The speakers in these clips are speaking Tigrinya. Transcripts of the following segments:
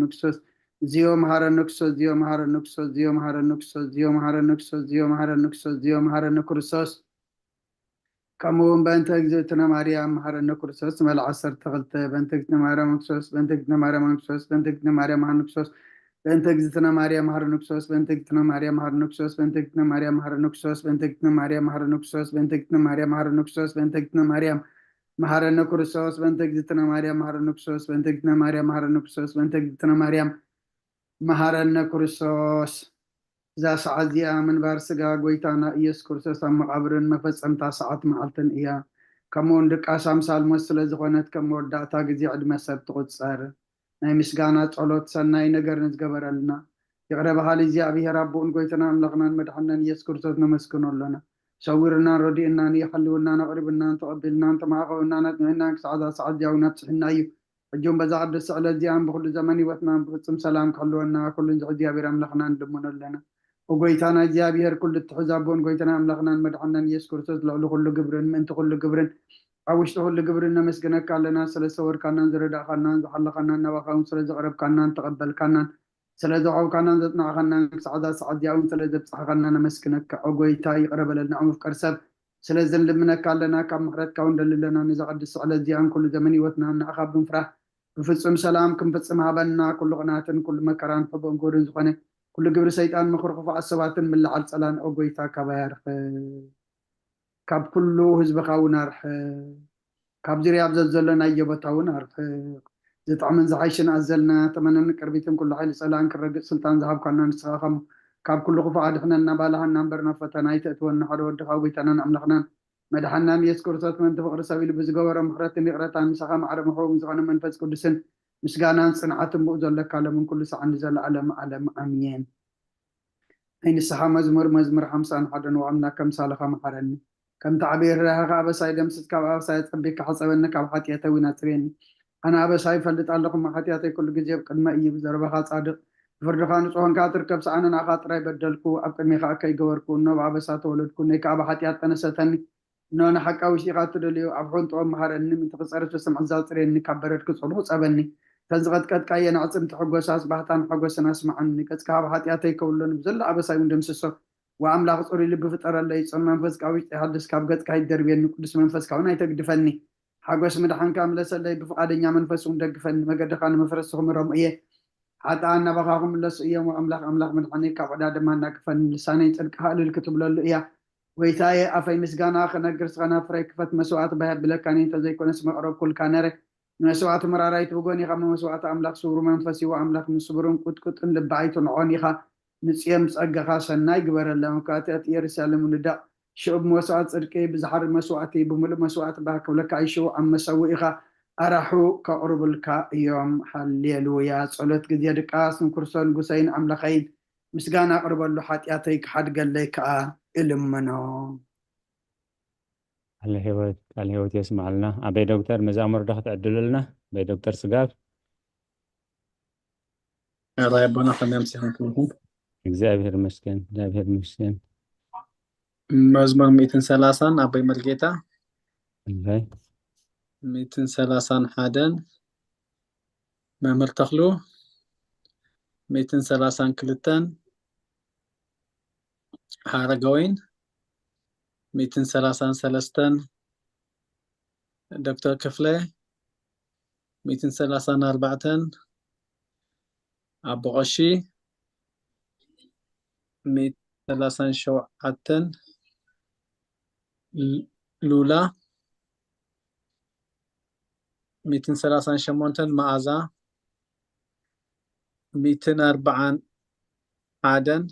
ክርስቶስ፣ እግዚኦ መሐረነ ክርስቶስ፣ እግዚኦ መሐረነ ክርስቶስ፣ እግዚኦ መሐረነ ክርስቶስ፣ እግዚኦ መሐረነ ክርስቶስ፣ እግዚኦ መሐረነ ክርስቶስ፣ እግዚኦ መሐረነ ክርስቶስ። ከምኡ እውን በእንተ እግዝእትነ ማርያም መሐረነ ክርስቶስ፣ መለ ዓሰርተ ክልተ፣ በእንተ እግዝእትነ ማርያም ክርስቶስ፣ በእንተ እግዝእትነ ማርያም ክርስቶስ፣ በእንተ እግዝእትነ ማርያም መሐረነ ክርስቶስ፣ በእንተ እግዝእትነ ማርያም መሐረነ ክርስቶስ፣ በእንተ እግዝእትነ ማርያም መሐረነ ክርስቶስ፣ በእንተ እግዝእትነ ማርያም መሐረነ ክርስቶስ፣ በእንተ እግዝእትነ ማርያም መሐረነ ክርስቶስ፣ በእንተ እግዝእትነ ማርያም መሐረነ ክርስቶስ፣ በእንተ እግዝእትነ ማርያም መሐረነ ክርስቶስ፣ በእንተ እግዝእትነ ማርያም መሐረነ ክርስቶስ፣ በእንተ እግዝእትነ ማርያም መሐረነ ክርስቶስ። እዛ ሰዓት እዚኣ ምንባር ስጋ ጎይታና ኢየሱስ ክርስቶስ ኣብ መቓብርን መፈጸምታ ሰዓት መዓልትን እያ። ከምኡውን ድቃስ ኣምሳል ሞት ስለ ዝኾነት ከም መወዳእታ ግዜ ዕድመ ሰብ ትቑጸር። ናይ ምስጋና ጸሎት ሰናይ ነገር ንዝገበረልና ይቕረ በሃሊ እግዚኣብሔር ኣቦኡን ጎይታና ኣምላኽናን መድሓንናን ኢየሱስ ክርስቶስ ነመስግኖ ኣለና። ሰዊሩናን ረዲኡናን እዩ፣ ሓልውናን ኣቕሪቡናን ተቐቢልናን ተማዕቐቡናን ኣጽኒዕናን ክሳዕ እዛ ሰዓት እዚኣ እውን ኣብጽሕና እዩ። ሕጂ እውን በዛ ቅድስቲ ዕለት እዚኣን ብኹሉ ዘመን ህይወትናን ብፍጹም ሰላም ክሕልወና ኩሉን ዝሕ እግዚኣብሔር ኣምላኽና ንልምኖ ኣለና። ኦ ጎይታና እግዚኣብሔር ኩሉ እትሕዝ ኣቦን ጎይታና ኣምላኽናን መድሓንናን ኢየሱስ ክርስቶስ ልዕሊ ኩሉ ግብርን ምእንቲ ኩሉ ግብርን ኣብ ውሽጢ ኩሉ ግብርን ነመስግነካ ኣለና። ስለ ዝሰወርካናን ዝረዳእካናን ዝሓለኻናን ናባኻ እውን ስለ ዘቕረብካናን ተቐበልካናን ስለ ዘዕቆብካናን ዘጽናዕኻናን ክሳዕ እዛ ሰዓት እዚኣ እውን ስለ ዘብጻሕኻና ነመስግነካ። ኦ ጎይታ ይቕረ በለልና። ኦ መፍቀሪ ሰብ ስለዚ ንልምነካ ኣለና፣ ካብ ምሕረትካ እውን ንደሊ ኣለና። ነዛ ቅድስቲ ዕለት እዚኣን ኩሉ ዘመን ህይወትና ንኣኻ ብምፍራህ ብፍጹም ሰላም ክንፍጽም ሃበና። ኩሉ ቅንኣትን ኩሉ መከራን ሕቡእን ክቡርን ዝኾነ ኩሉ ግብሪ ሰይጣን ምኽሪ ክፉኣት ሰባትን ምልዓል ጸላን ኦ ጎይታ ካባይ ኣርሕቕ። ካብ ኩሉ ህዝብኻ እውን ኣርሕቕ። ካብ ዙርያ ኣብ ዘዘሎ ናዮ ቦታ እውን ኣርሕቕ። ዝጥዕምን ዝሓይሽን ኣዘልና ተመነኒ ቅርቢትን ኩሉ ሓይሊ ጸላእን ክረግጽ ስልጣን ዝሃብካና ንስኻ ከም ካብ ኩሉ ክፉእ ኣድሕነና። ባልሃና እምበር ናብ ፈተና ኣይተእትወና። ሓደ ወድኻ ጎይታናን ኣምላኽናን መድሓናን ኢየሱስ ክርስቶስ ምእንቲ ፍቕሪ ሰብ ኢሉ ብዝገበሮ ምሕረትን ይቕረታን ምሳኻ ማዕረ መሕበቢ ዝኾነ መንፈስ ቅዱስን ምስጋናን ጽንዓትን ብኡ ዘለካ ሎምን ኩሉ ሰዓን ንዘለኣለም ዓለም ኣሜን። ናይ ንስሓ መዝሙር። መዝሙር ሓምሳን ሓደን። ወኣምላክ ከምሳልኻ መሓረኒ፣ ከምቲ ዓብዪ ርህራሄኻ ኣበሳይ ደምስስ፣ ካብ ኣበሳይ ኣጸቢካ ሕጸበኒ፣ ካብ ሓጢኣተይ እውን ኣጽርየኒ። ኣነ ኣበሳይ እፈልጥ ኣለኹ፣ እሞ ሓጢኣተይ ኩሉ ግዜ ኣብ ቅድመይ እዩ። ብዘረባኻ ጻድቕ፣ ብፍርድኻ ንጹህ ኮንካ ትርከብ። ሰኣነ ንኣኻ ጥራይ በደልኩ፣ ኣብ ቅድሜኻ እከይ ገበርኩ፣ እነሆ ብኣበሳ ተወለድኩ፣ ነይ ከኣ ብሓጢኣት ጠነሰተኒ። እነሆ ንሓቃ ውሽጢኻ እትደልዮ ኣብ ሕንጥኦም መሃረኒ፣ ምእንቲ ክጸርፍ ዝስምዕ ዛጽርየኒ፣ ካብ በረድ ክጽሉ ክጸበኒ። እተን ዝቐጥቀጥካየን ኣዕጽምቲ ሕጎሳስ ባህታን ሓጎስን ኣስምዓኒ። ገጽካ ኣብ ሓጢኣተይ ከውሎ፣ ንብዘሎ ኣበሳይ እውን ደምስሶ። ወኣምላኽ ጽሩይ ልቢ ፍጠረለይ፣ ጽን መንፈስ ካብ ውሽጢ ሓድስ፣ ካብ ገጽካ ኣይትደርብየኒ፣ ቅዱስ መንፈስካ እውን ኣይተግድፈኒ። ሓጎስ ምድሓንካ ምለሰለይ፣ ብፍቓደኛ መንፈስ እውን ደግፈኒ። መገድኻ ንመፍረስቲ ክምረሙ እየ፣ ሓጥኣን ናባኻ ክምለሱ እዮም። ወኣምላኽ ኣምላኽ ምድሓነይ ካብ ዕዳ ድማ ኣናግፈኒ። ልሳነይ ጽድቅኻ እልል ክትብለሉ እያ። ጎይታየ፣ ኣፈይ ምስጋና ክነግር፣ ስኸና ፍረይ ክፈት። መስዋእቲ ባህ የብለካን እዩ፣ እንተዘይኮነስ መቕረብኩልካ ነረ። ንመስዋእቲ መራራይት ብጎኒኻ፣ እሞ መስዋእቲ ኣምላኽ ስውሩ መንፈስ እዩ። ኣምላኽ ንስቡርን ቁጥቁጥን ልቢ ኣይትንዖን ኢኻ። ንጽዮን ብጸጋኻ ሰናይ ግበረላ፣ መካትኣት ኢየሩሳሌም ውልዳ። ሽዑ ብመስዋእቲ ጽድቂ፣ ብዝሓርድ መስዋእቲ፣ ብምሉእ መስዋእቲ ባህ ክብለካ እዩ። ሽዑ ኣብ መሰውኢኻ ኣራሑ ከቕርቡልካ እዮም። ሃሌሉያ። ጸሎት ግዜ ድቃስ። ንክርስቶስ ንጉሰይን ኣምላኸይን ምስጋና ኣቕርበሉ፣ ሓጢኣተይ ክሓድገለይ ከኣ እልምኖ። ቃለ ህይወት፣ ቃለ ህይወት የስምዓልና። ኣበይ ዶክተር መዛሙር ዶ ክትዕድሉልና? ኣበይ ዶክተር ስጋብ? ራይ ኣቦና ከመይ ኣምሲኹም ኩልኩም? እግዚኣብሔር ይመስገን፣ እግዚኣብሔር ይመስገን። መዝሙር ሚእትን ሰላሳን ኣቦይ መርጌታ። እላይ። ሚእትን ሰላሳን ሓደን መምህር ተኽሉ። ሚእትን ሰላሳን ክልተን ሓረገወይን። ሚእትን ሰላሳን ሰለስተን ዶክተር ክፍለ። ሚእትን ሰላሳን ኣርባዕተን ኣቦ ቀሺ። ሚእትን ሰላሳን ሸውዓተን ሉላ። ሚእትን ሰላሳን ሸሞንተን መኣዛ። ሚእትን ኣርባዓን ሓደን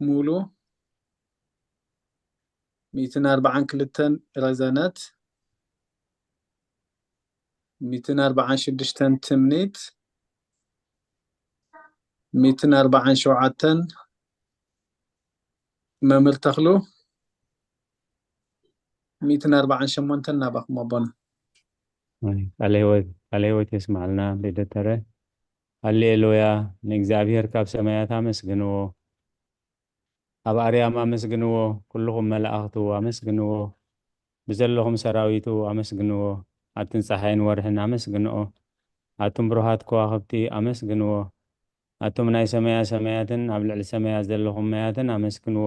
ሙሉ። ሚእትን ኣርባዓን ክልተን ረዘነት። ሚእትን ኣርባዓን ሽዱሽተን ትምኒት። ሚእትን ኣርባዓን ሸውዓተን መምህር ተኽሉ። ሚእትን ኣርባዓን ሸሞንተን ናባኹም ኣቦና። ቃለ ህይወት፣ ቃለ ህይወት የስማዕልና። ቤደተረ። ሃሌሉያ። ንእግዚኣብሔር ካብ ሰማያት ኣመስግንዎ። ኣብ ኣርያም ኣመስግንዎ። ኩልኹም መላእኽቱ ኣመስግንዎ። ብዘለኹም ሰራዊቱ ኣመስግንዎ። ኣብትን ጸሓይን ወርሕን ኣመስግንኦ። ኣቱም ብሩሃት ከዋኽብቲ ኣመስግንዎ። ኣቱም ናይ ሰማያ ሰማያትን ኣብ ልዕሊ ሰማያት ዘለኹም ማያትን ኣመስግንዎ።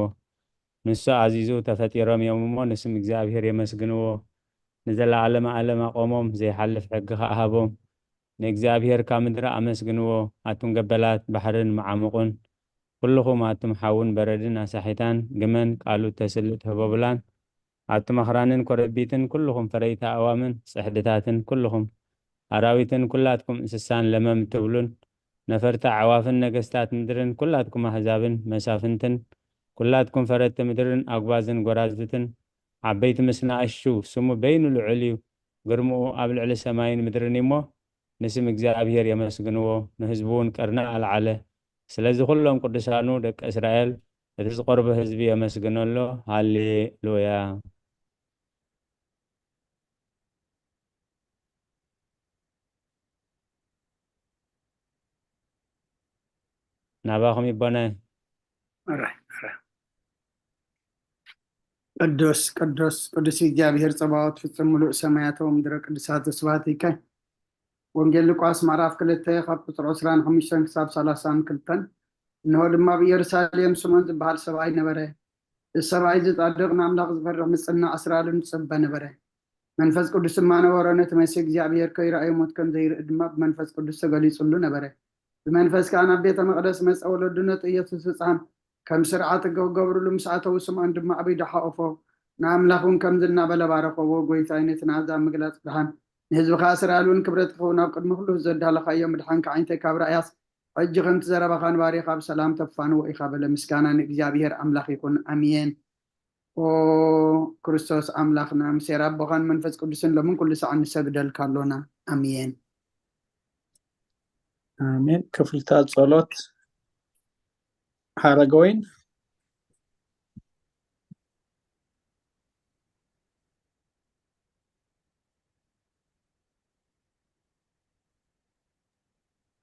ንሱ ኣዚዙ ተፈጢሮም እዮም እሞ ንስም እግዚኣብሔር የመስግንዎ። ንዘለዓለመ ዓለም ኣቆሞም፣ ዘይሓልፍ ሕጊ ኸኣ ሃቦም። ንእግዚኣብሔር ካብ ምድሪ ኣመስግንዎ። ኣቱም ገበላት ባሕርን መዓሙቕን፣ ኩልኹም ኣቱም ሓውን በረድን ኣሳሒታን፣ ግመን ቃሉ ተስልጥ ህቦብላን፣ ኣቱም ኣኽራንን ኮረቢትን፣ ኩልኹም ፈረይቲ ኣእዋምን ጽሕድታትን፣ ኩልኹም ኣራዊትን ኩላትኩም እንስሳን ለመም ትብሉን፣ ነፈርቲ ኣዕዋፍን ነገስታት ምድርን፣ ኩላትኩም ኣህዛብን መሳፍንትን፣ ኩላትኩም ፈረድቲ ምድርን ኣጉባዝን ጎራዝትን፣ ዓበይቲ ምስ ንኣሽቱ፣ ስሙ በይኑ ልዑል እዩ፣ ግርምኡ ኣብ ልዕሊ ሰማይን ምድርን እዩ እሞ፣ ንስም እግዚኣብሔር የመስግንዎ፣ ንህዝቡ እውን ቀርኒ ኣልዓለ። ስለዚ ኩሎም ቅዱሳኑ ደቂ እስራኤል፣ እቲ ዝቐርቦ ህዝቢ የመስግኖ ኣሎ። ሃሌሉያ። ናባኹም ይቦነ። ኣረ፣ ኣረ። ቅዱስ፣ ቅዱስ፣ ቅዱስ እግዚኣብሔር ጸባኦት፣ ፍጹም ምሉእ ሰማያት ወምድረ ቅዱሳት፣ ስብሐት ይከ። ወንጌል ሉቃስ ምዕራፍ ክልተ ካብ ቁጽሪ ዕስራን ሓሙሽተን ክሳብ ሰላሳን ክልተን። እንሆ ድማ ኣብ ኢየሩሳሌም ስምዖን ዝበሃል ሰብኣይ ነበረ። እዚ ሰብኣይ እዚ ጻድቕ፣ ንኣምላኽ ዝፈርሕ፣ ምጽናዕ እስራኤልን ዝጸበ ነበረ። መንፈስ ቅዱስ ድማ ነበሮ። ነቲ መሲህ እግዚኣብሔር ከይረኣዮ ሞት ከም ዘይርኢ ድማ ብመንፈስ ቅዱስ ተገሊጹሉ ነበረ። ብመንፈስ ከኣ ናብ ቤተ መቕደስ መጸ። ወለዱ ነቲ ኢየሱስ ህጻን ከም ስርዓት ሕጊ ክገብርሉ ምስ ኣተዉ፣ ስምዖን ድማ ኣብ ኢዱ ሓቖፎ። ንኣምላኽ እውን ከምዚ እናበለ ባረኸዎ፣ ጎይታይ፣ ነቲ ንኣህዛብ ምግላጽ ብርሃን፣ ንህዝብኻ እስራኤል እውን ክብረት ክኸውን ኣብ ቅድሚ ኩሉ ዘዳለኻዮ ምድሓንካ፣ ዓይነተይ ካብ ራእያስ፣ ሕጂ ከምቲ ዘረባኻ ንባሪኻ ብሰላም ተፋንዎ ኢኻ በለ። ምስጋና ንእግዚኣብሔር ኣምላኽ ይኹን። ኣሜን። ኦ ክርስቶስ ኣምላኽና፣ ምስ ኣቦኻን መንፈስ ቅዱስን ሎምን ኩሉ ሰዓት ንሰግደልካ ኣሎና። ኣሜን። ኣሜን። ክፍልታት ጸሎት ሓረገወይን።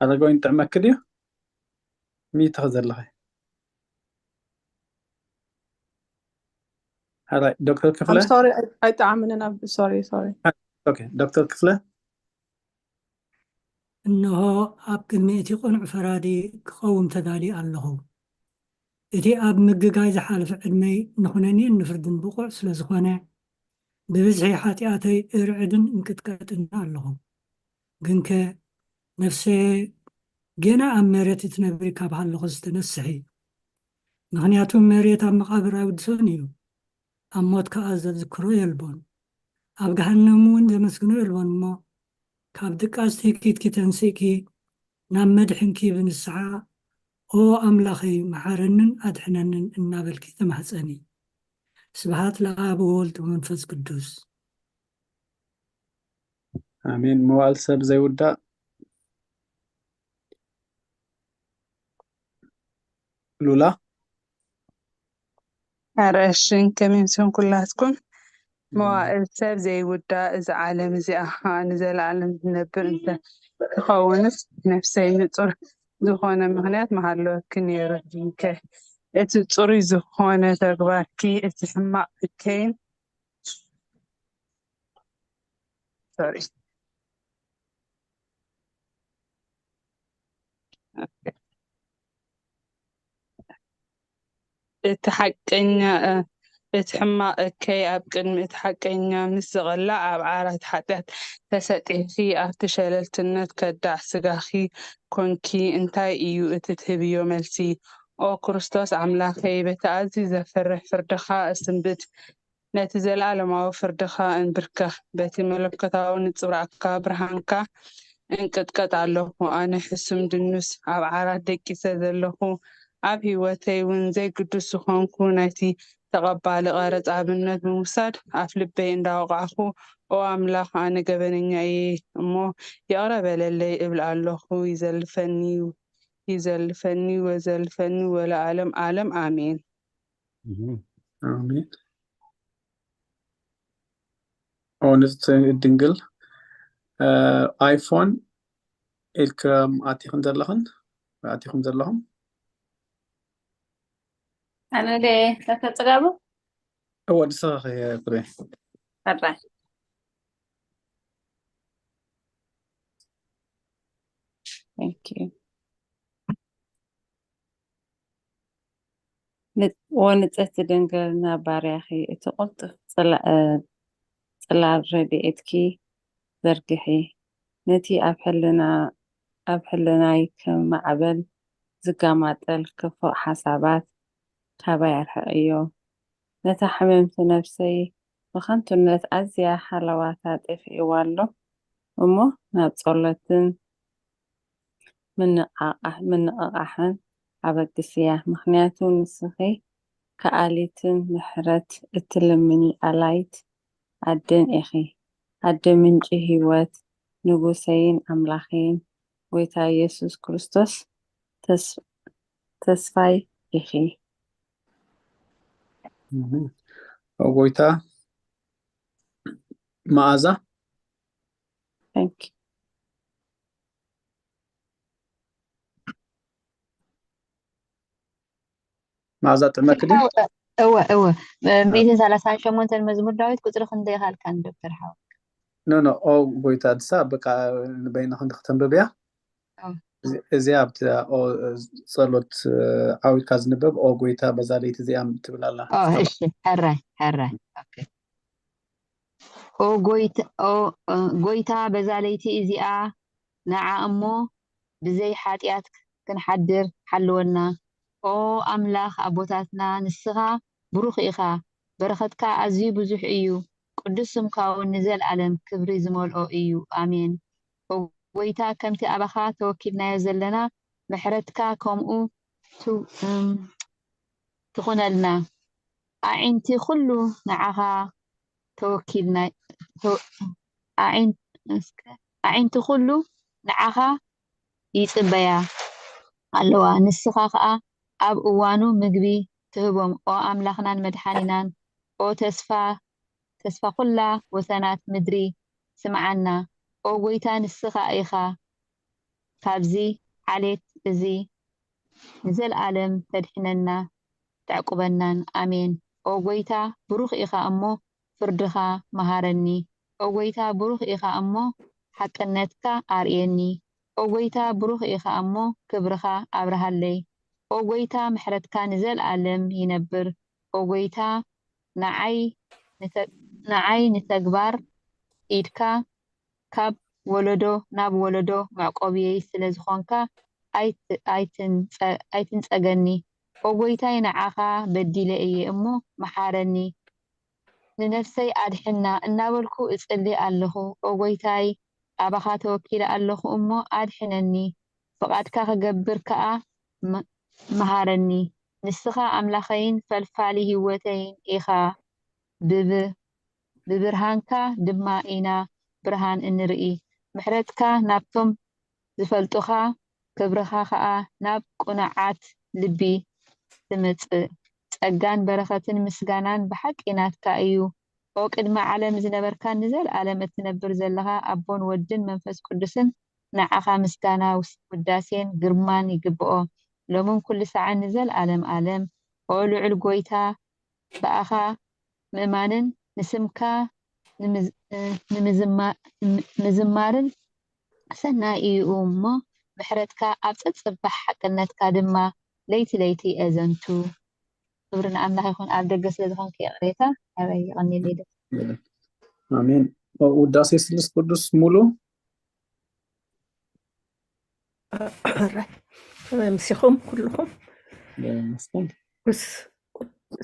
ሓረገወይን ጥዕመኪ ድዩ? ሚተኽ ዘለኸ? ሓራይ ዶክተር ክፍለ? I'm sorry, ኣይ- ኣይጠዓመንን። ኣብ- sorry, sorry. ኦኬ፣ ዶክተር ክፍለ? እንሆ፣ ኣብ ቅድሚ እቲ ቅኑዕ ፈራዲ ክቐውም ተዳልየ ኣለኹ። እቲ ኣብ ምግጋይ ዝሓለፈ ዕድመይ ንኹነኔን ንፍርድን ብቑዕ ስለ ዝኾነ፣ ብብዝሒ ሓጢኣተይ እርዕድን እንቅጥቀጥን ኣለኹ። ግንከ፣ ነፍሰየ ጌና ኣብ መሬት እትነብሪ ካብ ሃለኹ ዝተነስሒ። ምኽንያቱ መሬት ኣብ መቓብር ኣይውድሶን እዩ፣ ኣብ ሞት ከኣ ዘዝክሮ የልቦን። ኣብ ገሃነም እውን ዘመስግኖ የልቦን እሞ፣ ካብ ድቃስ ትህኪትኪ ተንሲእኪ ናብ መድሕንኪ ብንስሓ፣ "ኦ ኣምላኸይ፣ መሓረንን ኣድሕነንን" እናበልኪ ተማህጸኒ። ስብሃት ለኣብ ወወልድ ወመንፈስ ቅዱስ። ኣሜን። መዋእል ሰብ ዘይውዳእ። ሉላ። ኣረ እሺ፣ ከመይ ምሰን ኩላትኩም። መዋእል ሰብ ዘይውዳእ፣ እዚ ዓለም እዚኣ ኸዓ ንዘለኣለም ዝነብር እንተ ትኸውንስ፣ ነፍሰይ ንጹር ዝኾነ ምኽንያት ምሃለወኪ ነይሩ። ዲንከ እቲ ጽሩይ ዝኾነ ተግባርኪ፣ እቲ ሕማቕ እከይን፣ ሶሪ። እቲ ሓቀኛ፣ እ፣ እቲ ሕማቕ እከይ ኣብ ቅድሚ እቲ ሓቀኛ ምስ ዝቐላዕ፣ ኣብ ዓራት ሓጢኣት ተሰጢሕኪ፣ ኣብቲ ሸለልትነት ከዳዕ ስጋኺ ኮንኪ። እንታይ እዩ እቲ ትህብዮ መልሲ? ኦ ክርስቶስ ኣምላኸይ፣ በቲ ኣዝዩ ዘፍርሕ ፍርድኻ እስንብድ። ነቲ ዘለኣለማዊ ፍርድኻ እንብርከኽ። በቲ መለኮታዊ ንጽብራቕካ ብርሃንካ እንቅጥቀጥ ኣለኹ። ኣነ ሕሱም ድኑስ ኣብ ዓራት ደቂሰ ዘለኹ። ኣብ ህይወተይ እውን ዘይግዱስ ዝኾንኩ ናይቲ ተቐባሊ ቀረጽ ኣብነት ብምውሳድ ኣፍ ልበይ እንዳወቃዕኹ፣ "ኦ ኣምላኽ፣ ኣነ ገበነኛ እየ እሞ ይቕረ በለለይ" እብል ኣለኹ። ይዘልፈኒ፣ ይዘልፈኒ ወዘልፈኒ ወለዓለም ዓለም ኣሜን። ኣሜን። ኦንስት ድንግል፣ እ፣ ኣይፎን ኢልክም ኣቲኽን ዘለኽን፣ ኣቲኹም ዘለኹም? ኣነ ደ ተተጽጋቡ? እወ፣ ንስኺ ፍሬ። ሕራይ። Thank you. ንጽ- ወንጽሕቲ ድንግልና ባርያኺ፣ እቲ ቅልጡፍ ጽላ- እ፣ ጽላል ረድኤትኪ ዘርግሒ። ነቲ ኣብ ሕልና ኣብ ሕልናይ ከም ማዕበል ዝጋማጠል ክፉእ ሓሳባት ካባይ ኣርሕቕዮ። ነታ ሕምምቲ ነፍሰይ ብኸንቱነት ኣዝያ ሃለዋታ ጠፊእዋ ኣሎ እሞ ናብ ጸሎትን ምንቕቓሕን ኣበግስያ፣ ምኽንያቱ ንስኺ ከኣሊትን ምሕረት እትልምኒ ኣላይት ኣደን ኢኺ። ኣደ ምንጪ ህይወት፣ ንጉሰይን ኣምላኸይን፣ ጎይታ ኢየሱስ ክርስቶስ ተስፋይ ኢኺ። ጎይታ መኣዛ መኣዛ ጥዕመክዲ እወ እወ ሚእትን ሰላሳን ሸሞንተን መዝሙር ዳዊት ቁፅሪ ክንደይ ካልካ ንደብተር ሓወ ኖ ኖ ኦ ጎይታ ድሳ በቃ ንበይና ክንዲ ክተንብብያ እዚኣ ኣብቲ ጸሎት ዓዊድካ ዝንበብ ኦ ጎይታ በዛ ለይቲ እዚኣ ትብል ኣላ። እሺ ሕራይ ሕራይ ኦኬ። ኦ ጎይታ በዛ ለይቲ እዚኣ ንዓ እሞ ብዘይ ሓጢኣት ክንሓድር ሓልወና። ኦ ኣምላኽ ኣቦታትና ንስኻ ብሩኽ ኢኻ፣ በረኸትካ ኣዝዩ ብዙሕ እዩ፣ ቅዱስ ስምካ እውን ንዘልኣለም ክብሪ ዝመልኦ እዩ። ኣሜን። ኦ ጎይታ ከምቲ ኣባኻ ተወኪልናዮ ዘለና ምሕረትካ ከምኡ ትኹነልና። ኣዒንቲ ኩሉ ንዓኻ ተወኪልና ኣዒንቲ ኩሉ ንዓኻ ይጽበያ ኣለዋ። ንስኻ ኸኣ ኣብ እዋኑ ምግቢ ትህቦም። ኦ ኣምላኽናን መድሓኒናን፣ ኦ ተስፋ ተስፋ ኩላ ወሰናት ምድሪ ስምዓና። ኦ ጎይታ ንስኻ ኢኻ ካብዚ ዓሌት እዚ ንዘልኣለም ተድሕነና ተዕቁበናን። ኣሜን። ኦ ጎይታ ብሩኽ ኢኻ እሞ ፍርድኻ መሃረኒ። ኦ ጎይታ ብሩኽ ኢኻ እሞ ሓቅነትካ ኣርእየኒ። ኦ ጎይታ ብሩኽ ኢኻ እሞ ክብርኻ ኣብርሃለይ። ኦ ጎይታ ምሕረትካ ንዘልኣለም ይነብር። ኦ ጎይታ ንዓይ ንተግባር ኢድካ ካብ ወለዶ ናብ ወለዶ መዕቆብየይ ስለ ዝኾንካ ኣይትንጸገኒ። ኦ ጎይታይ ንዓኻ በዲለ እየ እሞ መሓረኒ። ንነፍሰይ ኣድሕና እናበልኩ እጽሊ ኣለኹ። ኦ ጎይታይ ኣባኻ ተወኪለ ኣለኹ እሞ ኣድሕነኒ። ፍቓድካ ክገብር ከኣ መሃረኒ። ንስኻ ኣምላኸይን ፈልፋሊ ህይወተይን ኢኻ። ብብርሃንካ ድማ ኢና ብርሃን እንርኢ። ምሕረትካ ናብቶም ዝፈልጡኻ፣ ክብርኻ ኸኣ ናብ ቅኑዓት ልቢ ትምጽእ። ጸጋን በረኸትን ምስጋናን ብሓቂ ናትካ እዩ። ኦ ቅድሚ ዓለም ዝነበርካን ንዘለኣለም እትነብር ዘለኻ ኣቦን ወድን መንፈስ ቅዱስን ንዓኻ ምስጋና ውዳሴን ግርማን ይግብኦ ሎምን ኩሉ ሳዕን ንዘለኣለም ኣለም። ኦ ልዑል ጎይታ ብኣኻ ምእማንን ንስምካ ምዝማርን ሰናይ እዩ እሞ ምሕረትካ ኣብ ጸጽባሕ ሓቅነትካ ድማ ለይቲ ለይቲ የዘንቱ። ክብሪ ንኣምላኽ ይኹን። ኣብ ደገ ስለ ዝኾንክ ይቕሬታ። ኣበይ ይቐኒለይ ደስ ኣሜን። ውዳሴ ስሉስ ቅዱስ ሙሉ ምስኹም ኩልኹም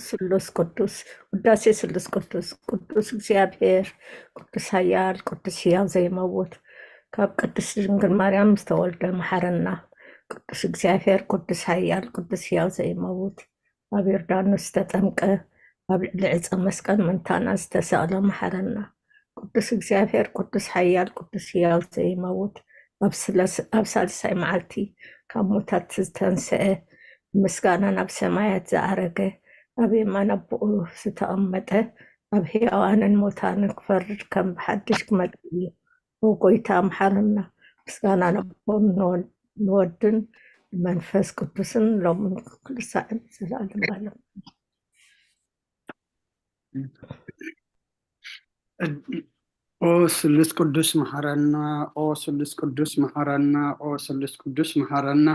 ስሉስ ቅዱስ ውዳሴ ስሉስ ቅዱስ ቅዱስ እግዚኣብሔር ቅዱስ ኃያል ቅዱስ ሕያው ዘይመውት ካብ ቅድስት ድንግል ማርያም ዝተወልደ መሓረና ቅዱስ እግዚኣብሔር ቅዱስ ኃያል ቅዱስ ሕያው ዘይመውት ኣብ ዮርዳኖስ ዝተጠምቀ ኣብ ልዕሊ ዕፀ መስቀል ምእንታና ዝተሰቕለ መሓረና። ቅዱስ እግዚኣብሔር ቅዱስ ሓያል ቅዱስ ሕያው ዘይመውት ኣብ ሳልሳይ መዓልቲ ካብ ሙታት ዝተንስአ ብምስጋና ናብ ሰማያት ዝኣረገ ኣብ የማን ኣቦኡ ዝተቐመጠ ኣብ ሕያዋንን ሙታንን ክፈርድ ከም ብሓድሽ ክመጽእ እዩ። ኦ ጎይታ ምሓረና። ምስጋና ንኣቦን ንወድን ንመንፈስ ቅዱስን ሎምን ኩሉ ሳዕን ዘለኣለም ኣለም። ኦ ስሉስ ቅዱስ መሓረና፣ ኦ ስሉስ ቅዱስ መሓረና፣ ኦ ስሉስ ቅዱስ መሓረና።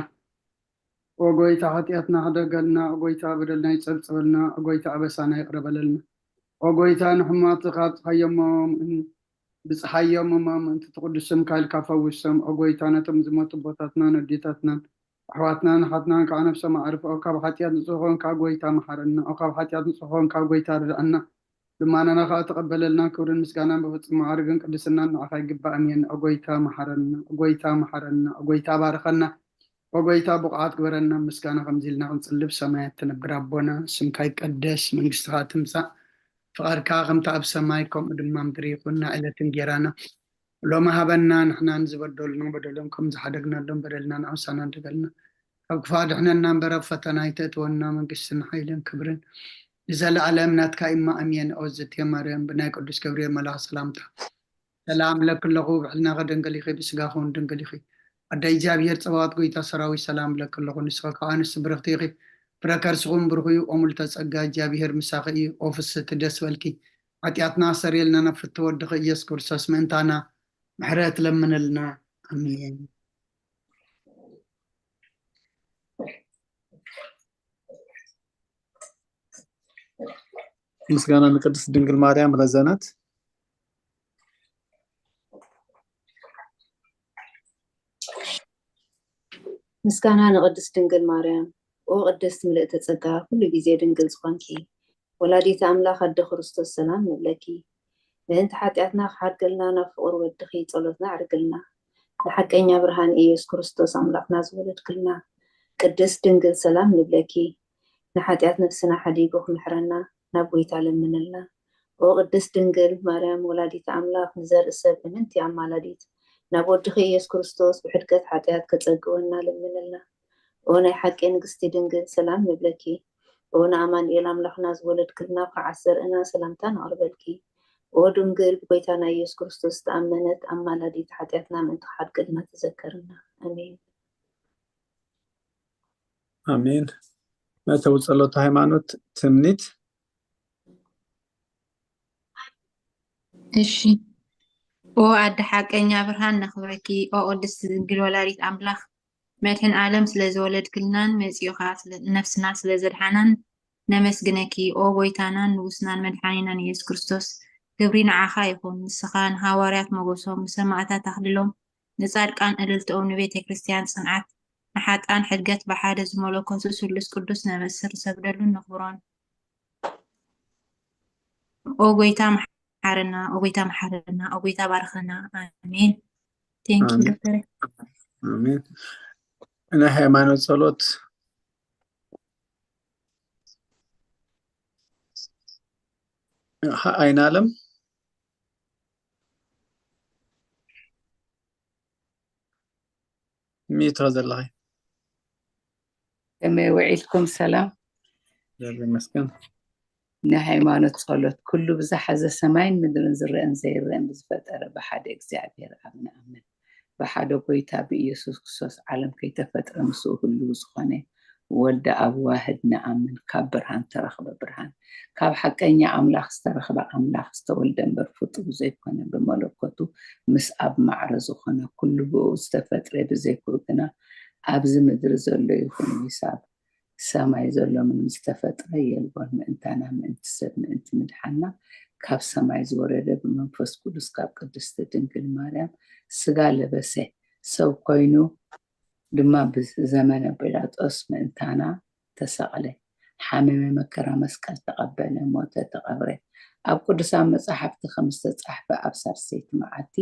ኦ ጎይታ ሓጢኣትና ሕደገልና፣ ኦ ጎይታ በደልና ይጸብጸበልና፣ ኦ ጎይታ ኣበሳና ይቕረ በለልና። ኦ ጎይታ ንሕሙማት ካብ ጸሓዮሞም ብጽሓዮሞም ምእንቲ ትቕዱስ ስምካ ኢልካ ፈውሶም። ኦ ጎይታ ነቶም ዝሞቱ ኣቦታትናን ኣዴታትናን ኣሕዋትናን ኣሓትናን ከዓ ነብሶም ኣዕርፍኦ። ካብ ሓጢኣት ንጹህ ኾንካ ጎይታ መሓረና። ኦ ካብ ሓጢኣት ንጹህ ኾንካ ጎይታ ርድኣና። ልማናና ከዓ ተቐበለልና። ክብርን ምስጋናን ብፍጹም ማዕርግን ቅድስናን ንዓኻ ይግባእ። ኣሜን። ኦ ጎይታ መሓረና፣ ኦ ጎይታ መሓረና፣ ኦ ጎይታ ባርኸና፣ ኦ ጎይታ ብቑዓት ግበረና። ምስጋና ከምዚ ኢልና ክንጽልብ ሰማያት ትነብር ኣቦና ስምካ ይቀደስ፣ መንግስትኻ ትምጻእ፣ ፍቓድካ ከምቲ ኣብ ሰማይ ከምኡ ድማ ምድሪ ይኹን። ናዕለት እንጌራና ሎሚ ሃበና፣ ንሕናን ዝበደሉና በደሎም ከም ዝሓደግናሎም በደልና ንዓውሳና ድገልና። ካብ ክፋ ድሕነና እምበር ኣብ ፈተና ኣይተእትወና። መንግስትን ሓይልን ክብርን ንዘለኣለም ናትካ እማ ኣሜን። ኦ ዝቴ ማርያም ብናይ ቅዱስ ገብርኤል መልኣኽ ሰላምታ ሰላም ለኪ ኣለኹ። ብዕልናኸ ድንግል ኢኺ፣ ብስጋኸ እውን ድንግል ኢኺ። ኣደ እግዚኣብሔር ጸባኦት ጎይታ ሰራዊት ሰላም ለኪ ኣለኹ። ንስኸ ከዓ ኣንስቲ ብርኽቲ ኢኺ፣ ፍረ ከርስኹም ብሩኽ እዩ። ኦ ምልዕተ ጸጋ እግዚኣብሔር ምሳኺ እዩ። ኦ ፍስቲ ደስ በልኪ፣ ሓጢኣትና ኣሰርየልና፣ ናብ ፍትወ ወድኺ ኢየሱስ ክርስቶስ ምእንታና ምሕረት ለምንልና። ኣሜን። ምስጋና ንቅድስት ድንግል ማርያም ረዘነት። ምስጋና ንቅድስት ድንግል ማርያም። ኦ ቅድስት ምልእተ ጸጋ፣ ኩሉ ግዜ ድንግል ዝኾንኪ ወላዲተ ኣምላኽ ኣደ ክርስቶስ ሰላም ንብለኪ። ምእንቲ ሓጢኣትና ክሓድገልና ናብ ፍቑር ወድኺ ጸሎትና ኣዕርግልና። ንሓቀኛ ብርሃን ኢየሱስ ክርስቶስ ኣምላኽና ዝወለድክልና ቅድስት ድንግል ሰላም ንብለኪ። ንሓጢኣት ነፍስና ሓዲጉ ክምሕረና ናብ ጎይታ ለምንልና። ኦ ቅድስት ድንግል ማርያም ወላዲተ ኣምላኽ ንዘርኢ ሰብ እምንቲ ኣማላዲት ናብ ወድኺ ኢየሱስ ክርስቶስ ብሕድገት ሓጢኣት ከጸግወና ለምንልና። ኦ ናይ ሓቂ ንግስቲ ድንግል ሰላም ንብለኪ። ኦ ንኣማኑኤል ኣምላኽና ዝወለድክልና ከዓ ዘርእና ሰላምታ ነቕርበልኪ። ኦ ድንግል ብጎይታና ኢየሱስ ክርስቶስ ዝተኣመነት ኣማላዲት ሓጢኣትና ምእንቲ ክሓድገልና ተዘከርና። ኣሜን። ኣሜን። መእተዊ ጸሎት ሃይማኖት ትምኒት። እሺ። ኦ ኣደ ሓቀኛ ብርሃን ነኽብረኪ። ኦ ቅድስት ድንግል ወላዲት ኣምላኽ መድሕን ዓለም ስለ ዝወለድክልናን መጺኡ ኸዓ ስለ- ነፍስና ስለ ዘድሓናን ነመስግነኪ። ኦ ጎይታናን ንጉስናን መድሓኒናን ኢየሱስ ክርስቶስ ክብሪ ንዓኻ ይኹን። ንስኻ ንሃዋርያት ሞገሶም፣ ንሰማእታት ኣኽሊሎም፣ ንጻድቃን እልልትኦም፣ ንቤተ ክርስቲያን ጽንዓት፣ ንሓጣን ሕድገት ብሓደ ዝመለኮቱ ስሉስ ቅዱስ ነበስር፣ ንሰግደሉን ነኽብሮን። ኦ ጎይታ መሓረና፣ ኦ ጎይታ መሓረና፣ ኦ ጎይታ ባርኸና። ኣሜን። Thank you ኣሜን። ዶክተር። ኣሜን። ናይ ሃይማኖት ጸሎት ኣይናለም ሚቶ ዘለኺ ከመይ ውዒልኩም? ሰላም። እግዚኣቢሔር ይመስገን። ናይ ሃይማኖት ጸሎት። ኩሉ ብዝሓዘ ሰማይን ምድርን ዝረአን ዘይረአን ብዝፈጠረ ብሓደ እግዚኣብሔር ኣብ ንኣምን። ብሓደ ጎይታ ብኢየሱስ ክርስቶስ ዓለም ከይተፈጥረ ምስኡ ህልው ዝኾነ ወልደ ኣብ ዋህድ ንኣምን። ካብ ብርሃን ተረኽበ ብርሃን፣ ካብ ሓቀኛ ኣምላኽ ዝተረኽበ ኣምላኽ ዝተወልደ እምበር ፍጡር ዘይኮነ ብመለኮቱ ምስ ኣብ ማዕረ ዝኾነ ኩሉ ብኡ ዝተፈጥረ ብዘይክኡ ግና ኣብዚ ምድሪ ዘሎ ይኹን ወይስ ኣብ ሰማይ ዘሎ ምንም ዝተፈጥረ የልቦን። ምእንታና ምእንቲ ሰብ ምእንቲ ምድሓና ካብ ሰማይ ዝወረደ ብመንፈስ ቅዱስ ካብ ቅድስቲ ድንግል ማርያም ስጋ ለበሰ ሰብ ኮይኑ ድማ ብዘመነ ጲላጦስ ምእንታና ተሰቕለ፣ ሓመመ፣ መከራ መስቀል ተቐበለ፣ ሞተ፣ ተቐብረ። ኣብ ቅዱሳን መጻሕፍቲ ከም ዝተጻሕፈ ኣብ ሳልሰይቲ መዓልቲ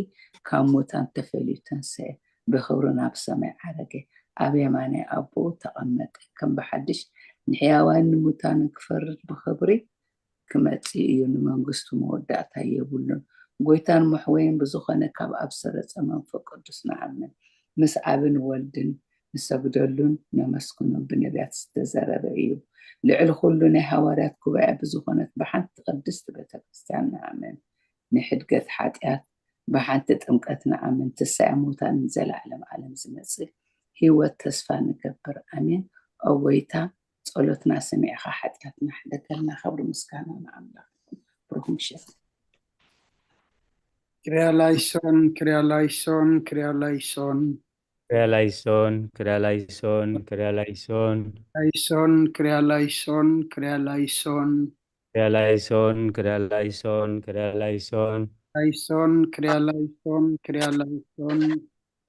ካብ ሙታን ተፈልዩ ተንስአ፣ ብኽብሪ ናብ ሰማይ ዓረገ፣ ኣብ የማናይ ኣቦኡ ተቐመጠ። ከም ብሓድሽ ንሕያዋን ንሙታንን ክፈርድ ብኽብሪ ክመጽእ እዩ፣ ንመንግስቱ መወዳእታ የብሉን። ጎይታን መሕወይን ብዝኾነ ካብ ኣብ ሰረጸ መንፈስ ቅዱስ ንኣምን። ምስ ኣብን ወልድን ንሰግደሉን ነመስግኖን ብነቢያት ዝተዘረበ እዩ። ልዕሊ ኩሉ ናይ ሃዋርያት ጉባኤ ብዝኾነት ብሓንቲ ቅድስቲ ቤተ ክርስቲያን ንኣምን። ንሕድገት ሓጢኣት ብሓንቲ ጥምቀት ንኣምን። ትንሳኤ ሙታን ንዘለዓለም ዓለም ዝመጽእ ህይወት ተስፋ ንገብር። ኣሜን። ኦ ጎይታ ጸሎትና ሰሚዕኻ ሓጢኣትና ሕደገልና። ክብሪ ምስጋና ንኣምላኽ ይኹን። ብሩኽ ምሸት። ክሪያ ላይሶን፣ ክሪያ ላይሶን፣ ክሪያ ላይሶን። ክሪያ ላይሶን፣ ክሪያ ላይሶን፣ ክሪያ ላይሶን። ላይሶን፣ ክሪያ ላይሶን፣ ክሪያ ላይሶን። ክሪያ ላይሶን፣ ክሪያ ላይሶን፣ ክሪያ ላይሶን። ላይሶን፣ ክሪያ ላይሶን፣ ክሪያ ላይሶን።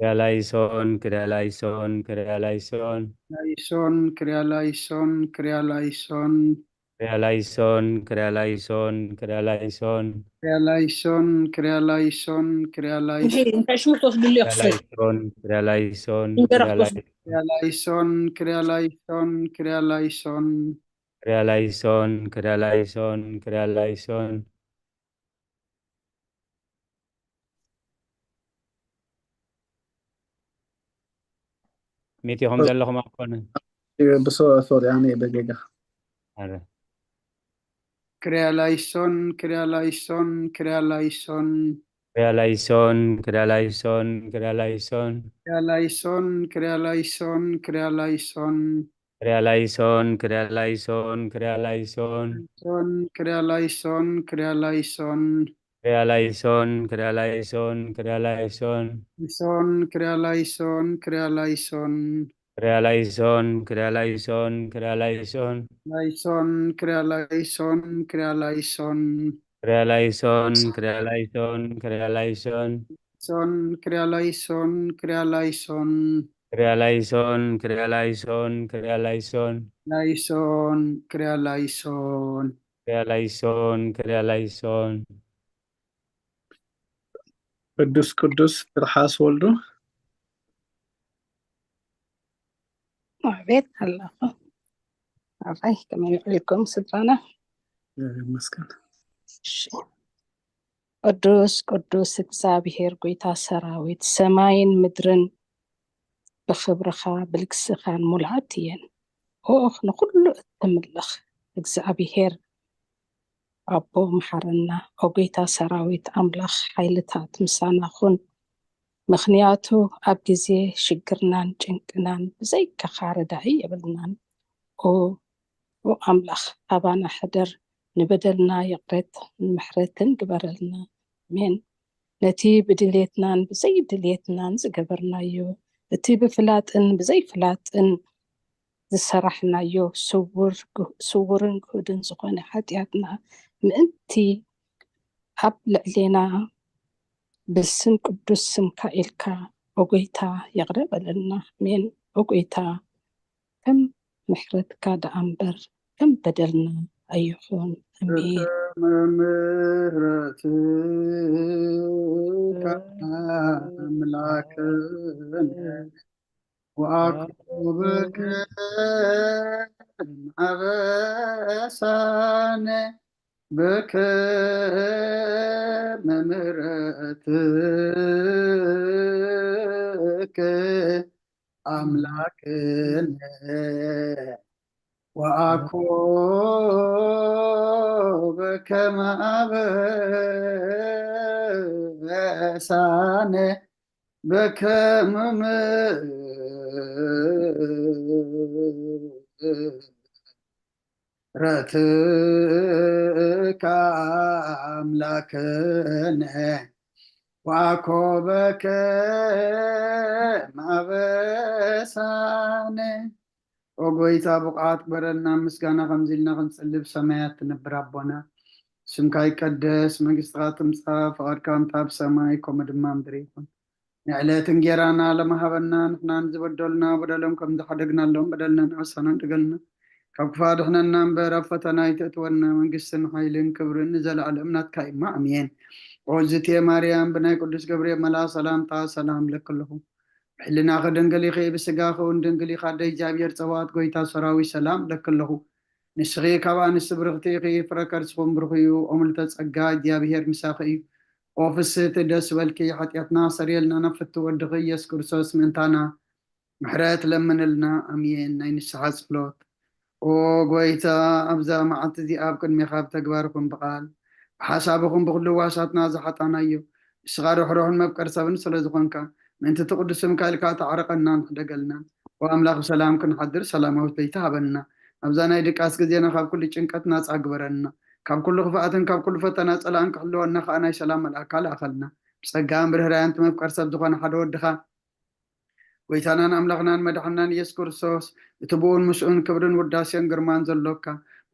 ክሪያ ላይሶን፣ ክሪያ ላይሶን፣ ክሪያ ላይሶን። ላይሶን፣ ክሪያ ላይሶን፣ ክሪያ ላይሶን። ክሪያ ላይሶን፣ ክሪያ ላይሶን፣ ክሪያ ላይሶን። ክሪያ ላይሶን፣ ክሪያ ላይሶን፣ ክሪያ ላይሶን። እንታይ ሽሙር ትወስድሉ ክሪያ ክፍል ላይሶን፣ ክሪያ ላይሶን፣ እንጀራ ክሪያ ክትወስዱ ላይሶን። ክሪያ ላይሶን፣ ክሪያ ላይሶን፣ ክሪያ ላይሶን። ክሪያ ላይሶን፣ ክሪያ ላይሶን፣ ክሪያ ላይሶን። ሚት ኢኹም ዘለኹም ኣኮነ። ብሶ ሶሪ ኣነ በጌጋ ኣረ ክሪያ ላይሶን፣ ክሪያ ላይሶን፣ ክሪያ ላይሶን። ክሪያ ላይሶን፣ ክሪያ ላይሶን፣ ክሪያ ላይሶን። ክሪያ ላይሶን፣ ክሪያ ላይሶን፣ ክሪያ ላይሶን። ክሪያ ላይሶን፣ ክሪያ ላይሶን፣ ክሪያ ላይሶን። ሶን፣ ክሪያ ላይሶን፣ ክሪያ ላይሶን። ክሪያ ላይሶን፣ ክሪያ ላይሶን፣ ክሪያ ላይሶን። ሶን፣ ክሪያ ላይሶን፣ ክሪያ ላይሶን። ክሪያ ላይሶን፣ ክሪያ ላይሶን፣ ክሪያ ላይሶን። ላይሶን፣ ክሪያ ላይሶን፣ ክሪያ ላይሶን። ክሪያ ላይሶን፣ ክሪያ ላይሶን፣ ክሪያ ላይሶን። ሶን፣ ክሪያ ላይሶን፣ ክሪያ ላይሶን። ክሪያ ላይሶን፣ ክሪያ ላይሶን፣ ክሪያ ላይሶን። ላይሶን፣ ክሪያ ላይሶን። ክሪያ ላይሶን፣ ክሪያ ላይሶን። ቅዱስ ቅዱስ ትርሓስ ወልዱ። ኣቤት ኣለኹ። ኣባይ ከመይ ውዒልኩም ስድራና? ይመስገን። እሺ። ቅዱስ ቅዱስ እግዚኣብሔር ጎይታ ሰራዊት፣ ሰማይን ምድርን ብኽብርኻ ብልግስኻን ሙሉኣት እየን። ኦኽ ንኹሉ እትምልኽ እግዚኣብሔር ኣቦ መሓረና። ኦ ጎይታ ሰራዊት ኣምላኽ ሓይልታት ምሳና ኹን። ምኽንያቱ ኣብ ግዜ ሽግርናን ጭንቅናን ብዘይካኻ ረዳኢ የብልናን። ኦ ኦ ኣምላኽ ኣባና ሕደር፣ ንበደልና ይቕረት ምሕረትን ግበረልና። ኣሜን። ነቲ ብድሌትናን ብዘይድሌትናን ዝገበርናዮ፣ እቲ ብፍላጥን ብዘይፍላጥን ዝሰራሕናዮ ስውር ግህ- ስውርን ግሁድን ዝኾነ ሓጢኣትና ምእንቲ ኣብ ልዕሌና ብስም ቅዱስ ስምካ ኢልካ ኦ ጎይታ ይቕረ በለልና። ኣሜን። ኦ ጎይታ ከም ምሕረትካ ደኣ እምበር ከም በደልና ኣይኹን። ኣሜን። ምሕረትካ ኣምላክነ ወኣኩብከ ማበሳነ ብከመ ምሕረትከ ኣምላክነ ወኣኮ በከመ ኣበሳነ በከመ ምሕረትከ ኣምላክነ ወኣኮ በከመ ኣበሳነ። ኦ ጎይታ፣ ብቑዓት ግበረልና፣ ምስጋና ከምዚ ኢልና ክንጽሊ። ብሰማያት ትነብር ኣቦና፣ ስምካ ይቀደስ፣ መንግስትኻ ትምጻእ፣ ፍቓድካ ከምታ ኣብ ሰማይ ከምኡ ድማ ምድሪ ይኹን። ንዕለት እንጌራና ሎሚ ሃበና፣ ንሕና ንዝበደሉና በደሎም ከም ዝሓደግናሎም በደልና ንሕሰና፣ ንደገልና ካብ ክፋ ድሕነና እምበር፣ ኣብ ፈተና ኣይተእትወና፣ መንግስትን ሓይልን ክብርን ንዘለኣለም ናትካ እማ፣ ኣሜን። ኦ ዝቴ ማርያም፣ ብናይ ቅዱስ ገብርኤል መልኣ ሰላምታ ሰላም ለኪ ኣለኹ። ብሕልናኺ ድንግል ኢኺ፣ ብስጋኺ እውን ድንግል ኢኻ። ኣደ እግዚኣብሔር ጸባኦት፣ ጎይታ ሰራዊት፣ ሰላም ለኪ ኣለኹ። ንስኺ ካብ ኣንስቲ ብርኽቲ ኢኺ፣ ፍረ ከርስኹም ብሩኽ እዩ። ኦ ምልዕተ ጸጋ፣ እግዚኣብሔር ምሳኺ እዩ። ኦ ፍስህቲ፣ ደስ በልኪ፣ ሓጢኣትና ኣሰርየልና፣ ናብ ፍትው ወድኺ ኢየሱስ ክርስቶስ ምእንታና ምሕረት ለምንልና። ኣሜን። ናይ ንስሓ ጸሎት። ኦ ጎይታ፣ ኣብዛ መዓልቲ እዚኣ ኣብ ቅድሜኻ ብተግባር ይኹን ብቓል ብሓሳብ ይኹን ብኹሉ ዋሳትና ዝሓጣናዮ፣ ንስኻ ርሕሩሕን መፍቀር ሰብን ስለ ዝኾንካ፣ ምእንቲ እቲ ቅዱስ ስምካ ኢልካ ተዓረቐናን ሕደገልናን። ኦ ኣምላኽ፣ ብሰላም ክንሓድር ሰላማዊት ለይቲ ሃበና። ኣብዛ ናይ ድቃስ ግዜና ካብ ኩሉ ጭንቀት ናጻ ግበረና። ካብ ኩሉ ክፍኣትን ካብ ኩሉ ፈተና ጸላእን ክሕልወና ከኣ ናይ ሰላም መልኣካ ልኣኸልና። ብጸጋን ብርህራያን ትመፍቀር ሰብ ዝኾነ ሓደ ወድኻ፣ ጎይታናን ኣምላኽናን መድሓናን ኢየሱስ ክርስቶስ፣ እቲ ብኡን ምስኡን ክብርን ውዳሴን ግርማን ዘሎካ፣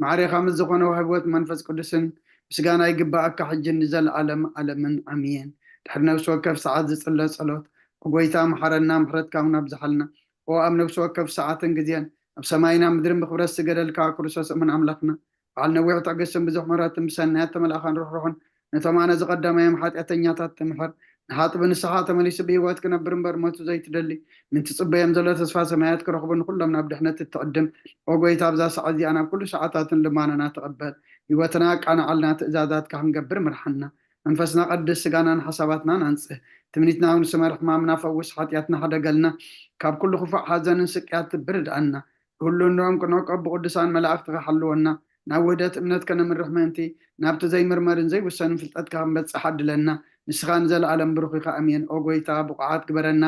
ማዕሬኻ ምስ ዝኾነ ህይወት መንፈስ ቅዱስን ምስጋና ይግባኣካ፣ ሕጂ ንዘለኣለም ኣለምን ኣሜን። ድሕሪ ነፍሲ ወከፍ ሰዓት ዝጽለ ጸሎት፣ ኦ ጎይታ፣ መሓረና፣ ምሕረትካ እውን ኣብዝሓልና። ኦ ኣብ ነፍሲ ወከፍ ሰዓትን ግዜን፣ ኣብ ሰማይን ኣብ ምድርን ብኽብረት ዝገደልካ ክርስቶስ እሙን ኣምላኽና፣ በዓል ነዊሕ ትዕግስትን ብዙሕ ምሕረትን ብሰናያት ተመልኣኻን ርሕሩሕን፣ ነቶም ኣነ ዝቐዳማዮም ሓጢኣተኛታት ትምሕር፣ ንሓጥቢ ንስኻ ተመሊሱ ብህይወት ክነብር እምበር ሞቱ ዘይትደሊ፣ ምእንቲ ጽበዮም ዘሎ ተስፋ ሰማያት ክረኽቡ ንኹሎም ናብ ድሕነት እትዕድም፣ ኦ ጎይታ፣ ኣብዛ ሰዓት እዚኣ ናብ ኩሉ ሰዓታትን ልማናና ተቐበል። ህይወትና ኣቃንዓልና፣ ትእዛዛትካ ክንገብር ምርሓና። መንፈስና ቀድስ፣ ስጋናን ሓሳባትናን ኣንጽህ። ትምኒትና እውን ስመር፣ ሕማምና ፈውስ፣ ሓጢኣትና ሕደገልና፣ ካብ ኩሉ ክፉእ ሓዘንን ስቅያት ትብርድኣና። ብሁሉ እንድኦም ክንዕቆብ ብቅዱሳን መላእኽትኻ ሓልወና። ናብ ውህደት እምነት ከነምርሕ ምእንቲ፣ ናብቲ ዘይምርመርን ዘይውሰንን ፍልጠትካ ክንበጽሕ ዓድለና። ንስኻ ንዘለኣለም ብሩኽ ኢኻ። ኣሜን። ኦ ጎይታ፣ ብቑዓት ግበረና።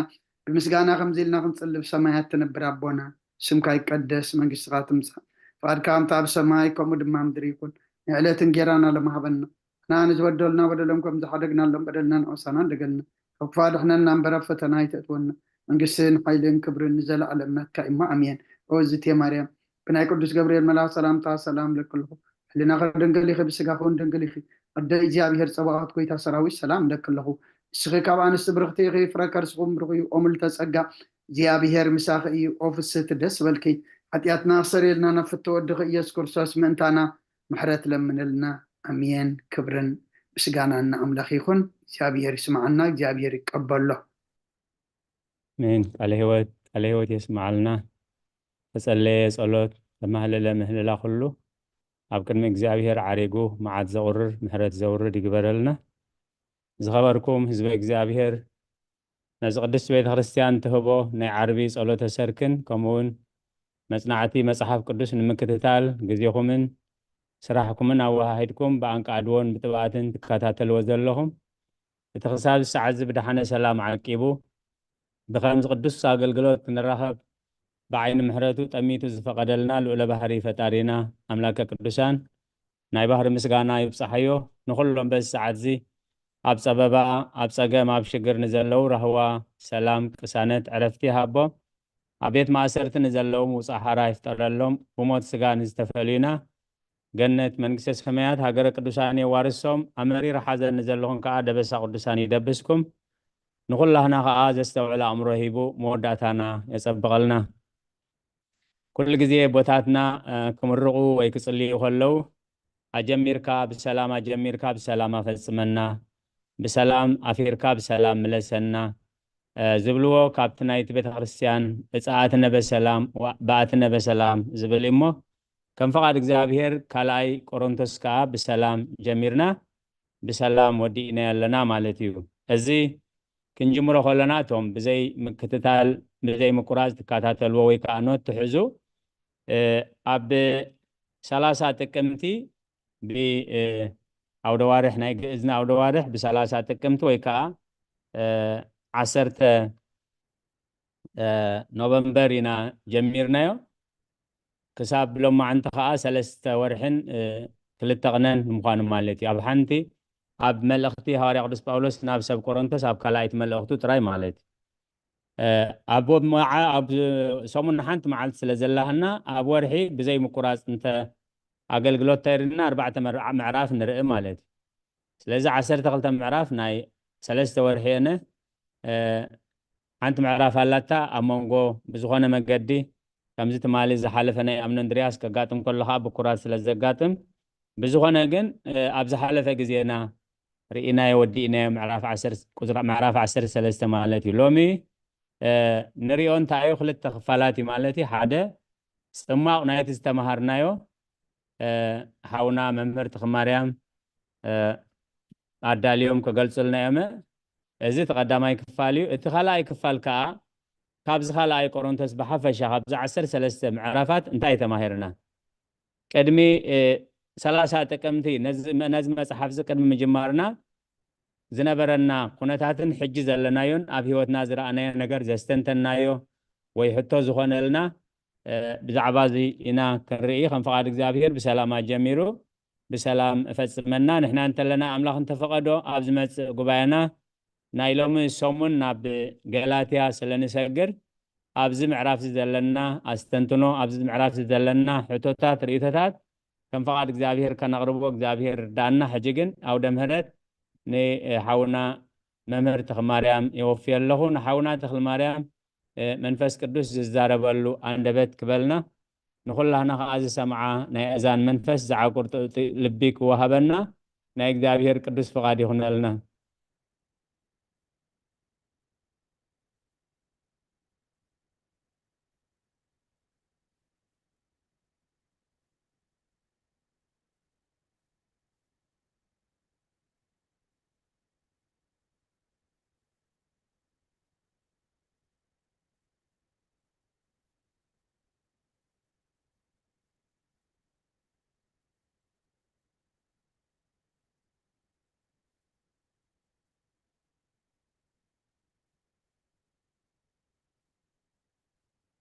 ብምስጋና ከምዚ ኢልና ክንጽሊ፣ ብሰማያት ትነብር ኣቦና፣ ስምካ ይቀደስ፣ መንግስትኻ ትምጻእ፣ ፍቓድካ ከምቲ ኣብ ሰማይ ከምኡ ድማ ምድሪ ይኹን። ንዕለት እንጌራና ሎሚ ሃበና። ንዓና ንዝበደሉና በደሎም ከም ዝሓደግናሎም በደልና ንዖሳና እንደገልና። ካብ ክፋ ድሕነና እምበር ኣብ ፈተና ኣይተእትወና። መንግስትን ሓይልን ክብርን ንዘለኣለም ናትካ እሞ ኣሜን። ኦ ዝቴ ማርያም፣ ብናይ ቅዱስ ገብርኤል መልኣኽ ሰላምታ ሰላም እለኪ ኣለኹ። ሕሊናኺ ድንግል ኢኺ፣ ብስጋኺ እውን ድንግል ኢኺ። ኣደ እግዚኣብሔር ጸባኦት፣ ጎይታ ሰራዊት፣ ሰላም እለኪ ኣለኹ። ንስኺ ካብ ኣንስቲ ብርኽቲ ኢኺ፣ ፍረ ከርስኹም ብሩኽ እዩ። ኦ ምልዕተ ጸጋ፣ እግዚኣብሔር ምሳኺ እዩ። ኦ ፍስህቲ፣ ደስ በልኪ። ሓጢኣትና ክሰርየልና ናብ ፍትወ ወድኺ ኢየሱስ ክርስቶስ ምእንታና ምሕረት ለምንልና። ኣሜን። ክብርን ምስጋናን ንኣምላኽ ይኹን። እግዚኣብሔር ይስምዓና፣ እግዚኣብሔር ይቀበሎ። ኣሜን። ቃለ ህይወት ቃለ ህይወት የስምዓልና። ተጸለየ ጸሎት፣ ተማህለለ ምህልላ ኩሉ ኣብ ቅድሚ እግዚኣብሔር ዓሪጉ መዓት ዘቑርር ምሕረት ዘውርድ ይግበረልና። ዝኸበርኩም ህዝበ እግዚኣብሔር፣ ነዚ ቅድስት ቤተ ክርስቲያን ትህቦ ናይ ዓርቢ ጸሎተ ሰርክን ከምኡውን መጽናዕቲ መጽሓፍ ቅዱስ ንምክትታል ግዜኹምን ስራሕኩምን ኣወሃሂድኩም ብኣንቃድዎን ብትብኣትን ትከታተልዎ ዘለኹም፣ እቲ ክሳብ ሰዓት እዚ ብደሓነ ሰላም ዓቂቡ ብኸምዚ ቅዱስ ኣገልግሎት ክንራኸብ ብዓይኒ ምሕረቱ ጠሚቱ ዝፈቐደልና ልዑለ ባህሪ ፈጣሪና ኣምላከ ቅዱሳን ናይ ባህሪ ምስጋና ይብጻሓዮ። ንኹሎም በዚ ሰዓት እዚ ኣብ ጸበባ ኣብ ጸገም ኣብ ሽግር ንዘለዉ ራህዋ ሰላም ቅሳነት ዕረፍቲ ይሃቦም። ኣብ ቤት ማእሰርቲ ንዘለዉ ምውጻእ ሓራ ይፍጠረሎም። ብሞት ስጋ ንዝተፈልዩና ገነት መንግስተ ሰማያት ሃገረ ቅዱሳን የዋርሶም። ኣብ መሪር ሓዘን ንዘለኹም ከኣ ደበሳ ቅዱሳን ይደብስኩም። ንኹላህና ከኣ ዘስተውዕል ኣእምሮ ሂቡ መወዳእታና የጸብቐልና። ኩሉ ግዜ ኣቦታትና ክምርቑ ወይ ክጽልዩ ከለዉ ኣጀሚርካ ብሰላም ኣጀሚርካ ብሰላም ኣፈጽመና፣ ብሰላም ኣፊርካ ብሰላም ምለሰና ዝብልዎ ካብቲ ናይቲ ቤተክርስትያን እፀኣትነ በሰላም በኣትነ በሰላም ዝብል እሞ ከም ፍቓድ እግዚኣብሔር ካልኣይ ቆሮንቶስ ከዓ ብሰላም ጀሚርና ብሰላም ወዲእና ኣለና ማለት እዩ። እዚ ክንጅምሮ ከለና እቶም ብዘይ ምክትታል ብዘይ ምቁራፅ ትከታተልዎ ወይ ከዓ ኖት ትሕዙ ኣብ ሰላሳ ጥቅምቲ ብኣውደዋርሕ ናይ ግእዝና ኣውደዋርሕ ብሰላሳ ጥቅምቲ ወይ ከዓ ዓሰርተ ኖቨምበር ኢና ጀሚርናዮ። ክሳብ ሎማዓንቲ ከዓ ሰለስተ ወርሕን ክልተ ቅነን ምዃኑ ማለት እዩ። ኣብ ሓንቲ ኣብ መልእኽቲ ሃዋርያ ቅዱስ ጳውሎስ ናብ ሰብ ቆሮንቶስ ኣብ ካልኣይቲ መልእኽቱ ጥራይ ማለት እዩ። ኣብ ሰሙን ሓንቲ መዓልቲ ስለ ዘላህና ኣብ ወርሒ ብዘይ ምቁራፅ እንተ ኣገልግሎት ተሪና ኣርባዕተ ምዕራፍ ንርኢ ማለት እዩ። ስለዚ ዓሰርተ ክልተ ምዕራፍ ናይ ሰለስተ ወርሒ የነ ሓንቲ ምዕራፍ ኣላታ ኣብ መንጎ ብዝኾነ መገዲ ከምዚ ትማሊ ዝሓለፈ ናይ ኣምነ እንድርያስ ከጋጥም ከሎ ከዓ ብኩራት ስለ ዘጋጥም ብዝኾነ ግን ኣብ ዝሓለፈ ግዜና ርኢናዮ ወዲእናዮ ምዕራፍ ዓሰርተ ሰለስተ ማለት እዩ። ሎሚ ንሪኦ እንታይ እዩ ክልተ ክፋላት እዩ ማለት እዩ። ሓደ ፅማቕ ናይቲ ዝተምሃርናዮ ሓውና መምህር ተኽማርያም ኣዳልዮም ክገልፁልና እዮም። እዚ እቲ ቀዳማይ ክፋል እዩ። እቲ ካልኣይ ክፋል ከዓ ካብዚ ካልኣይ ቆሮንቶስ ብሓፈሻ ካብዚ ዓሰርተ ሰለስተ ምዕራፋት እንታይ ተማሂርና? ቅድሚ ሰላሳ ጥቅምቲ ነዚ መፅሓፍ እዚ ቅድሚ ምጅማርና ዝነበረና ኩነታትን ሕጂ ዘለናዮን ኣብ ህይወትና ዝረኣናዮ ነገር ዘስተንተናዮ ወይ ሕቶ ዝኾነልና ብዛዕባ እዚ ኢና ክንርኢ። ከም ፍቓድ እግዚኣብሔር ብሰላም ኣጀሚሩ ብሰላም እፈፅመና። ንሕና እንተለና ኣምላኽ እንተፈቐዶ ኣብ ዝመፅእ ጉባኤና ናይ ሎሚ ሰሙን ናብ ገላትያ ስለ ንሰግር፣ ኣብዚ ምዕራፍ እዚ ዘለና ኣስተንትኖ፣ ኣብዚ ምዕራፍ እዚ ዘለና ሕቶታት፣ ርእይቶታት ከም ፍቓድ እግዚኣብሔር ከነቕርቦ እግዚኣብሔር ርዳእና። ሕጂ ግን ኣውደ ምህረት ንሓውና መምህር ተኽልማርያም የወፍዮ ኣለኹ። ንሓውና ተኽልማርያም፣ እ፣ መንፈስ ቅዱስ ዝዛረበሉ ኣንደበት ክበልና፣ ንኹላህና ኸዓ ዝሰምዓ ናይ ኣእዛን መንፈስ ዝዓቁር ጥዑይ ልቢ ክወሃበና ናይ እግዚኣብሔር ቅዱስ ፍቓድ ይኹነልና።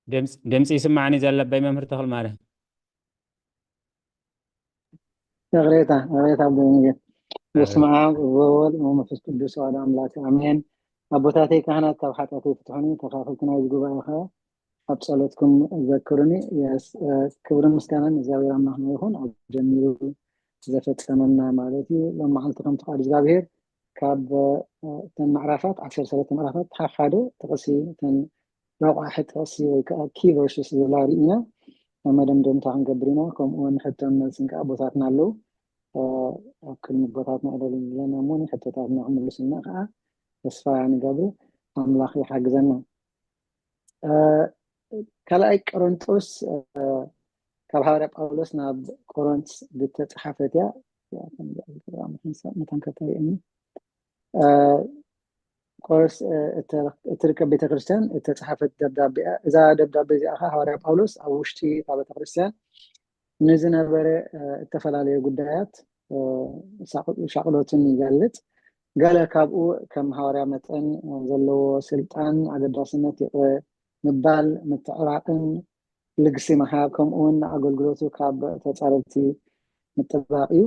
ድምፂ ድምፂ ይስማዕኒ ዘለበይ መምህር ተኽልማርያም? ይቕሬታ፣ ይቕሬታ ኣቦ ወንጌል። በስመ ኣብ ወወልድ ወመንፈስ ቅዱስ ኣሐዱ ኣምላክ ኣሜን። ኣቦታተይ ካህናት ካብ ሓጢኣተይ ፍትሑኒ፣ ተኻፈልቲ ናይዚ ጉባኤ ኸዓ ኣብ ጸሎትኩም ዘክሩኒ። የስ፣ እ፣ ክብርን ምስጋናን እግዚኣብሔር ኣምላኽና ይኹን። ኣብ ጀሚሩ ዘፈጸመና ማለት እዩ። ሎም መዓልቲ ከም ፍቓድ እግዚኣብሔር ካብ፣ እ፣ እተን ምዕራፋት፣ ዓሰርተ ሰለስተ ምዕራፋት፣ ሓፍ ሓደ ጥቕሲ፣ እተን ረቋሒ ጥቕሲ ወይ ከዓ ኪ ቨርስስ ዝብላ ርኢና መደምደምታ ክንገብር ኢና። ከምኡ እውን ሕቶን መልስን ከዓ ኣቦታትና ኣለዉ። እ፣ ኣብ ቅድሚ ኣቦታትና ዕለል እንብለና እሞ ንሕቶታትና ክምልሱልና ከዓ ተስፋ ንገብር። ኣምላኽ ይሓግዘና። እ፣ ካልኣይ ቆሮንጦስ፣ እ፣ ካብ ሃዋርያ ጳውሎስ ናብ ቆሮንት ዝተጻሓፈት እያ። እዚኣ ከም መታን ከተርእየኒ። እ፣ ቆሮስ፣ እ፣ እተ-፣ እትርከብ ቤተክርስትያን እተጻሓፈት ደብዳቤ እያ። እዛ ደብዳቤ እዚኣ ኸዓ ሃዋርያ ጳውሎስ ኣብ ውሽጢ እታ ቤተክርስትያን ንዝነበረ፣ እ፣ እተፈላለየ ጉዳያት፣ እ፣ ሻቕ-፣ ሻቕሎትን ይገልጽ። ገለ ካብኡ ከም ሃዋርያ መጠን፣ እ፣ ዘለዎ ስልጣን፣ ኣገዳስነት፣ ይቕረ ምባል፣ ምትዕራቕን ልግሲ ምሃብ፣ ከምኡ እውን ንኣገልግሎቱ ካብ ተጻረርቲ ምጥባቕ እዩ።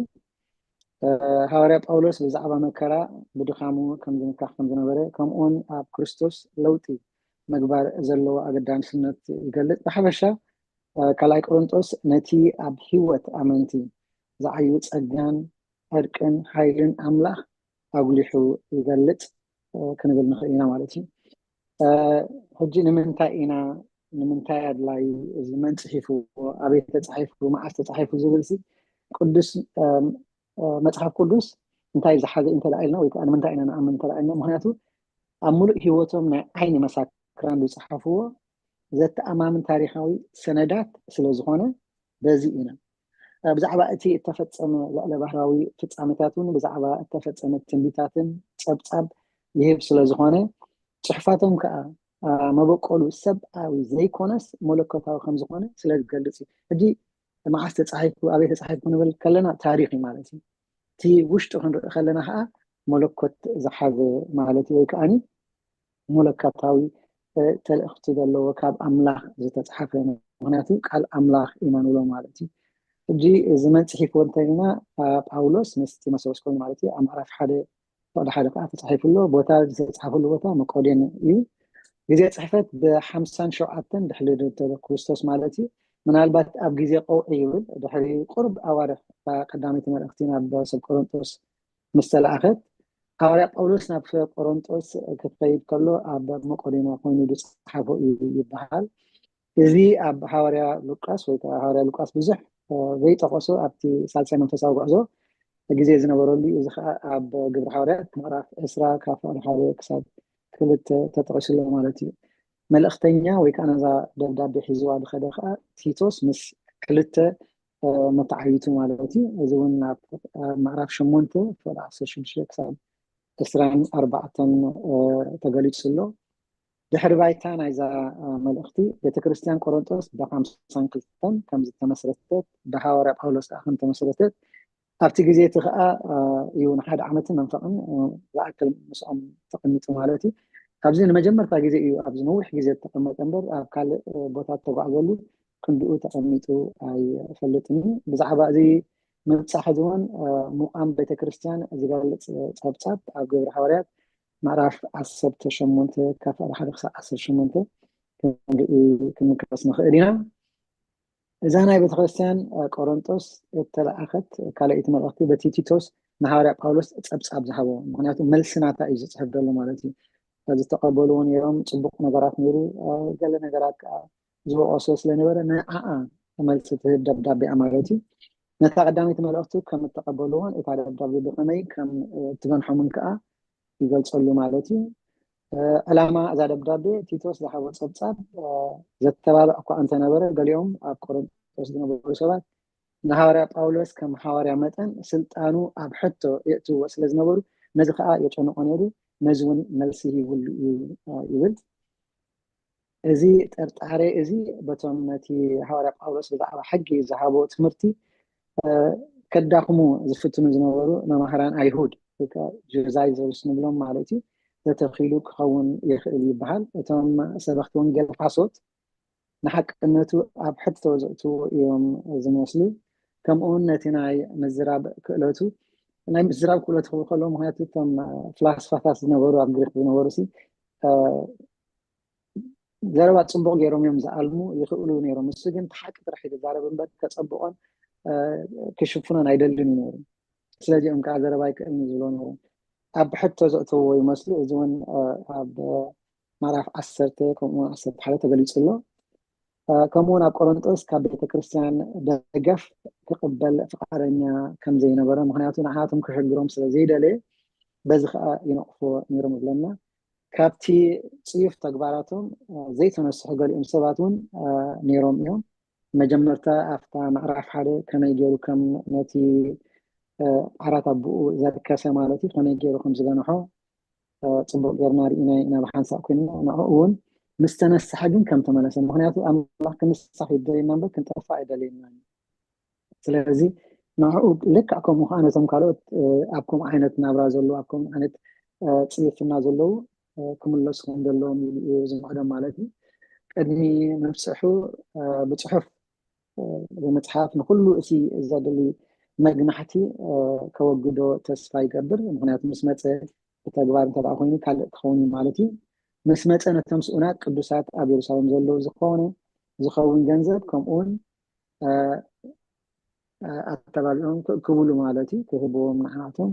እ፣ ሃዋርያ ጳውሎስ ብዛዕባ መከራ ብድኻሙ ከም ዝምካሕ ከም ዝነበረ፣ ከምኡ እውን ኣብ ክርስቶስ ለውጢ ምግባር ዘለዎ ኣገዳስነት ይገልጽ። ብሓፈሻ፣ እ፣ ካልኣይ ቆሮንጦስ ነቲ ኣብ ህይወት ኣመንቲ ዝዓዩ ጸጋን ዕርቅን ሓይልን ኣምላኽ ኣጉሊሑ ይገልጽ፣ እ፣ ክንብል ንኽእል ኢና ማለት እዩ። እ፣ ሕጂ ንምንታይ ኢና፣ ንምንታይ ኣድላዩ፣ እዚ መን ጽሒፍዎ፣ ኣበይ ተጻሒፉ፣ መዓስ ተጻሒፉ ዝብል ሲ ቅዱስ፣ እ፣ እ፣ መጽሓፍ ቅዱስ እንታይ ዝሓዘ እንተ ደኣ ኢልና፣ ወይ ከኣ ንምንታይ ኢና ንኣምን እንተ ደኣ ኢልና፣ ምኽንያቱ ኣብ ምሉእ ህይወቶም ናይ ዓይኒ መሳክራን ዝጸሓፍዎ ዘተኣማምን ታሪኻዊ ሰነዳት ስለ ዝኾነ በዚ ኢና። እ፣ ብዛዕባ እቲ እተፈጸመ ልዕለ ባህራዊ ፍጻሜታት እውን ብዛዕባ እተፈጸመ ትንቢታትን ጸብጻብ ይህብ ስለ ዝኾነ፣ ጽሑፋቶም ከኣ፣ እ፣ መበቆሉ ሰብኣዊ ዘይኮነስ መለኮታዊ ከም ዝኾነ ስለ ዝገልጽ እዩ። ሕጂ መዓስ ተጻሒፉ፣ ኣበይ ተጻሒፉ ክንብል ከለና ታሪኽ እዩ ማለት እዩ። እቲ ውሽጡ ክንርኢ ከለና ከኣ መለኮት ዝሓዘ ማለት እዩ፣ ወይ ከኣኒ መለኮታዊ፣ እ፣ ተልእኽቲ ዘለዎ ካብ ኣምላኽ ዝተጻሓፈ፣ ምኽንያቱ ቃል ኣምላኽ ኢና ንብሎ ማለት እዩ። ሕጂ እዚ መን ጽሒፍዎ እንተኢልና፣ እ፣ ጳውሎስ ምስ ጢሞቴዎስ ኮይኑ ማለት እዩ። ኣብ ምዕራፍ ሓደ ፍቕዲ ሓደ ከዓ ተጻሒፉ ኣሎ። ቦታ ዝተጻሕፈሉ ቦታ መቄዶንያ እዩ። ግዜ ጽሕፈት ብሓምሳን ሸውዓተን ድሕሪ ልደት ክርስቶስ ማለት እዩ። ምናልባት ኣብ ግዜ ቀውዒ ይብል፣ ድሕሪ ቁሩብ ኣዋርሕ እታ ቀዳመይቲ መልእኽቲ ናብ ሰብ ቆሮንጦስ ምስ ተላእኸት፣ ሃዋርያ ጳውሎስ ናብ ቆሮንጦስ ክትኸይድ ከሎ ኣብ መቄዶንያ ኮይኑ ዝጸሓፎ እዩ ይበሃል። እዚ ኣብ ሃዋርያ ሉቃስ ወይ ከዓ ሃዋርያ ሉቃስ ብዙሕ፣ እ፣ ዘይጠቐሶ ኣብቲ ሳልሳይ መንፈሳዊ ጉዕዞ ግዜ ዝነበረሉ እዩ። እዚ ከዓ ኣብ ግብሪ ሃዋርያት ምዕራፍ ዕስራ ካብ ፍቕዲ ሓደ ክሳብ ክልተ ተጠቒሱ ኣሎ ማለት እዩ። መልእኽተኛ ወይ ከዓ ነዛ ደብዳቤ ሒዝዋ ዝኸደ ከዓ ቲቶስ ምስ ክልተ፣ እ፣ መተዓይቱ ማለት እዩ። እዚ እውን ናብ፣ እ፣ ምዕራፍ ሸሞንተ ፍቕዲ ዓሰርተ ሽዱሽተ ክሳብ ዕስራን ኣርባዕተን፣ እ፣ ተገሊጹ ኣሎ። ድሕሪ ባይታ ናይዛ፣ እ፣ መልእኽቲ፣ ቤተ ክርስቲያን ቆሮንጦስ ብሓምሳን ክልተን ከም ዝተመስረተት፣ ብሃዋርያ ጳውሎስ ከዓ ከም ተመስረተት ኣብቲ ግዜ እቲ ኸኣ፣ እ፣ እዩ ንሓደ ዓመትን መንፈቕን፣ እ፣ ዝኣክል ምስኦም ተቐሚጡ ማለት እዩ። ኣብዚ ንመጀመርታ ግዜ እዩ ኣብዚ ነዊሕ ግዜ ዝተቐመጠ እምበር ኣብ ካልእ፣ እ፣ ቦታ ዝተጓዕዘሉ ክንድኡ ተቐሚጡ ኣይፈልጥን እዩ። ብዛዕባ እዚ ምብጻሕ እዚ እውን፣ እ፣ ምቋም ቤተ ክርስቲያን ዝገልጽ ጸብጻብ ኣብ ግብሪ ሃዋርያት ምዕራፍ ዓሰርተ ሸሞንተ ካብ ሓደ ክሳብ ዓሰርተ ሸሞንተ ክንርኢ ክንምልከት ንኽእል ኢና። እዛ ናይ ቤተክርስትያን ቆሮንጦስ እተለኣኸት ካልኣይቲ መልእኽቲ በቲ ቲቶስ ንሃዋርያ ጳውሎስ ጸብጻብ ዝሃቦ፣ ምክንያቱ መልሲ ናታ እዩ ዝጽሕፍ ዘሎ ማለት እዩ። ዝተቐበልዎ ነይሮም፣ ጽቡቕ ነገራት ነይሩ፣ ገለ ነገራት ከዓ ዝወቀሶ ስለነበረ ንዓኣ መልሲ ትህብ ደብዳቤ ማለት እዩ። ነታ ቀዳመይቲ መልእኽቱ ከም እተቐበልዎን እታ ደብዳቤ ብኸመይ ከም እትገንሖምን ከዓ ይገልጸሉ ማለት እዩ። ዕላማ እዛ ደብዳቤ ቲቶስ ዝሃቦ ጸብጻብ ዘተባብዕ እኳ እንተነበረ፣ ገሊኦም ኣብ ቆሮንቶስ ዝነበሩ ሰባት ንሃዋርያ ጳውሎስ ከም ሃዋርያ መጠን ስልጣኑ ኣብ ሕቶ የእትዎ ስለ ዝነበሩ፣ ነዚ ከዓ የጨንቆ ነይሩ። ነዚ እውን መልሲ ሂብሉ እዩ ይብል። እዚ ጥርጣሬ እዚ በቶም ነቲ ሃዋርያ ጳውሎስ ብዛዕባ ሕጊ ዝሃቦ ትምህርቲ ከዳኽሙ ዝፍትኑ ዝነበሩ መማህራን ኣይሁድ፣ ጁዛይዘርስ ንብሎም ማለት እዩ፣ ተተኺሉ ክኸውን ይኽእል ይበሃል። እቶም ሰበኽቲ ወንጌል ሓሶት ንሓቅነቱ ኣብ ሕቶ ዘእትዎ እዮም ዝመስሉ። ከምኡውን ነቲ ናይ ምዝራብ ክእለቱ፣ ናይ ምዝራብ ክእለቱ ክብል ከሎ፣ ምክንያቱ እቶም ፍላስፋታት ዝነበሩ፣ ኣብ ግሪክ ዝነበሩ ሲ ዘረባ ጽቡቕ ገይሮም እዮም ዝኣልሙ፣ ይኽእሉ ነይሮም። እሱ ግን እቲ ሓቂ ጥራሕ እዩ ዝዛረብ እምበር ከጸብቖን ክሽፍኖን ኣይደልን እዩ ነይሩ። ስለዚኦም ከዓ ዘረባ ኣይክእልን እዩ ዝብሎ ነይሩ። ኣብ ሕቶ ዘእተዎ ይመስሉ። እዚ እውን ኣብ ምዕራፍ ዓሰርተ ከምኡ ዓሰርተ ሓደ ተገሊጹ ኣሎ። ከምኡውን ኣብ ቆሮንጦስ ካብ ቤተክርስትያን ደገፍ ክቕበል ፍቓደኛ ከም ዘይነበረ፣ ምክንያቱ ንዓቶም ክሕግሮም ስለ ዘይደለየ በዚ ከዓ ይነቕፎ ነይሮም ይብለና። ካብቲ ጽዩፍ ተግባራቶም ዘይተነስሑ ገሊኦም ሰባት እውን ነይሮም እዮም። መጀመርታ ኣብታ ምዕራፍ ሓደ ከመይ ገይሩ ከም ነቲ ዓራት ኣቦኡ ዘርከሰ ማለት እዩ፣ ከመይ ገይሩ ከም ዝገንሖ ጽቡቕ ጌርና ርኢና ኢና ብሓንሳእ ኮይንና። ንዕኡ እውን ምስ ተነስሐ ግን ከም ተመለሰ፣ ምክንያቱ ኣምላኽ ክንሳሕ ይደልየና እምበር ክንጠፍእ ኣይደልየና። ስለዚ ንዕኡ ልክዕ ከምኡ ከዓ ነቶም ካልኦት ኣብ ከምኡ ዓይነት ናብራ ዘለዉ፣ ኣብ ከምኡ ዓይነት ጽይፍና ዘለዉ ክምለሱ ከም ዘለዎም ኢሉ እዩ ዝምዕዶም ማለት እዩ። ቅድሚ ምብፅሑ ብፅሑፍ ብምፅሓፍ ንኩሉ እቲ ዘድሊ መግናሕቲ ከወግዶ ተስፋ ይገብር። ምክንያቱ ምስ መፀ ብተግባር እንተ ኮይኑ ካልእ ክኸውን ማለት እዩ። ምስ መፀ ነቶም ስኡናት ቅዱሳት ኣብ የሩሳሌም ዘለዉ ዝኾነ ዝኸውን ገንዘብ ከምኡውን ኣተባቢዖም ክእክብሉ ማለት እዩ፣ ክህብዎም ንዓቶም።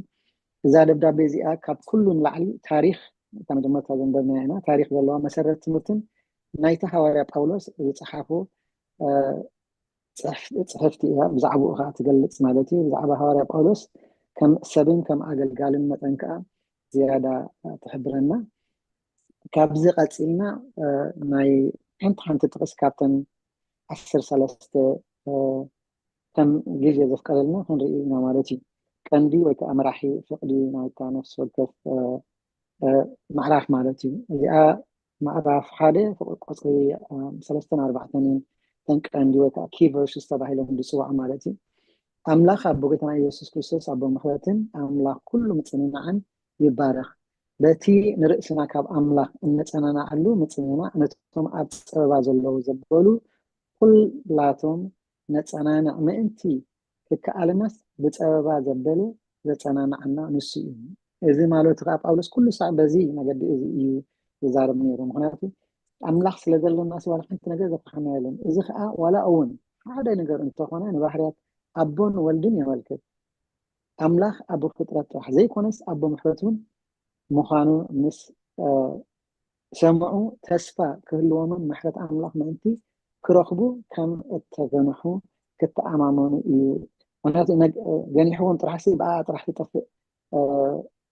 እዛ ደብዳቤ እዚኣ ካብ ኩሉ ንላዕሊ ታሪኽ፣ እታ መጀመርታ ዘንበብናያ ኢና፣ ታሪኽ ዘለዋ መሰረት ትምህርትን ናይቲ ሃዋርያ ጳውሎስ ዝጸሓፎ ጽሕፍቲ እያ። ብዛዕባኡ ከዓ ትገልጽ ማለት እዩ። ብዛዕባ ሃዋርያ ጳውሎስ ከም ሰብን ከም ኣገልጋልን መጠን ከዓ ዝያዳ ትሕብረና። ካብዚ ቀጺልና ናይ ሓንቲ ሓንቲ ጥቕስ ካብተን ዓሰርተ ሰለስተ ከም ግዜ ዘፍቀደልና ክንርኢ ኢና ማለት እዩ። ቀንዲ ወይ ከዓ መራሒ ፍቕዲ ናይታ ነፍሲ ወከፍ ምዕራፍ ማለት እዩ። እዚኣ ምዕራፍ ሓደ ፍቕዲ ቁፅሪ ሰለስተን ኣርባዕተን እየን። እተን ቀንዲ ወይ ከዓ ኪ ቨርስስ ተባሂሎም ዝፅዋዕ ማለት እዩ። ኣምላኽ ኣቦ ጎይታና ኢየሱስ ክርስቶስ ኣቦ ምሕረትን ኣምላኽ ኩሉ ምፅንናዕን ይባረኽ። በቲ ንርእስና ካብ ኣምላኽ እነጸናንዓሉ ምጽንናዕ ነቶም ኣብ ጸበባ ዘለዉ ዘበሉ ኩላቶም ነጸናንዕ ምእንቲ ክከኣለናስ ብጸበባ ዘበለ ዘጸናንዓና ንሱ እዩ። እዚ ማለቱ ከኣ ጳውሎስ ኩሉ ሳዕ በዚ መገዲ እዚ እዩ ዝዛረብ ነይሩ። ምኽንያቱ ኣምላኽ ስለ ዘለና ዋላ ሓንቲ ነገር ዘፍርሓና የለን። እዚ ከኣ ዋላ እውን ሓደ ነገር እንተኾነ ንባህርያት ኣቦን ወልድን የመልክት። ኣምላኽ ኣቦ ፍጥረት ጥራሕ ዘይኮነስ ኣቦ ምሕረት እውን ምዃኑ ምስ ሰምዑ ተስፋ ክህልዎምን ምሕረት ኣምላኽ ምእንቲ ክረኽቡ ከም እተገንሑ ክተኣማመኑ እዩ። ምክንያቱ ገኒሕዎም ጥራሕ ሲ ብኣ ጥራሕ ትጠፍእ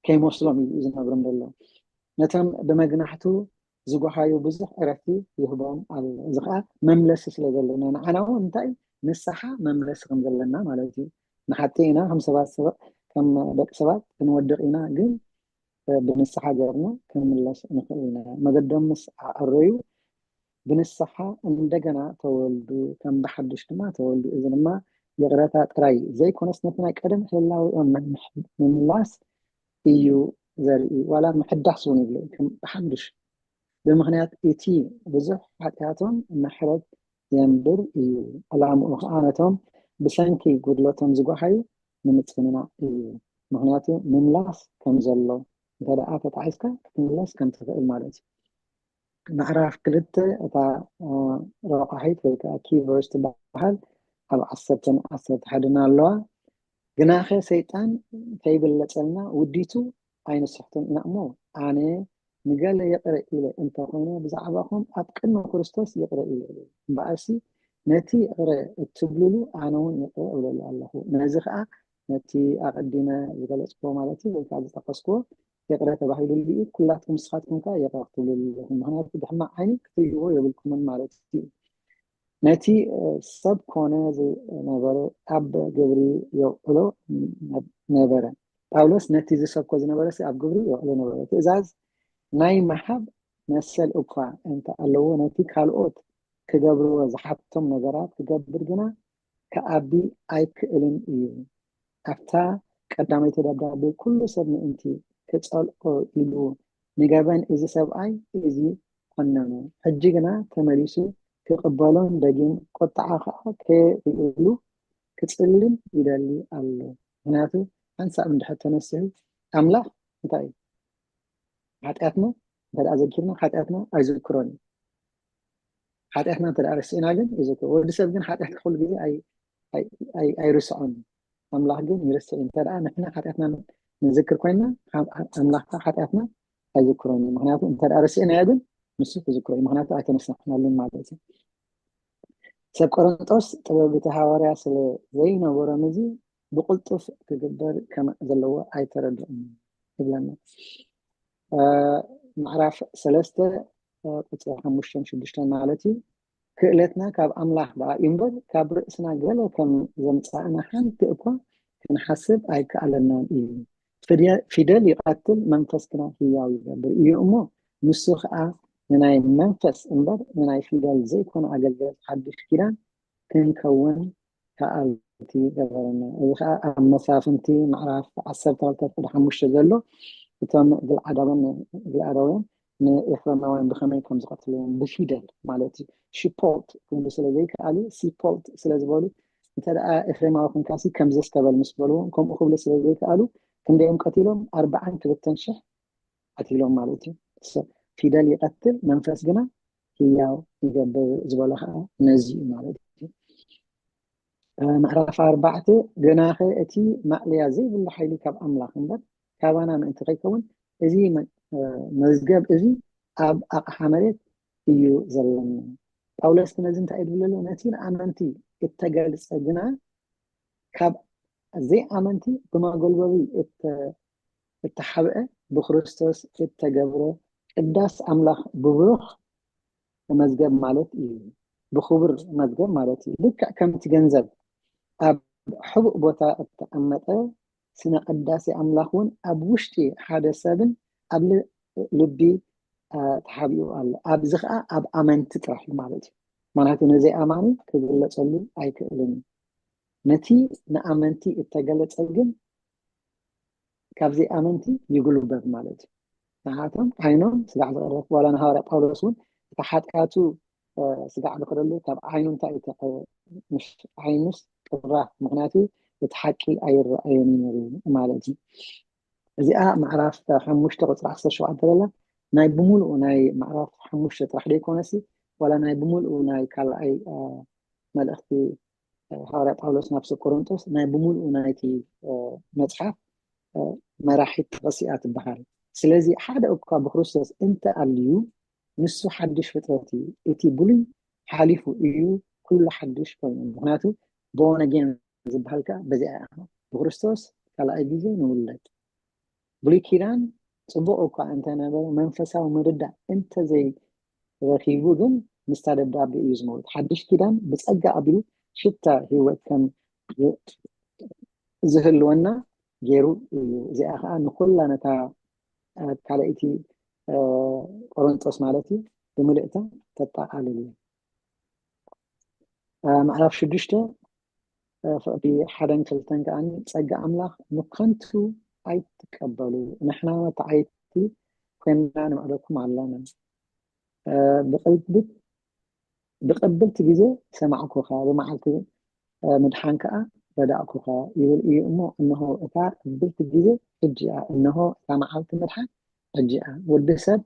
ከይመስሎም እዩ ዝነግሮም ዘሎ። ነቶም ብመግናሕቱ ዝጓሃዩ ብዙሕ ዕረፍቲ ይህቦም ኣሎ። እዚ ከዓ መምለሲ ስለ ዘለና ንዓና እውን እንታይ ንስሓ መምለሲ ከም ዘለና ማለት እዩ። ንሓጢ ኢና ከም ሰባት ሰብ- ከም ደቂ ሰባት ክንወድቕ ኢና፣ ግን ብንስሓ ገርና ክንምለስ ንኽእል ኢና። መገዶም ምስ ኣዕረዩ ብንስሓ እንደገና ተወልዱ፣ ከም ብሓድሽ ድማ ተወልዱ። እዚ ድማ ይቕረታ ጥራይ ዘይኮነስ ነቲ ናይ ቀደም ህላዊኦም ምምላስ እዩ ዘርኢ፣ ዋላ ምሕዳስ እውን ይብሉ ከም ብሓድሽ ብምኽንያት እቲ ብዙሕ ሓጢኣቶም ምሕረት የንብር እዩ። ዕላምኡ ከዓ ነቶም ብሰንኪ ጉድለቶም ዝጓሃዩ ንምጽንናዕ እዩ። ምኽንያቱ ምምላስ ከም ዘሎ እንተ ደኣ ተጣሒስካ ክትምለስ ከም ትኽእል ማለት እዩ። ምዕራፍ ክልተ እታ ረቋሒት ወይ ከዓ ኪ ቨርስ ትበሃል ኣብ ዓሰርተን ዓሰርተ ሓደን ኣለዋ። ግናኸ ሰይጣን ከይብለጸልና ውዲቱ ኣይንስሕትን ኢና እሞ ኣነ ንገለ ይቕረ ኢለ እንተኾይነ ብዛዕባኹም ኣብ ቅድሚ ክርስቶስ ይቕረ ኢለ እየ። እምበኣርሲ ነቲ ይቕረ እትብልሉ ኣነ እውን ይቕረ እብለሉ ኣለኹ። ነዚ ከዓ ነቲ ኣቐዲመ ዝገለጽክዎ ማለት እዩ ወይ ከዓ ዝጠቀስክዎ ይቕረ ተባሂሉ እዩ። ኩላትኩም ንስኻትኩም ከዓ ይቕረ ክትብልሉ ኣለኹም። ምክንያቱ ብሕማቕ ዓይኒ ክትርእይዎ የብልኩምን ማለት እዩ። ነቲ ሰብ ኮነ ዝነበረ ኣብ ግብሪ የውዕሎ ነበረ። ጳውሎስ ነቲ ዝሰብኮ ዝነበረ ኣብ ግብሪ የውዕሎ ነበረ። ትእዛዝ ናይ ምሃብ መሰል እኳ እንተ ኣለዎ ነቲ ካልኦት ክገብርዎ ዝሓቶም ነገራት ክገብር ግና ክኣቢ ኣይክእልን እዩ። ኣብታ ቀዳመይቲ ደብዳቤ ኩሉ ሰብ ምእንቲ ክጸልኦ ኢሉ ንገበን እዚ ሰብኣይ እዚ ኮነኖ። ሕጂ ግና ተመሊሱ ክቕበሎን ደጊም ቁጥዓ ኸዓ ከርእየሉ ክጽልን ይደሊ ኣሎ። ምክንያቱ ሓንሳብ እንድሕር ተነሲሑ ኣምላኽ እንታይ እዩ? ሓጢኣትና እንተ ደኣ ዘኪርና ሓጢኣትና ኣይዝክሮን እዩ። ሓጢኣትና እንተ ደኣ ረሲዕና ግን ይዝክሮ። ወዲ ሰብ ግን ሓጢኣት ኩሉ ግዜ ኣይ- ኣይ- ኣይ- ኣይርስዖን እዩ። ኣምላኽ ግን ይርስዕ እዩ። እንተ ደኣ ንሕና ሓጢኣትና ንዝክር ኮይንና ሓ- ኣምላኽ ከዓ ሓጢኣትና ኣይዝክሮን እዩ። ምክንያቱ እንተ ደኣ ረሲዕናዮ ግን ንሱ ክዝክሮ እዩ። ምክንያቱ ኣይተነሳሕናሉን ማለት እዩ። ሰብ ቆሮንጦስ ጥበብ እቲ ሃዋርያ ስለ ዘይነበሮም እዚ ብቕልጡፍ ክግበር ከም ዘለዎ ኣይተረድኡን ይብለና። ምዕራፍ ሰለስተ ቁፅሪ ሓሙሽተን ሽዱሽተን ማለት እዩ። ክእለትና ካብ ኣምላኽ ደኣ እዩ እምበር ካብ ርእስና ገለ ከም ዘምፃእና ሓንቲ እኳ ክንሓስብ ኣይከኣለናን እዩ። ፊደል ይቐትል መንፈስ ግና ህያው ይገብር እዩ እሞ ንሱ ከዓ ንናይ መንፈስ እምበር ንናይ ፊደል ዘይኮነ ኣገልገልቲ ሓድሽ ኪዳን ክንከውን ከኣልቲ ገበረና። እዚ ከዓ ኣብ መሳፍንቲ ምዕራፍ ዓሰርተ ክልተ ፍቅዲ ሓሙሽተ ዘሎ እቶም ግልዓዳውያን ግልዓዳውያን ንኤፍረማውያን ብኸመይ ከም ዝቐትልዎም ብፊደል ማለት እዩ። ሽፖልት ክብሉ ስለ ዘይከኣሉ ሲፖልት ስለ ዝበሉ እንተ ደኣ ኤፍሬማዊ ኮንካሲ ከምዚ ዝተበል ምስ በልዎም ከምኡ ክብሉ ስለ ዘይከኣሉ ክንደዮም ቀቲሎም ኣርባዓን ክልተን ሽሕ ቀቲሎም ማለት እዩ። ፊደል ይቀትል መንፈስ ግና ህያው ይገብር ዝበሎ ከዓ ነዚ እዩ ማለት እዩ። ምዕራፍ ኣርባዕተ ግናኸ እቲ ማእለያ ዘይብሉ ሓይሊ ካብ ኣምላኽ እምበር ካባና ምእንቲ ከይከውን እዚ መዝገብ እዚ ኣብ ኣቕሓ መሬት እዩ ዘለና። ጳውሎስ ነዚ እንታይ እዩ ዝብል ዘሎ? ነቲ ንኣመንቲ እተገልጸ ግና ካብ ዘይኣመንቲ ብመጎልበቢ እተሓብአ ብክርስቶስ እተገብረ ቅዳስ ኣምላኽ ብብሩኽ መዝገብ ማለት እዩ። ብክቡር መዝገብ ማለት እዩ። ልክዕ ከምቲ ገንዘብ ኣብ ሕቡእ ቦታ እተቐመጠ ስነ ቅዳሴ ኣምላኽ እውን ኣብ ውሽጢ ሓደ ሰብን ኣብ ልቢ ተሓቢኡ ኣሎ። ኣብዚ ከዓ ኣብ ኣመንቲ ጥራሕ እዩ ማለት እዩ። ምክንያቱ ንዘይኣማኒ ክግለፀሉ ኣይክእልን እዩ። ነቲ ንኣመንቲ እተገለፀ ግን ካብ ዘይኣመንቲ ይጉልበብ ማለት እዩ። ንዓቶም ዓይኖም ስጋዕ ዝቐረብ ዋላ ንሃዋርያ ጳውሎስ እውን እቲ ሓጢኣቱ ስጋዕ ዝኸደሉ ካብ ዓይኑ እንታይ እዩ ተቐ- ምሽ ዓይኑስ ጥራ ምክንያቱ እቲ ሓቂ ኣይረኣዮን እዩ ነይሩ ማለት እዩ። እዚኣ ምዕራፍ ሓሙሽተ ቁፅሪ ዓሰርተ ሸውዓተ ዘላ ናይ ብምሉኡ ናይ ምዕራፍ ሓሙሽተ ጥራሕ ዘይኮነሲ ዋላ ናይ ብምሉኡ ናይ ካልኣይ መልእኽቲ ሃዋርያ ጳውሎስ ናብ ሰብ ቆሮንጦስ ናይ ብምሉኡ ናይቲ መፅሓፍ መራሒት ጥቕሲ እያ ትበሃል። ስለዚ ሓደ እኳ ብክርስቶስ እንተ ኣልዩ ንሱ ሓድሽ ፍጥረት እዩ፣ እቲ ብሉይ ሓሊፉ እዩ ኩሉ ሓድሽ ኮይኑ። ምክንያቱ ቦነጌን ዝበሃል ከዓ በዚኣ ኢኻ ብክርስቶስ ካልኣይ ግዜ ንውለድ። ብሉይ ኪዳን ፅቡቕ እኳ እንተነበረ መንፈሳዊ ምርዳእ እንተዘይ ረኺቡ ግን ምስታ ደብዳቤ እዩ ዝመውት። ሓድሽ ኪዳን ብፀጋ ኣቢሉ ሽታ ህይወት ከም ዝህልወና ገይሩ እዩ። እዚኣ ከዓ ንኩላ ነታ ካልኣይቲ ቆሮንጦስ ማለት እዩ ብምልእታ ተጠቃልል እዩ። ምዕራፍ ሽዱሽተ ፍቕዲ ሓደን ክልተን ከዓ ፀጋ ኣምላኽ ንከንቱ ኣይትቀበሉ፣ ንሕና መተዓይቲ ኮይንና ንምዕደኩም ኣለና። ብቅልብት ብቅብልቲ ግዜ ሰማዕኩኻ፣ ብመዓልቲ ምድሓን ከዓ ረዳእኩኻ ይብል እዩ እሞ፣ እንሆ እታ ቅብልቲ ግዜ ሕጂ እያ፣ እንሆ እታ መዓልቲ ምድሓን ሕጂ እያ። ወዲ ሰብ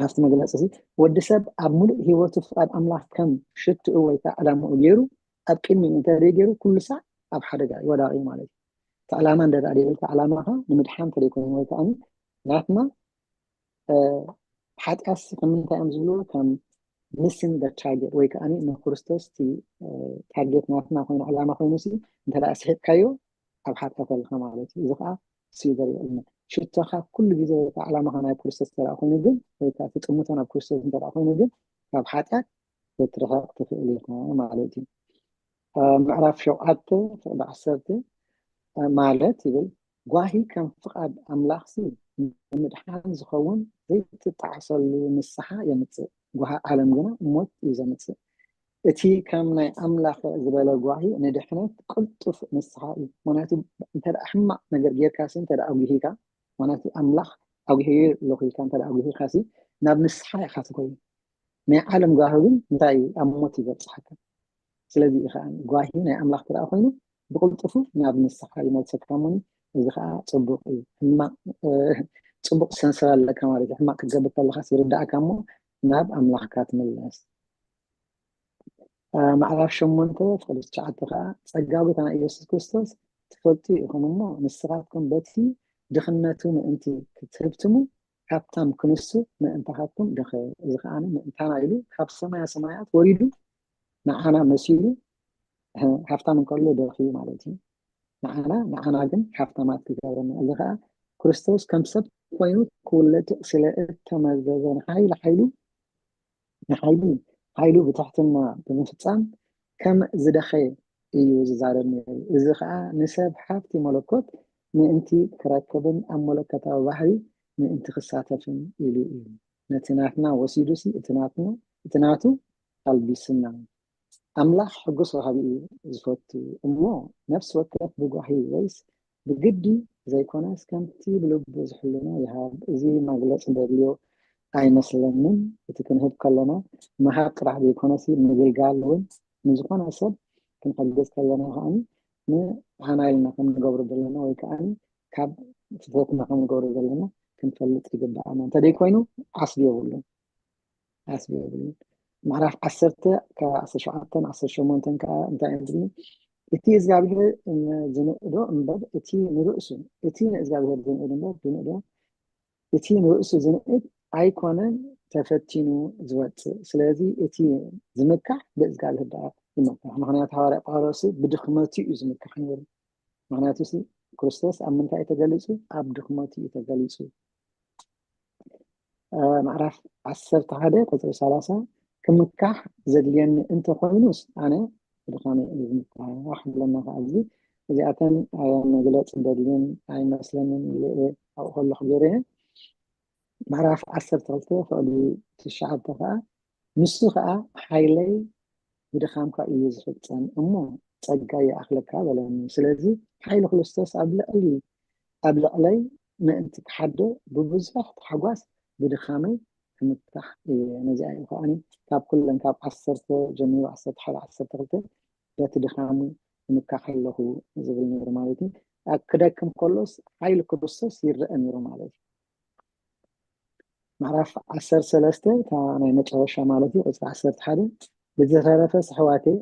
ኣብቲ መግለፂ እዚ፣ ወዲ ሰብ ኣብ ሙሉእ ህይወቱ ፍቓድ ኣምላኽ ከም ሽትኡ ወይ ከዓ ዕላምኡ ገይሩ ኣብ ቅድሚኡ እንተዘይገይሩ ኩሉ ሳዕ ኣብ ሓደጋ እዩ ወዳቂ ማለት እዩ። እቲ ዕላማ እንተ ደኣ ደይብልካ ዕላማኻ ንምድሓን እንተደይኮይኑ ወይ ከዓ ናትና ሓጢኣትሲ ከም ምንታይ እዮም ዝብልዎ ከም missing the target ወይ ከዓ ንክርስቶስ እቲ ታርጌት ናትና ኮይኑ ዕላማ ኮይኑ ሲ እንተ ደኣ ስሒትካዮ ኣብ ሓጢኣት ኣለኻ ማለት እዩ። እዚ ከዓ ስዩ ዘሪእልና ሽቶኻ ኩሉ ግዜ ወይ ከዓ ዕላማኻ ናይ ክርስቶስ እንተ ኮይኑ ግን ወይ ከዓ ትጥምቶ ናብ ክርስቶስ እንተ ኮይኑ ግን ካብ ሓጢኣት ክትርሕቕ ትኽእል ኢኻ ማለት እዩ። ምዕራፍ ሸውዓተ ፍቕዲ ዓሰርተ ማለት ይብል ጓሂ ከም ፍቓድ ኣምላኽሲ ንምድሓን ዝኸውን ዘይትጣዕሰሉ ንስሓ የምፅእ። ጓሂ ዓለም ግና ሞት እዩ ዘምፅእ። እቲ ከም ናይ ኣምላኽ ዝበለ ጓሂ ንድሕነት ቅልጡፍ ንስሓ እዩ። ምክንያቱ እንተ ሕማቕ ነገር ጌርካሲ እንተ ኣጉሂካ፣ ምክንያቱ ኣምላኽ ኣጉሂ ኣለኹ ኢልካ እንተ ኣጉሂካሲ ናብ ንስሓ ኢኻ ትኮይ። ናይ ዓለም ጓሂ ግን እንታይ እዩ? ኣብ ሞት ይበፅሓካ። ስለዚ እዩ ከዓ ጓሂ ናይ ኣምላኽ ትረኣ ኮይኑ ብቅልጥፉ ናብ ንስሓ ይመልሰካ እሞኒ እዚ ከዓ ፅቡቅ እዩ። ሕማቅ ፅቡቅ ሰንሰል ኣለካ ማለት እዩ። ሕማቅ ክትገብር ከለካ ይርዳእካ እሞ ናብ ኣምላኽካ ትምለስ። ማዕራፍ ሸሞንተ ፍቅዲ ትሽዓተ ከዓ ጸጋ ጎይታና ኢየሱስ ክርስቶስ ትፈልጡ ኢኹም እሞ ንስኻትኩም በቲ ድኽነቱ ምእንቲ ክትህብትሙ ሃብታም ክንሱ ምእንታኻትኩም ደኸ። እዚ ከዓ ምእንታና ኢሉ ካብ ሰማያ ሰማያት ወሪዱ ንዓና መሲሉ ሃፍታም እንከሎ ደኺ ማለት እዩ። ንዓና ንዓና ግን ሃፍታማት ክገብረና እዚ ከዓ ክርስቶስ ከም ሰብ ኮይኑ ክውለድ ስለ እተመዘዘ ንሓይሊ ሓይሉ ንሓይሉ ሓይሉ ብትሕትና ብምፍጻም ከም ዝደኸ እዩ ዝዛረብ ነይሩ። እዚ ከዓ ንሰብ ሃብቲ መለኮት ምእንቲ ክረክብን ኣብ መለኮታዊ ባህሪ ምእንቲ ክሳተፍን ኢሉ እዩ። ነቲ ናትና ወሲዱሲ እቲ ናትና እቲ ናቱ ኣልቢስና። ኣምላኽ ሕጉስ ወሃቢ እዩ ዝፈቱ እሞ ነፍሲ ወከፍ ብጓሂ ወይስ ብግዲ ዘይኮነስ ከምቲ ብልቡ ዝሕልኖ ይሃብ። እዚ መግለጺ ደድልዮ ኣይመስለንን። እቲ ክንህብ ከለና ምሃብ ጥራሕ ዘይኮነሲ ምግልጋል እውን ንዝኾነ ሰብ ክንሕግዝ ከለና ከዓኒ ንዓና ኢልና ከም ንገብሮ ዘለና ወይ ከዓኒ ካብ ፍትወትና ከም ንገብሮ ዘለና ክንፈልጥ ይግባኣና። እንተደይኮይኑ ዓስቢ የብሉን። ዓስቢ የብሉን። ምዕራፍ ዓሰርተ ካብ ዓሰርተ ሸውዓተ ዓሰርተ ሸሞንተ ከዓ እንታይ እዮም ዝብሉ? እቲ እግዚኣብሔር ዝንእዶ እምበር እቲ ንርእሱ እቲ ንእግዚኣብሔር ዝንእድ እምበር ዝንእዶ እቲ ንርእሱ ዝንእድ ኣይኮነን ተፈቲኑ ዝወፅእ። ስለዚ እቲ ዝምካሕ ብእግዚኣብሔር ደኣ ይመካሕ። ምክንያቱ ሃዋርያ ጳውሎስ ብድኽመቱ እዩ ዝምካሕ ነይሩ። ምክንያቱ ሲ ክርስቶስ ኣብ ምንታይ እዩ ተገሊፁ? ኣብ ድኽመቱ እዩ ተገሊፁ። ምዕራፍ ዓሰርተ ሓደ ቁፅሪ ሰላሳ ክምካሕ ዘድልየኒ እንተኮይኑስ ኣነ ብድኻመይ እየ ዝምካሕ ብለና ከዓ እዚ እዚኣተን መግለፂ ደድልን ኣይመስለንን ኢለ እየ ኣብኡ ከለኹ ገይረ እየ። ምዕራፍ ዓሰርተ ክልተ ፍቕዲ ትሽዓተ ከዓ ንሱ ከዓ ሓይለይ ብድኻምካ እዩ ዝፍጸም እሞ ጸጋ ይኣኽለካ በለኒ። ስለዚ ሓይሊ ክርስቶስ ኣብ ልዕሊ ኣብ ልዕለይ ምእንቲ ክሓደ ብብዙሕ ታሕጓስ ብድኻመይ ክምካሕ እየ። ነዚኣ እዩ ከዓኒ ካብ ኩለን ካብ ዓሰርተ ጀሚሩ ዓሰርተ ሓደ ዓሰርተ ክልተ በቲ ድኻሙ ክምካሕ ኣለኹ ዝብል ነይሩ ማለት እዩ። ኣብ ክደክም ከሎስ ሓይሊ ክርስቶስ ይረአ ነይሩ ማለት እዩ። ምዕራፍ ዓሰርተ ሰለስተ እታ ናይ መጨረሻ ማለት እዩ ቁፅሪ ዓሰርተ ሓደ ብዝተረፈ ኣሕዋተይ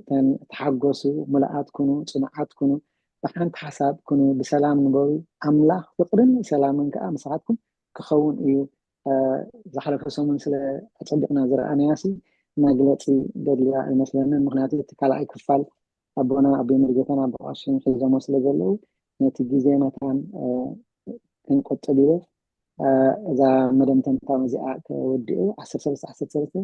ተሓጎሱ፣ ምሉኣት ኩኑ፣ ፅኑዓት ኩኑ፣ ብሓንቲ ሓሳብ ኩኑ፣ ብሰላም ንበሩ፣ ኣምላኽ ፍቅርን ሰላምን ከዓ ምሳኻትኩም ክኸውን እዩ። ዝሓለፈ ሰሙን ስለ ኣፀቢቕና ዝረኣናያሲ መግለፂ ደድልያ ኣይመስለንን። ምክንያቱ እቲ ካልኣይ ክፋል ኣቦና ኣቦይ መርጌታን ኣቦ ቀሽን ሒዞሞ ስለ ዘለዉ ነቲ ግዜ መታን ክንቆጥብ ኢለ እዛ መደምተምታ እዚኣ ተወዲኡ ዓሰርተ ሰለስተ ዓሰርተ ሰለስተ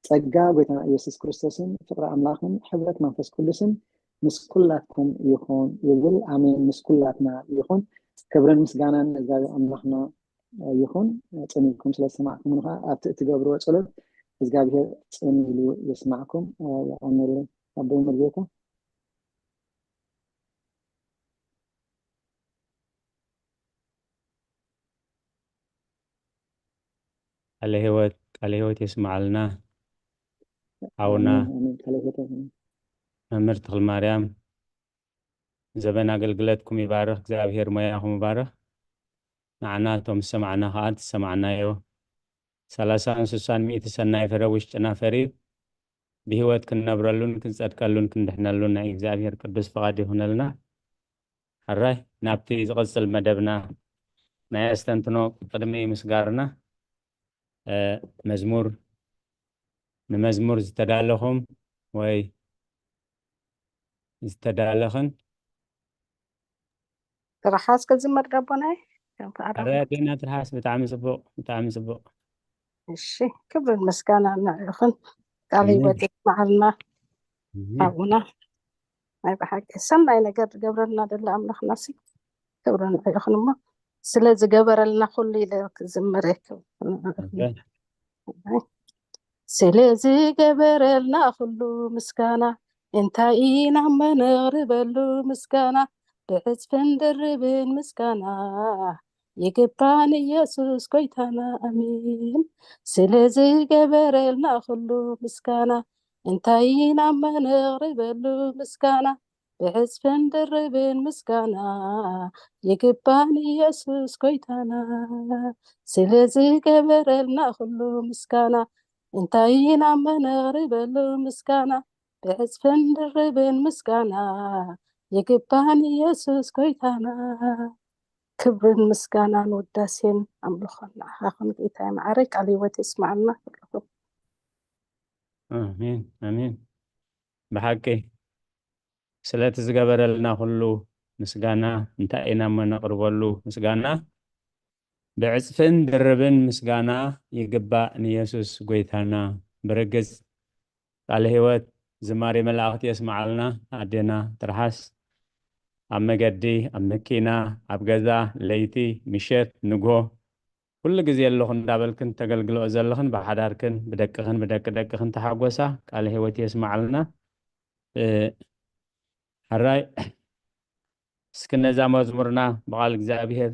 ጸጋ ጎይታና ኢየሱስ ክርስቶስን ፍቅሪ ኣምላኽን ሕብረት መንፈስ ቅዱስን ምስ ኩላትኩም ይኹን ይብል። ኣሜን። ምስ ኩላትና ይኹን። ክብርን ምስጋናን ንእግዚኣብሔር ኣምላኽና ይኹን። ጽን ኢልኩም ስለ ዝሰማዕኩምኒ ከዓ ኣብቲ እትገብርዎ ጸሎት እግዚኣብሔር ጽን ኢሉ ይስማዕኩም። የቐንየለይ ኣቦይ መርጌታ። ቃለ ህይወት ቃለ ህይወት የስምዓልና ሓውና ኣሜን፣ ኣሜን። ቃለ ህይወት ኣሜን። መምህር ተኽለ ማርያም። ዘበን ኣገልግለትኩም ይባርኽ እግዚኣብሔር፣ ሞያኹም ይባርኽ። ንዓና እቶም ዝሰማዕና ከኣ ዝሰማዕናዮ ሰላሳን ስሳን ሚእቲ ሰናይ ፍረ ውሽጥና ፈርዩ ብህይወት ክንነብረሉን ክንጸድቀሉን ክንድሕነሉን ናይ እግዚኣብሔር ቅዱስ ፍቓድ ይኹነልና። ሕራይ ናብቲ ዝቕጽል መደብና ናይ ኣስተንትኖ ቅድሚ ምስጋርና መዝሙር ንመዝሙር ዝተዳለኹም ወይ ዝተዳለኽን ትርሓስ ክዝመር ዳቦናይ ኣረ ኣዴና ትርሓስ ብጣዕሚ ጽቡቕ ብጣዕሚ ጽቡቕ። እሺ ክብርን ምስጋና ንዕኹን ቃል ህይወት ይስማዓልና ኣቡና። ናይ ብሓቂ ሰናይ ነገር ዝገብረልና ደሎ ኣምላኽና ሲ ክብሪ ንዕኹን እሞ ስለ ዝገበረልና ኩሉ ኢለ ክዝምር እየ። ክብሪ ንዕኹም። ስለ ዝገበረልና ኩሉ ምስጋና እንታይ ኢና መነቕርበሉ ምስጋና ብዕፅፍን ድርብን ምስጋና ይግባን ኢየሱስ ጎይታና ኣሜን። ስለ ዝገበረልና ኩሉ ምስጋና እንታይ ኢና መነቕርበሉ ምስጋና ብዕፅፍን ድርብን ምስጋና ይግባን ኢየሱስ ጎይታና። ስለ ዝገበረልና ኩሉ ምስጋና እንታይ ኢና መነቕርበሉ ምስጋና ብዕፅፍን ድርብን ምስጋና ይግባን ኢየሱስ ጎይታና። ክብርን ምስጋናን ውዳሴን ኣምልኾን ንዓኻ ኹን ጌታዬ መዓረይ። ቃል ህይወት የስማዓልና ኩልኹም። ኣሜን ኣሜን። ብሓቂ ስለቲ ዝገበረልና ኩሉ ምስጋና እንታይ ኢና እሞ ነቕርበሉ? ምስጋና ብዕፅፍን ድርብን ምስጋና ይግባእ ንየሱስ ጎይታና። ብርግጽ ቃለ ህይወት ዝማሬ መላእኽቲ የስምዓልና። ኣዴና ትርሓስ ኣብ መገዲ፣ ኣብ መኪና፣ ኣብ ገዛ፣ ለይቲ፣ ምሸት፣ ንግሆ፣ ኩሉ ግዜ ኣለኹ እንዳበልክን ተገልግልኦ ዘለኽን ብሓዳርክን ብደቅኽን ብደቂ ደቅኽን ተሓጎሳ። ቃለ ህይወት የስምዓልና። እ፣ ሕራይ እስኪ ነዛ መዝሙርና ብቓል እግዚኣብሔር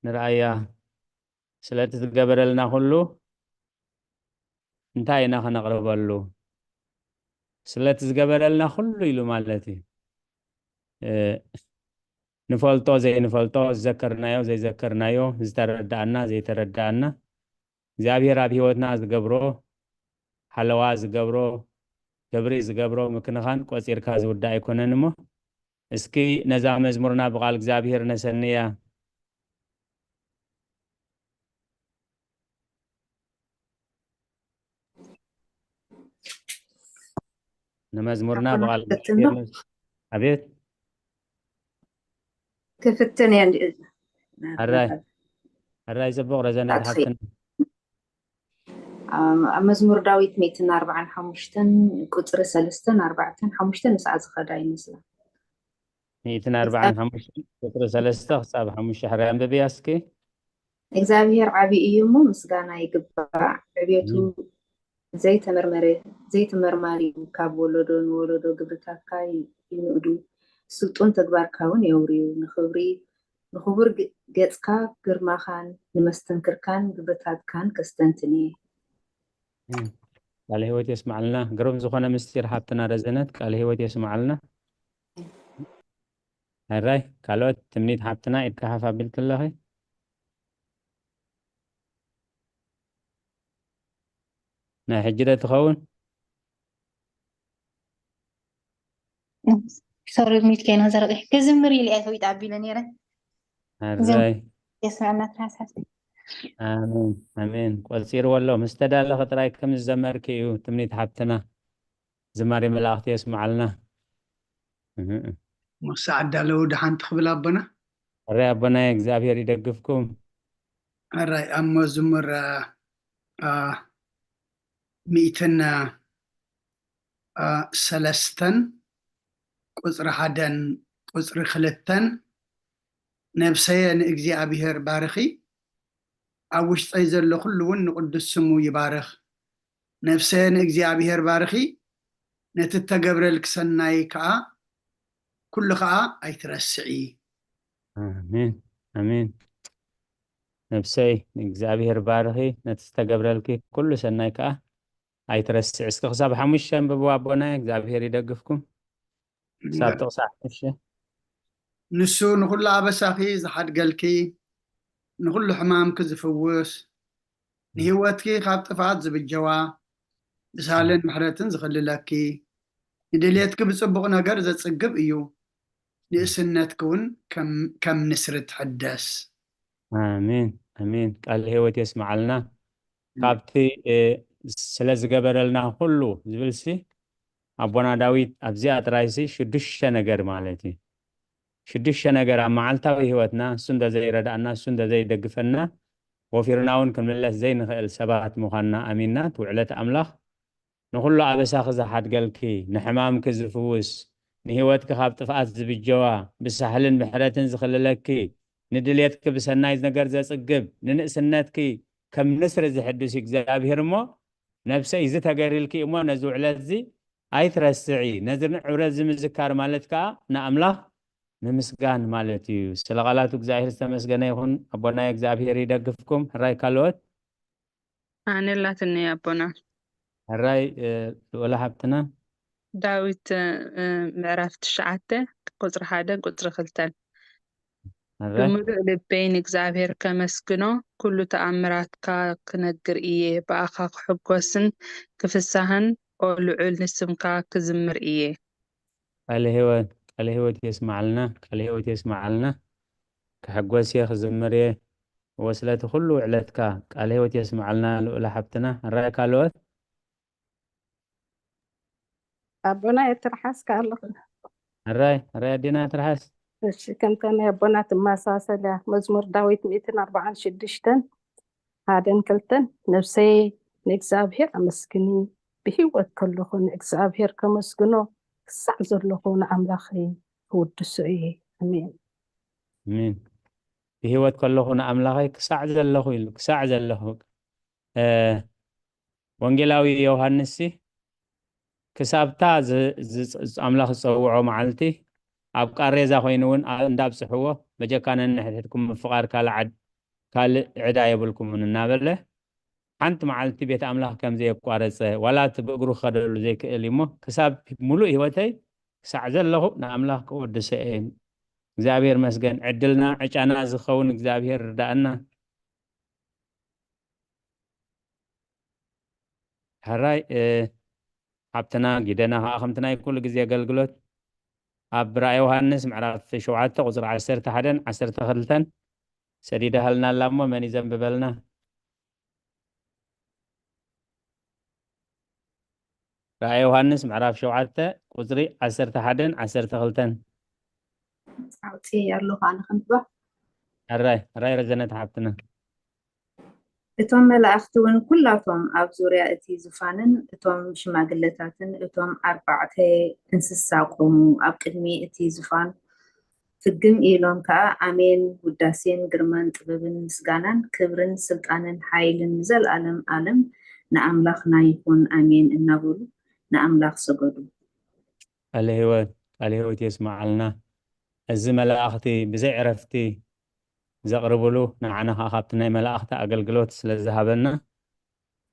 ንርኣያ። ስለቲ ዝገበረልና ኩሉ እንታይ ኢና ከነቕርበሉ? ስለቲ ዝገበረልና ኩሉ ኢሉ ማለት እዩ። እ፣ ንፈልጦ ዘይንፈልጦ፣ ዝዘከርናዮ ዘይዘከርናዮ፣ ዝተረዳእና ዘይተረዳእና፣ እግዚኣብሔር ኣብ ህይወትና ዝገብሮ፣ ሓለዋ ዝገብሮ፣ ክብሪ ዝገብሮ ምክንኻን ቆጺርካ ዝውዳእ ኣይኮነን እሞ፣ እስኪ ነዛ መዝሙርና ብቓል እግዚኣብሔር ነሰንያ። ንመዝሙርና ኣቦና ብቓል ክፍትን ዶ? እግዚኣብሔር ነስ-፣ ኣቤት። ክፍትን እየ እንዲ- ሕራይ፣ ሕራይ ጽቡቕ ረዘነት ኣጥፊ። ሓፍትና። ኣብ ኣብ መዝሙር ዳዊት ሚእትን ኣርባዓን ሓሙሽተን ቁፅሪ ሰለስተን ኣርባዕተን ሓሙሽተን ምስኣ ዝኸዳ ይመስላ። ሚእትን ኣርባዓን ሓሙሽተን ቁፅሪ ሰለስተ ክሳብ ሓሙሽተ ሕራይ ኣንብብያ እስኪ። እግዚኣብሔር ዓብዪ እዩ እሞ ምስጋና ይግባእ። ዕብየቱ ዘይተመርመረ ዘይተመርማሪ እዩ። ካብ ወለዶ ንወለዶ ግብርታትካ ይንእዱ። ስልጡን ተግባርካ እውን የውርዩ። ንኽብሪ ንኽቡር ገ- ገጽካ ግርማኻን ንመስተንክርካን ግብርታትካን ከስተንትን እየ። እም፣ ቃለ ህይወት የስምዓልና። ግሩም ዝኾነ ምስጢር ሓብትና ረዘነት ቃለ ህይወት የስምዓልና። ሕራይ ካልኦት ትምኒት ሓብትና ኢድካ ሓፍ ኣቢልኪ ኣለኺ። ናይ ሕጂ ዶ ትኸውን? ሶሪ ሚት ከይና ዘረቂ ክዝምር ኢለ እየ ተዊጥ ኣቢለ ነይረ። ሕራይ የስምዐና ትራሳት ኣሜን ኣሜን። ቆጺርዎ ኣሎ ምስ ተዳለኸ ጥራይ ከም ዝዘመርኪ እዩ ትምኒት ሓብትና። ዝማሬ መላእኽቲ የስምዓልና። እህ፣ እህ። ሞሳ ኣዳለዉ ደሓን ትኽብል ኣቦና። ሕራይ ኣቦናይ እግዚኣብሔር ይደግፍኩም። ሕራይ ኣብ መዝሙር አ፣ አ፣ ሚእትን አ፣ ሰለስተን ቁፅሪ ሓደን ቁፅሪ ክልተን ነብሰየ ንእግዚኣብሔር ባርኺ፣ ኣብ ውሽጠይ ዘሎ ኩሉ እውን ንቅዱስ ስሙ ይባርኽ። ነፍሰ ንእግዚኣብሔር ባርኺ፣ ነቲ እተገብረልኪ ሰናይ ከኣ ኩሉ ከኣ ኣይትረስዒ። ኣሜን ኣሜን። ነፍሰይ ንእግዚኣብሔር ባርኺ፣ ነቲ ዝተገብረልኪ ኩሉ ሰናይ ከኣ ኣይትረስዒ። እስኪ ክሳብ ሓሙሽተ ኣንብብዋ ኣቦናይ፣ እግዚኣብሔር ይደግፍኩም። ክሳብ ጥቕሲ ሓሙሽተ። ንሱ ንኹሉ ኣበሳኺ ዝሓድገልኪ፣ ንኹሉ ሕማምኪ ዝፍውስ፣ ንህይወትኪ ካብ ጥፍኣት ዝብጀዋ፣ ብሳህልን ምሕረትን ዝኽልለኪ፣ ንድልየትኪ ብጽቡቕ ነገር ዘጽግብ እዩ። ንእስነትኪ እውን ከም ከም ንስሪ ትሕደስ። ኣሜን ኣሜን። ቃል ህይወት የስምዓልና። ካብቲ እ፣ ስለ ዝገበረልና ኩሉ ዝብልሲ ኣቦና ዳዊት ኣብዚኣ ጥራይሲ ሽዱሽተ ነገር ማለት እዩ። ሽዱሽተ ነገር ኣብ መዓልታዊ ህይወትና እሱ እንተዘይረዳእና እሱ እንተዘይደግፈና ወፊርና እውን ክንምለስ ዘይንኽእል ሰባት ምዃንና ኣሚንና እቲ ውዕለት ኣምላኽ ንኹሉ ኣበሳኺ ዝሓድገልኪ፣ ንሕማምኪ ዝፍውስ፣ ንህይወትኪ ካብ ጥፍኣት ዝብጀዋ፣ ብሳህልን ምሕረትን ዝኽልለኪ፣ ንድልየትኪ ብሰናይ ነገር ዘጽግብ፣ ንንእስነትኪ ከም ንስሪ ዝሕድስ እግዚኣብሔር እሞ፣ ነብሰይ እዚ ተገይርልኪ እሞ ነዚ ውዕለት እዚ ኣይትረስዒ። ነዚ ንዕብረት እዚ ምዝካር ማለት ከኣ ንኣምላኽ ምምስጋን ማለት እዩ። ስለ ቃላቱ እግዚኣብሔር ዝተመስገነ ይኹን። ኣቦናይ እግዚኣብሔር ይደግፍኩም። ሕራይ ካልኦት። ኣነ ኣላትኒ ኣቦና። ሕራይ እ፣ ልኡላ ሓብትና። ዳዊት እ፣ ምዕራፍ ትሽዓተ ቁፅሪ ሓደን ቁፅሪ ክልተን። ሕራይ ብምሉእ ልበይ ንእግዚኣብሔር ከመስግኖ፣ ኩሉ ተኣምራትካ ክነግር እየ። ብኣኻ ክሕጎስን ክፍሳህን፣ ኦ ልዑል ንስምካ ክዝምር እየ። ቃለ ህይወት ቃለ ህይወት የስማዓልና። ቃለ ህይወት የስማዓልና። ክሕጎስ እየ ክዝምር እየ። ወስለቲ ኩሉ ውዕለትካ ቃለ ህይወት የስማዓልና ልኡላ ሓብትና። ሕራይ ካልኦት። ኣቦና የትርሓስ ከኣለኹ። ሕራይ ሕራይ ኣዴና ትርሓስ። እሺ፣ ከምታ ናይ ኣቦና ትመሳሰል እያ። መዝሙር ዳዊት ሚእትን ኣርባዓን ሽዱሽተን ሓደን ክልተን፣ ነብሰይ ንእግዚኣብሔር ኣመስግኒ፣ ብህይወት ከለኹ ንእግዚኣብሔር ከመስግኖ፣ ክሳዕ ዘለኹ ንኣምላኸይ ክውድሶ እየ። ኣሜን። ኣሜን። ብህይወት ከለኹ ንኣምላኸይ ክሳዕ ዘለኹ ኢሉ ክሳዕ ዘለኹ እ፣ ወንጌላዊ ዮሃንስ ሲ ክሳብታ ዝ- ዝ- ዝ- ኣምላኽ ዝጸውዖ መዓልቲ ኣብ ቃሬዛ ኮይኑ እውን ኣ- እንዳብጽሕዎ በጀካ ነንሕድሕድኩም ምፍቓር ካልእ ዓድ- ካልእ ዕዳ የብልኩምን እናበለ ሓንቲ መዓልቲ ቤት ኣምላኽ ከም ዘየቋረጸ ዋላ እቲ ብእግሩ ክኸደሉ ዘይክእል እሞ ክሳብ ሙሉእ ህይወተይ ክሳዕ ዘለኹ ንኣምላኽ ክወድሰ እየ። እግዚኣብሔር መስገን ዕድልና ዕጫና ዝኸውን እግዚኣብሔር ርዳእና። ሕራይ እ፣ ሓብትና ጊደና ከዓ ከምቲ ናይ ኩሉ ግዜ ኣገልግሎት ኣብ ራእይ ዮሃንስ ምዕራፍ ሸውዓተ ቁፅሪ ዓሰርተ ሓደን ዓሰርተ ክልተን ሰዲዳሃልና ኣላ እሞ መን ይዘንብበልና? ራእይ ዮሃንስ ምዕራፍ ሸውዓተ ቁፅሪ ዓሰርተ ሓደን ዓሰርተ ክልተን። ኣውፅኤ ኣለኹ ኣነ ከንብባ። ሕራይ ሕራይ ረዘነት ሓብትና። እቶም መላእኽቲ እውን ኩላቶም ኣብ ዙርያ እቲ ዙፋንን እቶም ሽማግለታትን እቶም ኣርባዕተ እንስሳ ቆሙ። ኣብ ቅድሚ እቲ ዙፋን ፍግም ኢሎም ከኣ ኣሜን፣ ውዳሴን ግርማን ጥበብን ምስጋናን ክብርን ስልጣንን ሓይልን ንዘለኣለም ኣለም ንኣምላኽና ይኹን ኣሜን እናበሉ ንኣምላኽ ሰገዱ። ቃለ ህይወት ቃለ ህይወት የስምዓልና። እዚ መላእኽቲ ብዘይ ዕረፍቲ ዘቕርብሉ ንዓና ከዓ ካብቲ ናይ መላእኽቲ ኣገልግሎት ስለ ዝሃበና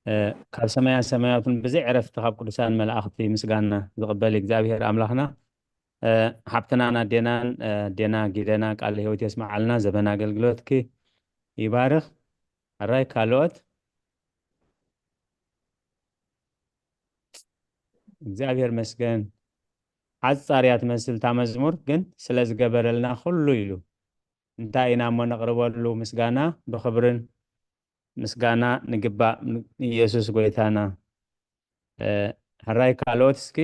እ፣ ካብ ሰማያ ሰማያትን ብዘይ ዕረፍቲ ካብ ቅዱሳን መላእኽቲ ምስጋና ዝቕበል እግዚኣብሔር ኣምላኽና እ፣ ሓብትናን ኣዴናን እ፣ ኣዴና ጊደና ቃለ ህይወት የስምዓልና። ዘበን ኣገልግሎትኪ ይባርኽ። ሕራይ ካልኦት እግዚኣብሔር መስገን። ሓጻር እያ ትመስል እታ መዝሙር፣ ግን ስለ ዝገበረልና ኩሉ ኢሉ እንታይ ኢና እሞ ነቕርበሉ ምስጋና ብኽብርን ምስጋና ንግባእ ንኢየሱስ ጎይታና። እ፣ ሕራይ ካልኦት እስኪ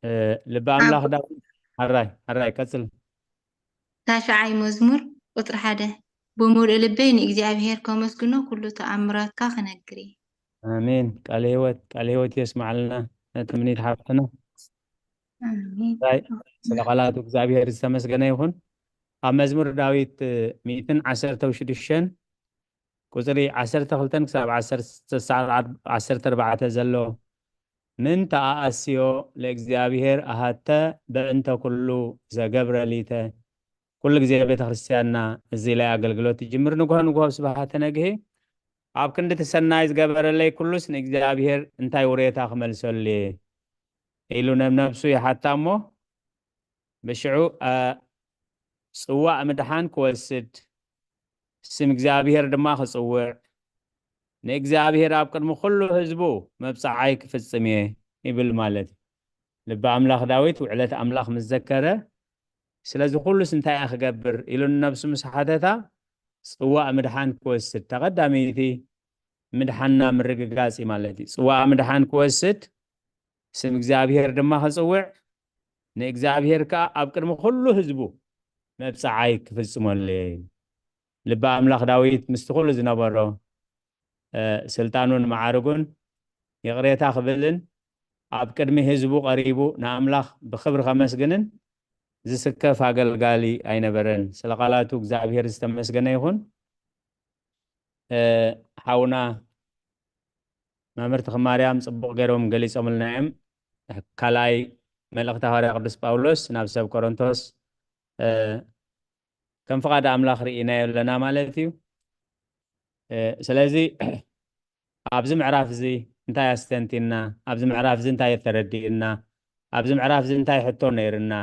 እ፣ ልቢ ኣምላኽ ዳዊት ሕራይ ሕራይ ቀጽል። ታሽዓይ መዝሙር ቁጽሪ ሓደ። ብምሉእ ልበይ ንእግዚኣብሔር ከመስግኖ፣ ኩሉ ተኣምራትካ ክነግር እየ። ኣሜን። ቃለ ህይወት ቃለ ህይወት የስምዓልና። ትምኒት ሓፍትና ኣሜን። ስለ ቃላቱ እግዚኣብሔር ዝተመስገነ ይኹን። ኣብ መዝሙር ዳዊት ሚእትን ዓሰርተ ሽዱሽተን ቁጽሪ ዓሰርተ ክልተን ክሳብ ዓሰርተ ኣርባዕተ ዘሎ፣ ምን ተኣኣስዮ ለእግዚኣብሔር ኣሃተ በእንተ ኩሉ ዘገብረ ሊተ። ኩሉ ግዜ ቤተ ክርስቲያንና እዚ ላይ ኣገልግሎት ትጅምር ንግሆ ንግሆ ስብሃተ ነግሄ ኣብ ክንዲ እቲ ሰናይ ዝገበረለይ ኩሉስ ንእግዚኣብሔር እንታይ ውሬታ ክመልሰሉ እየ ኢሉ ነብ ነብሱ ይሓታ እሞ ብሽዑ ጽዋእ ምድሓን ክወስድ፣ ስም እግዚኣብሔር ድማ ክጽውዕ፣ ንእግዚኣብሔር ኣብ ቅድሚ ኩሉ ህዝቡ መብጽዓይ ክፍጽም እየ ይብል ማለት እዩ። ልቢ ኣምላኽ ዳዊት ውዕለት ኣምላኽ ምስ ዘከረ፣ ስለዚ ኩሉስ እንታይ እየ ክገብር ኢሉ ንነብሱ ምስ ሓተታ፣ ጽዋእ ምድሓን ክወስድ፣ ተቐዳመይቲ ምድሓንና ምርግጋጽ እዩ ማለት እዩ። ጽዋእ ምድሓን ክወስድ፣ ስም እግዚኣብሔር ድማ ክጽውዕ፣ ንእግዚኣብሔር ከኣ ኣብ ቅድሚ ኩሉ ህዝቡ መብጽዓይ ክፍጽመሉ እየ። ልቢ ኣምላኽ ዳዊት ምስቲ ኩሉ ዝነበሮ ስልጣኑን መዓርጉን ይቕሬታ ክብልን ኣብ ቅድሚ ህዝቡ ቀሪቡ ንኣምላኽ ብኽብሪ ከመስግንን ዝስከፍ ኣገልጋሊ ኣይነበረን። ስለ ቃላቱ እግዚኣብሔር ዝተመስገነ ይኹን። ሓውና መምህር ተኽማርያም ጽቡቕ ገይሮም ገሊጾምልና እዮም። ካልኣይ መልእኽቲ ሃዋርያ ቅዱስ ጳውሎስ ናብ ሰብ ቆሮንቶስ ከም ፍቓድ ኣምላኽ ርኢናዮ ኣለና ማለት እዩ። ስለዚ ኣብዚ ምዕራፍ እዚ እንታይ ኣስተንቲና፣ ኣብዚ ምዕራፍ እዚ እንታይ ተረዲእና፣ ኣብዚ ምዕራፍ እዚ እንታይ ሕቶ ነይርና፣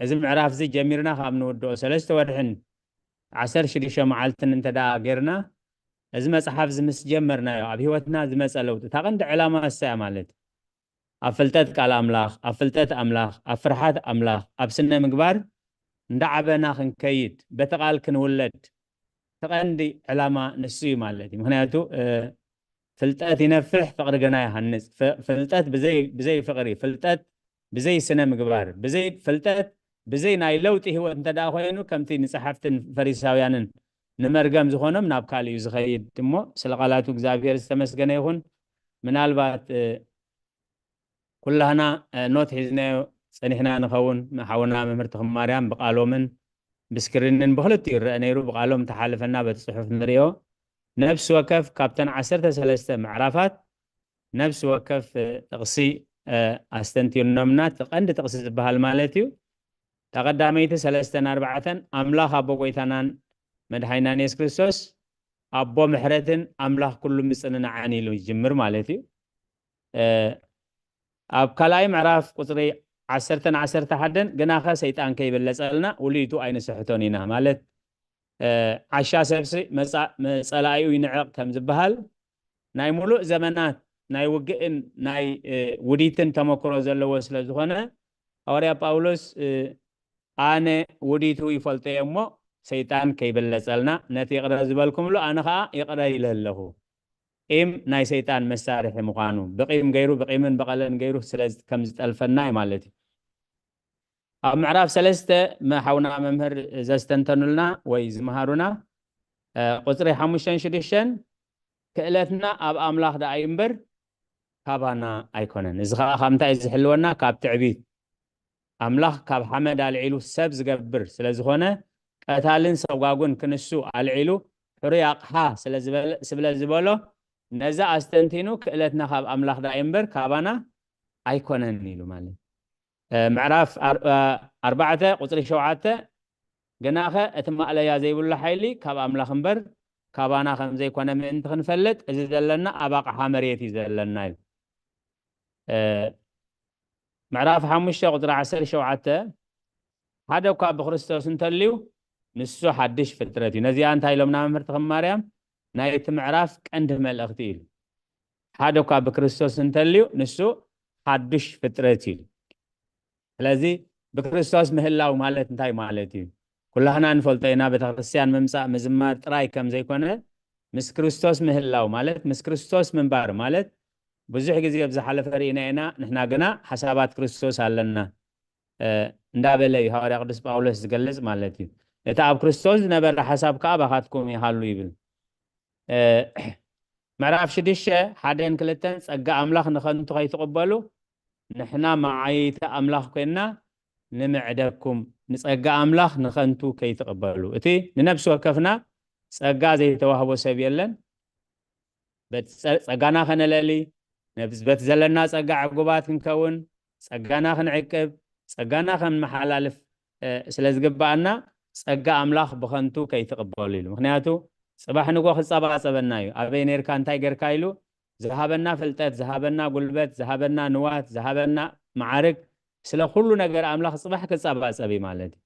እዚ ምዕራፍ እዚ ጀሚርና ካብ ንውድኦ ሰለስተ ወርሕን ዓሰርተ ሽዱሽተ መዓልትን እንተ ደኣ ጌርና፣ እዚ መጽሓፍ እዚ ምስ ጀመርናዮ ኣብ ህይወትና ዝመጸ ለውጢ፣ እታ ቀንዲ ዕላማ እሳ እያ ማለት እዩ። ኣብ ፍልጠት ቃል ኣምላኽ፣ ኣብ ፍልጠት ኣምላኽ፣ ኣብ ፍርሓት ኣምላኽ፣ ኣብ ስነ ምግባር እንዳዓበና ክንከይድ፣ በቲ ቃል ክንውለድ፣ እቲ ቀንዲ ዕላማ ንሱ እዩ ማለት እዩ። ምኽንያቱ ፍልጠት ይነፍሕ፣ ፍቕሪ ግና ይሃንጽ። ፍልጠት ብዘይ ፍቕሪ፣ ፍልጠት ብዘይ ስነ ምግባር፣ ብዘይ ፍልጠት፣ ብዘይ ናይ ለውጢ ህይወት እንተ ደኣ ኮይኑ፣ ከምቲ ንጸሓፍትን ፈሪሳውያንን ንመርገም ዝኾኖም ናብ ካልእ እዩ ዝኸይድ። እሞ ስለ ቃላቱ እግዚኣብሔር ዝተመስገነ ይኹን። ምናልባት ኩላህና ኖት ሒዝናዮ ጸኒሕና ንኸውን። ሓውና መምህር ተኽማርያም ብቃሎምን ብስክሪንን ብክልቲኡ ይረአ ነይሩ። ብቃሎም ተሓልፈና በቲ ጽሑፍ ንሪኦ። ነፍሲ ወከፍ ካብተን ዓሰርተ ሰለስተ ምዕራፋት ነፍሲ ወከፍ ጥቕሲ ኣስተንቲኖምና፣ እቲ ቀንዲ ጥቕሲ ዝበሃል ማለት እዩ። እታ ቀዳመይቲ ሰለስተን ኣርባዕተን ኣምላኽ ኣቦ ጎይታናን መድሓኒናን የሱስ ክርስቶስ ኣቦ ምሕረትን ኣምላኽ ኩሉ ምጽንናዕን ኢሉ ይጅምር ማለት እዩ። ኣብ ካልኣይ ምዕራፍ ቁጽሪ ዓሰርተን ዓሰርተ ሓደን ግናኸ ሰይጣን ከይበለጸልና ውሉይቱ ኣይንስሕቶን ኢና ማለት ዓሻ ሰብሲ ጸላኢኡ ይንዕቕ ከም ዝበሃል ናይ ሙሉእ ዘመናት ናይ ውግእን ናይ ውዲትን ተመክሮ ዘለዎ ስለ ዝኾነ ሃዋርያ ጳውሎስ ኣነ ውዲቱ ይፈልጦ እየ እሞ ሰይጣን ከይበለጸልና ነቲ ይቕረ ዝበልኩምሉ ኣነ ኸኣ ይቕረ ኢለ ኣለኹ። ቂም ናይ ሰይጣን መሳርሒ ምዃኑ ብቂም ገይሩ ብቂምን በቐለን ገይሩ ስለ ከም ዝጠልፈና እዩ ማለት እዩ። ኣብ ምዕራፍ ሰለስተ ሓውና መምህር ዘስተንተኑልና ወይ ዝመሃሩና ቁፅሪ ሓሙሽተን ሽዱሽተን ክእለትና ኣብ ኣምላኽ ደኣ እዩ እምበር ካባና ኣይኮነን። እዚ ከዓ ካብ እንታይ እዩ ዝሕልወና? ካብ ትዕቢት። ኣምላኽ ካብ ሓመድ ኣልዒሉ ሰብ ዝገብር ስለ ዝኾነ ቀታልን ሰጓጉን ክንሱ ኣልዒሉ ሕሩይ ኣቕሓ ስለ ዝበለ ዝበሎ ነዚ ኣስተንቲኑ ክእለትና ካብ ኣምላኽ ደኣ እዩ እምበር ካባና ኣይኮነን ኢሉ ማለት። ምዕራፍ ኣርባዕተ ቁፅሪ ሸውዓተ ግናኸ እቲ ማእለያ ዘይብሉ ሓይሊ ካብ ኣምላኽ እምበር ካባና ከም ዘይኮነ ምእንቲ ክንፈልጥ እዚ ዘለና ኣብ ኣቕሓ መሬት እዩ ዘለና ኢሉ። ምዕራፍ ሓሙሽተ ቁፅሪ ዓሰርተ ሸውዓተ ሓደ እኳ ብክርስቶስ እንተልዩ ንሱ ሓድሽ ፍጥረት እዩ። ነዚኣ እንታይ ኢሎምና መምህር ተኽለ ማርያም ናይቲ ምዕራፍ ቀንዲ መልእኽቲ ኢሉ። ሓደ እኳ ብክርስቶስ እንተልዩ ንሱ ሓዱሽ ፍጥረት እዩ። ስለዚ ብክርስቶስ ምህላው ማለት እንታይ ማለት እዩ? ኩላህና ንፈልጦ ኢና ቤተክርስትያን ምምፃእ ምዝማር ጥራይ ከም ዘይኮነ ምስ ክርስቶስ ምህላው ማለት ምስ ክርስቶስ ምንባር ማለት ብዙሕ ግዜ ኣብ ዝሓለፈ ርኢና ኢና። ንሕና ግና ሓሳባት ክርስቶስ ኣለና እንዳበለ እዩ ሃዋርያ ቅዱስ ጳውሎስ ዝገልጽ ማለት እዩ። እቲ ኣብ ክርስቶስ ዝነበረ ሓሳብ ከዓ ኣባኻትኩም ይሃሉ ይብል። ምዕራፍ ሽዱሽተ ሓደን ክልተን ጸጋ ኣምላኽ ንኸንቱ ከይትቕበሉ ንሕና መዓይቲ ኣምላኽ ኮይንና ንምዕደኩም ንጸጋ ኣምላኽ ንኸንቱ ከይትቕበሉ። እቲ ንነብሲ ወከፍና ጸጋ ዘይተዋህቦ ሰብ የለን። በቲ ጸ- ጸጋና ከነለሊ ነብዚ በቲ ዘለና ጸጋ ዕጉባት ክንከውን ጸጋና ክንዕቅብ ጸጋና ከንመሓላልፍ እ፣ ስለ ዝግባኣና ጸጋ ኣምላኽ ብኸንቱ ከይትቕበሉ ኢሉ። ምክንያቱ ጽባሕ ንጎ ክጸባጸበና እዩ። ኣበይ ነርካ እንታይ ገርካ ኢሉ ዝሃበና ፍልጠት፣ ዝሃበና ጉልበት፣ ዝሃበና ንዋት፣ ዝሃበና መዓርግ ስለ ኩሉ ነገር ኣምላኽ ጽባሕ ክጸባጸብ እዩ ማለት እዩ።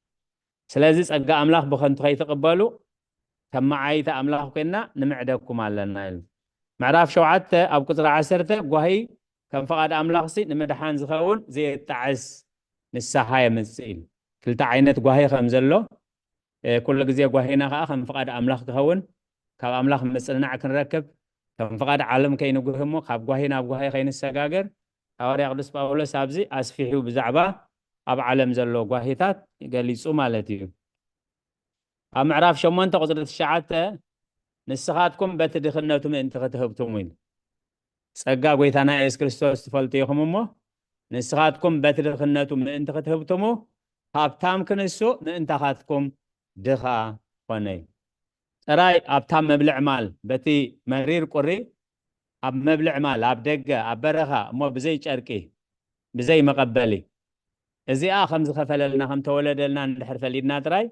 ስለዚ ጸጋ ኣምላኽ ብኸንቱ ከይትቕበሉ፣ ከም መዓይቲ ኣምላኽ ኮይንና ንምዕደኩም ኣለና ኢሉ። ምዕራፍ ሸውዓተ ኣብ ቁጽሪ ዓሰርተ፣ ጓሂ ከም ፍቓድ ኣምላኽሲ ንምድሓን ዝኸውን ዘየጣዕስ ንስሓ የምጽእ ኢሉ። ክልተ ዓይነት ጓሂ ከም ዘሎ፣ እ፣ ኩሉ ግዜ ጓሂና ከኣ ከም ፍቓድ ኣምላኽ ክኸውን፣ ካብ ኣምላኽ ምጽንናዕ ክንረክብ፣ ከም ፍቓድ ዓለም ከይንጉሂ እሞ ካብ ጓሂ ናብ ጓሂ ከይንሰጋገር፣ ሃዋርያ ቅዱስ ጳውሎስ ኣብዚ ኣስፊሑ ብዛዕባ ኣብ ዓለም ዘሎ ጓሂታት ገሊጹ ማለት እዩ። ኣብ ምዕራፍ ሸሞንተ ቁጽሪ ትሽዓተ፣ "ንስኻትኩም በቲ ድኽነቱ ምእንቲ ክትህብትሙ" ኢሉ። ጸጋ ጐይታና የሱስ ክርስቶስ ትፈልጡ ኢኹም እሞ፣ ንስኻትኩም በቲ ድኽነቱ ምእንቲ ክትህብትሙ፣ ሃብታም ክንሱ ምእንታኻትኩም ድኻ ኾነ እዩ። ጥራይ ኣብታ መብልዕ ማል፣ በቲ መሪር ቁሪ፣ ኣብ መብልዕ ማል፣ ኣብ ደገ፣ ኣብ በረኻ፣ እሞ ብዘይ ጨርቂ፣ ብዘይ መቐበሊ፣ እዚኣ ከም ዝኸፈለልና፣ ከም ተወለደልና እንድሕር ፈሊጥና ጥራይ፣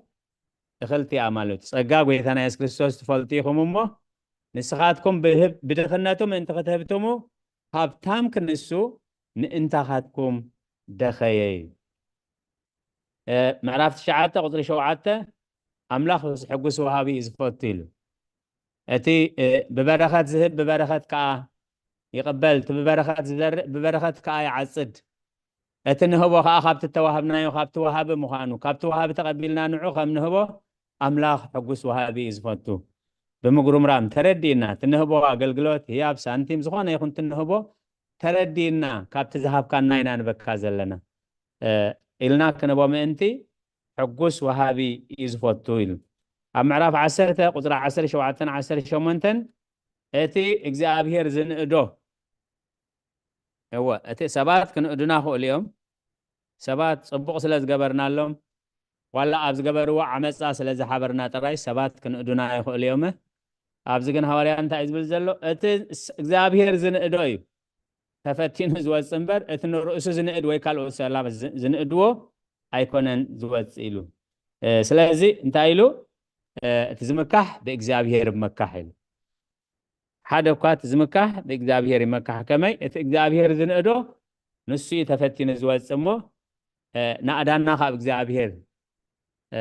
እኽልቲ እያ ማለት እዩ። ጸጋ ጐይታና የሱስ ክርስቶስ ትፈልጡ ኢኹም እሞ፣ ንስኻትኩም ብህብ-፣ ብድኽነቱ ምእንቲ ክትህብትሙ፣ ሃብታም ክንሱ ምእንታኻትኩም ደኸየ እዩ። እ፣ ምዕራፍ ትሽዓተ ቁጽሪ ሸውዓተ፣ ኣምላኽ ሕጉስ ወሃቢ እዩ ዝፈቱ ኢሉ። እቲ፣ እ፣ ብበረኸት ዝህብ ብበረኸት ከኣ ይቕበል፣ እቲ ብበረኸት ዝዘርእ ብበረኸት ከኣ ይዓጽድ። እቲ ንህቦ ከኣ ካብቲ እተዋህብናዮ፣ ካብቲ ወሃቢ ምዃኑ፣ ካብቲ ወሃቢ ተቐቢልና ንዑ ከም ንህቦ ኣምላኽ ሕጉስ ወሃቢ እዩ ዝፈቱ። ብምጉርምራም ተረዲእና፣ እቲ ንህቦ ኣገልግሎት፣ ህያብ፣ ሳንቲም፣ ዝኾነ ይኹን እቲ ንህቦ ተረዲእና፣ ካብቲ ዝሃብካና ኢና ንበካ ዘለና፣ እ፣ ኢልና ክንህቦ ምእንቲ ሕጉስ ወሃቢ እዩ ዝፈቱ ኢሉ። ኣብ ምዕራፍ ዓሰርተ ቁጽሪ ዓሰርተ ሸውዓተን ዓሰርተ ሸሞንተን፣ እቲ እግዚኣብሔር ዝንእዶ፣ እወ፣ እቲ ሰባት ክንእዱና ክእሉ እዮም። ሰባት ጽቡቕ ስለ ዝገበርናሎም፣ ዋላ ኣብ ዝገበርዎ ዓመጻ ስለ ዝሓበርና ጥራይ ሰባት ክንእዱና ይኽእሉ እዮም። ኣብዚ ግን ሃዋርያ እንታይ እዩ ዝብል ዘሎ? እቲ ስ-፣ እግዚኣብሔር ዝንእዶ እዩ ተፈቲኑ ዝወጽእ እምበር፣ እቲ ንርእሱ ዝንእድ ወይ ካልኦት ሰባት ዝ-፣ ዝንእድዎ ኣይኮነን ዝወጽእ ኢሉ። እ፣ ስለዚ እንታይ ኢሉ? እ፣ እቲ ዝምካሕ ብእግዚኣብሔር ይመካሕ ኢሉ። ሓደ እኳ እቲ ዝምካሕ ብእግዚኣብሔር ይመካሕ። ከመይ? እቲ እግዚኣብሔር ዝንእዶ ንሱ እዩ ተፈቲኑ ዝወጽእ እሞ፣ እ፣ ናእዳና ካብ እግዚኣብሔር፣ እ፣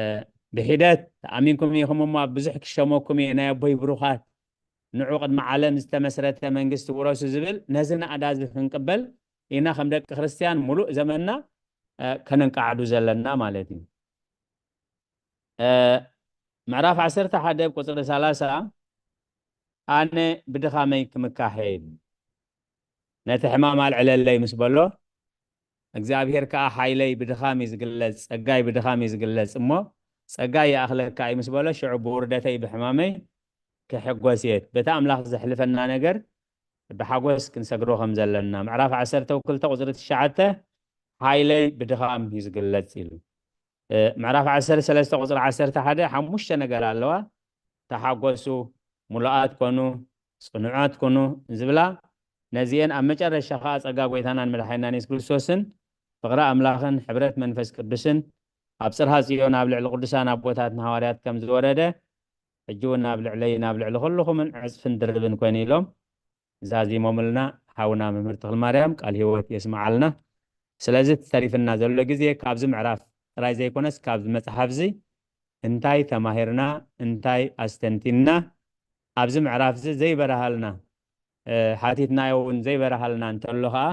ብሒደት ተኣሚንኩም ኢኹም እሞ ኣብ ብዙሕ ክሸመኩም እየ፣ ናይ ኣቦይ ብሩኻት፣ ንዑ ቅድሚ ዓለም ዝተመስረተ መንግስቲ ውረሱ ዝብል ነዚ ናእዳ እዚ ክንቅበል ኢና ከም ደቂ ክርስትያን ሙሉእ ዘመንና፣ እ፣ ከነንቃዕዱ ዘለና ማለት እዩ። እ፣ ምዕራፍ ዓሰርተ ሓደ ቁጽሪ ሰላሳ፣ "ኣነ ብድኻመይ ክምካሕ እየ" ኢሉ። ነቲ ሕማም ኣልዕለለይ ምስ በሎ፣ እግዚኣብሔር ከኣ ሓይለይ ብድኻም እዩ ዝግለጽ፣ ጸጋይ ብድኻም እዩ ዝግለጽ እሞ፣ ጸጋይ ይኣኽለካ እዩ ምስ በሎ፣ ሽዑ ብውርደተይ ብሕማመይ ክሕጎስ እየ። በቲ ኣምላኽ ዘሕልፈና ነገር ብሓጎስ ክንሰግሮ ከም ዘለና። ምዕራፍ ዓሰርተ ክልተ ቁጽሪ ትሽዓተ፣ ሓይለይ ብድኻም እዩ ዝግለጽ ኢሉ። እ፣ ምዕራፍ ዓሰርተ ሰለስተ ቁጽሪ ዓሰርተ ሓደ፣ ሓሙሽተ ነገር ኣለዋ። ተሓጎሱ፣ ሙሉኣት ኮኑ፣ ጽኑዓት ኩኑ ዝብላ፣ ነዚኤን ኣብ መጨረሻ ኸኣ ጸጋ ጐይታናን መድሓኒናን የሱስ ክርስቶስን ፍቕሪ ኣምላኽን ሕብረት መንፈስ ቅዱስን ኣብ ጽርሃ ጽዮን ኣብ ልዕሊ ቅዱሳን ኣቦታትን ሃዋርያት ከም ዝወረደ፣ ሕጂ እውን ኣብ ልዕለይ፣ ናብ ልዕሊ ኹልኹምን ዕጽፍን ድርብን ኮይኑ ኢሎም ዛዚሞምልና። ሓውና መምህር ተኽለማርያም ቃል ህይወት የስምዓልና። ስለዚ እቲ ተሪፍና ዘሎ ግዜ ካብዚ ምዕራፍ ጥራይ ዘይኮነስ ካብዚ መጽሓፍዚ እንታይ ተማሂርና፣ እንታይ ኣስተንቲንና፣ ኣብዚ ምዕራፍዚ ዘይበርሃልና፣ እ፣ ሓቲትናዮ እውን ዘይበርሃልና እንተሎ ኸኣ፣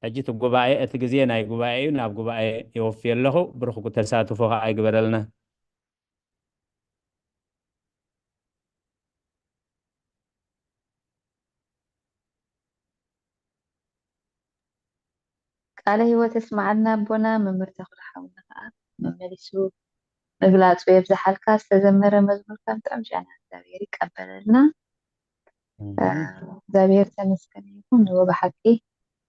ሕጂ እቲ ጉባኤ፣ እቲ ግዜ ናይ ጉባኤ እዩ፣ ናብ ጉባኤ የወፍዮ ኣለኹ። ብሩኽ ተሳትፎ ኸኣ ይግበረልና። ቃለ ህይወት የስምዓልና ኣቦና መምህር ተኽለ ሓውና ከኣ መመሊሱ ምግላጹ የብዝሓልካ። ዝተዘመረ መዝሙር ከም ጥዑም ጨና እግዚኣብሔር ይቀበለልና። ኣሜን። እ፣ እግዚኣብሔር ተመስገን ይኹን። እወ ብሓቂ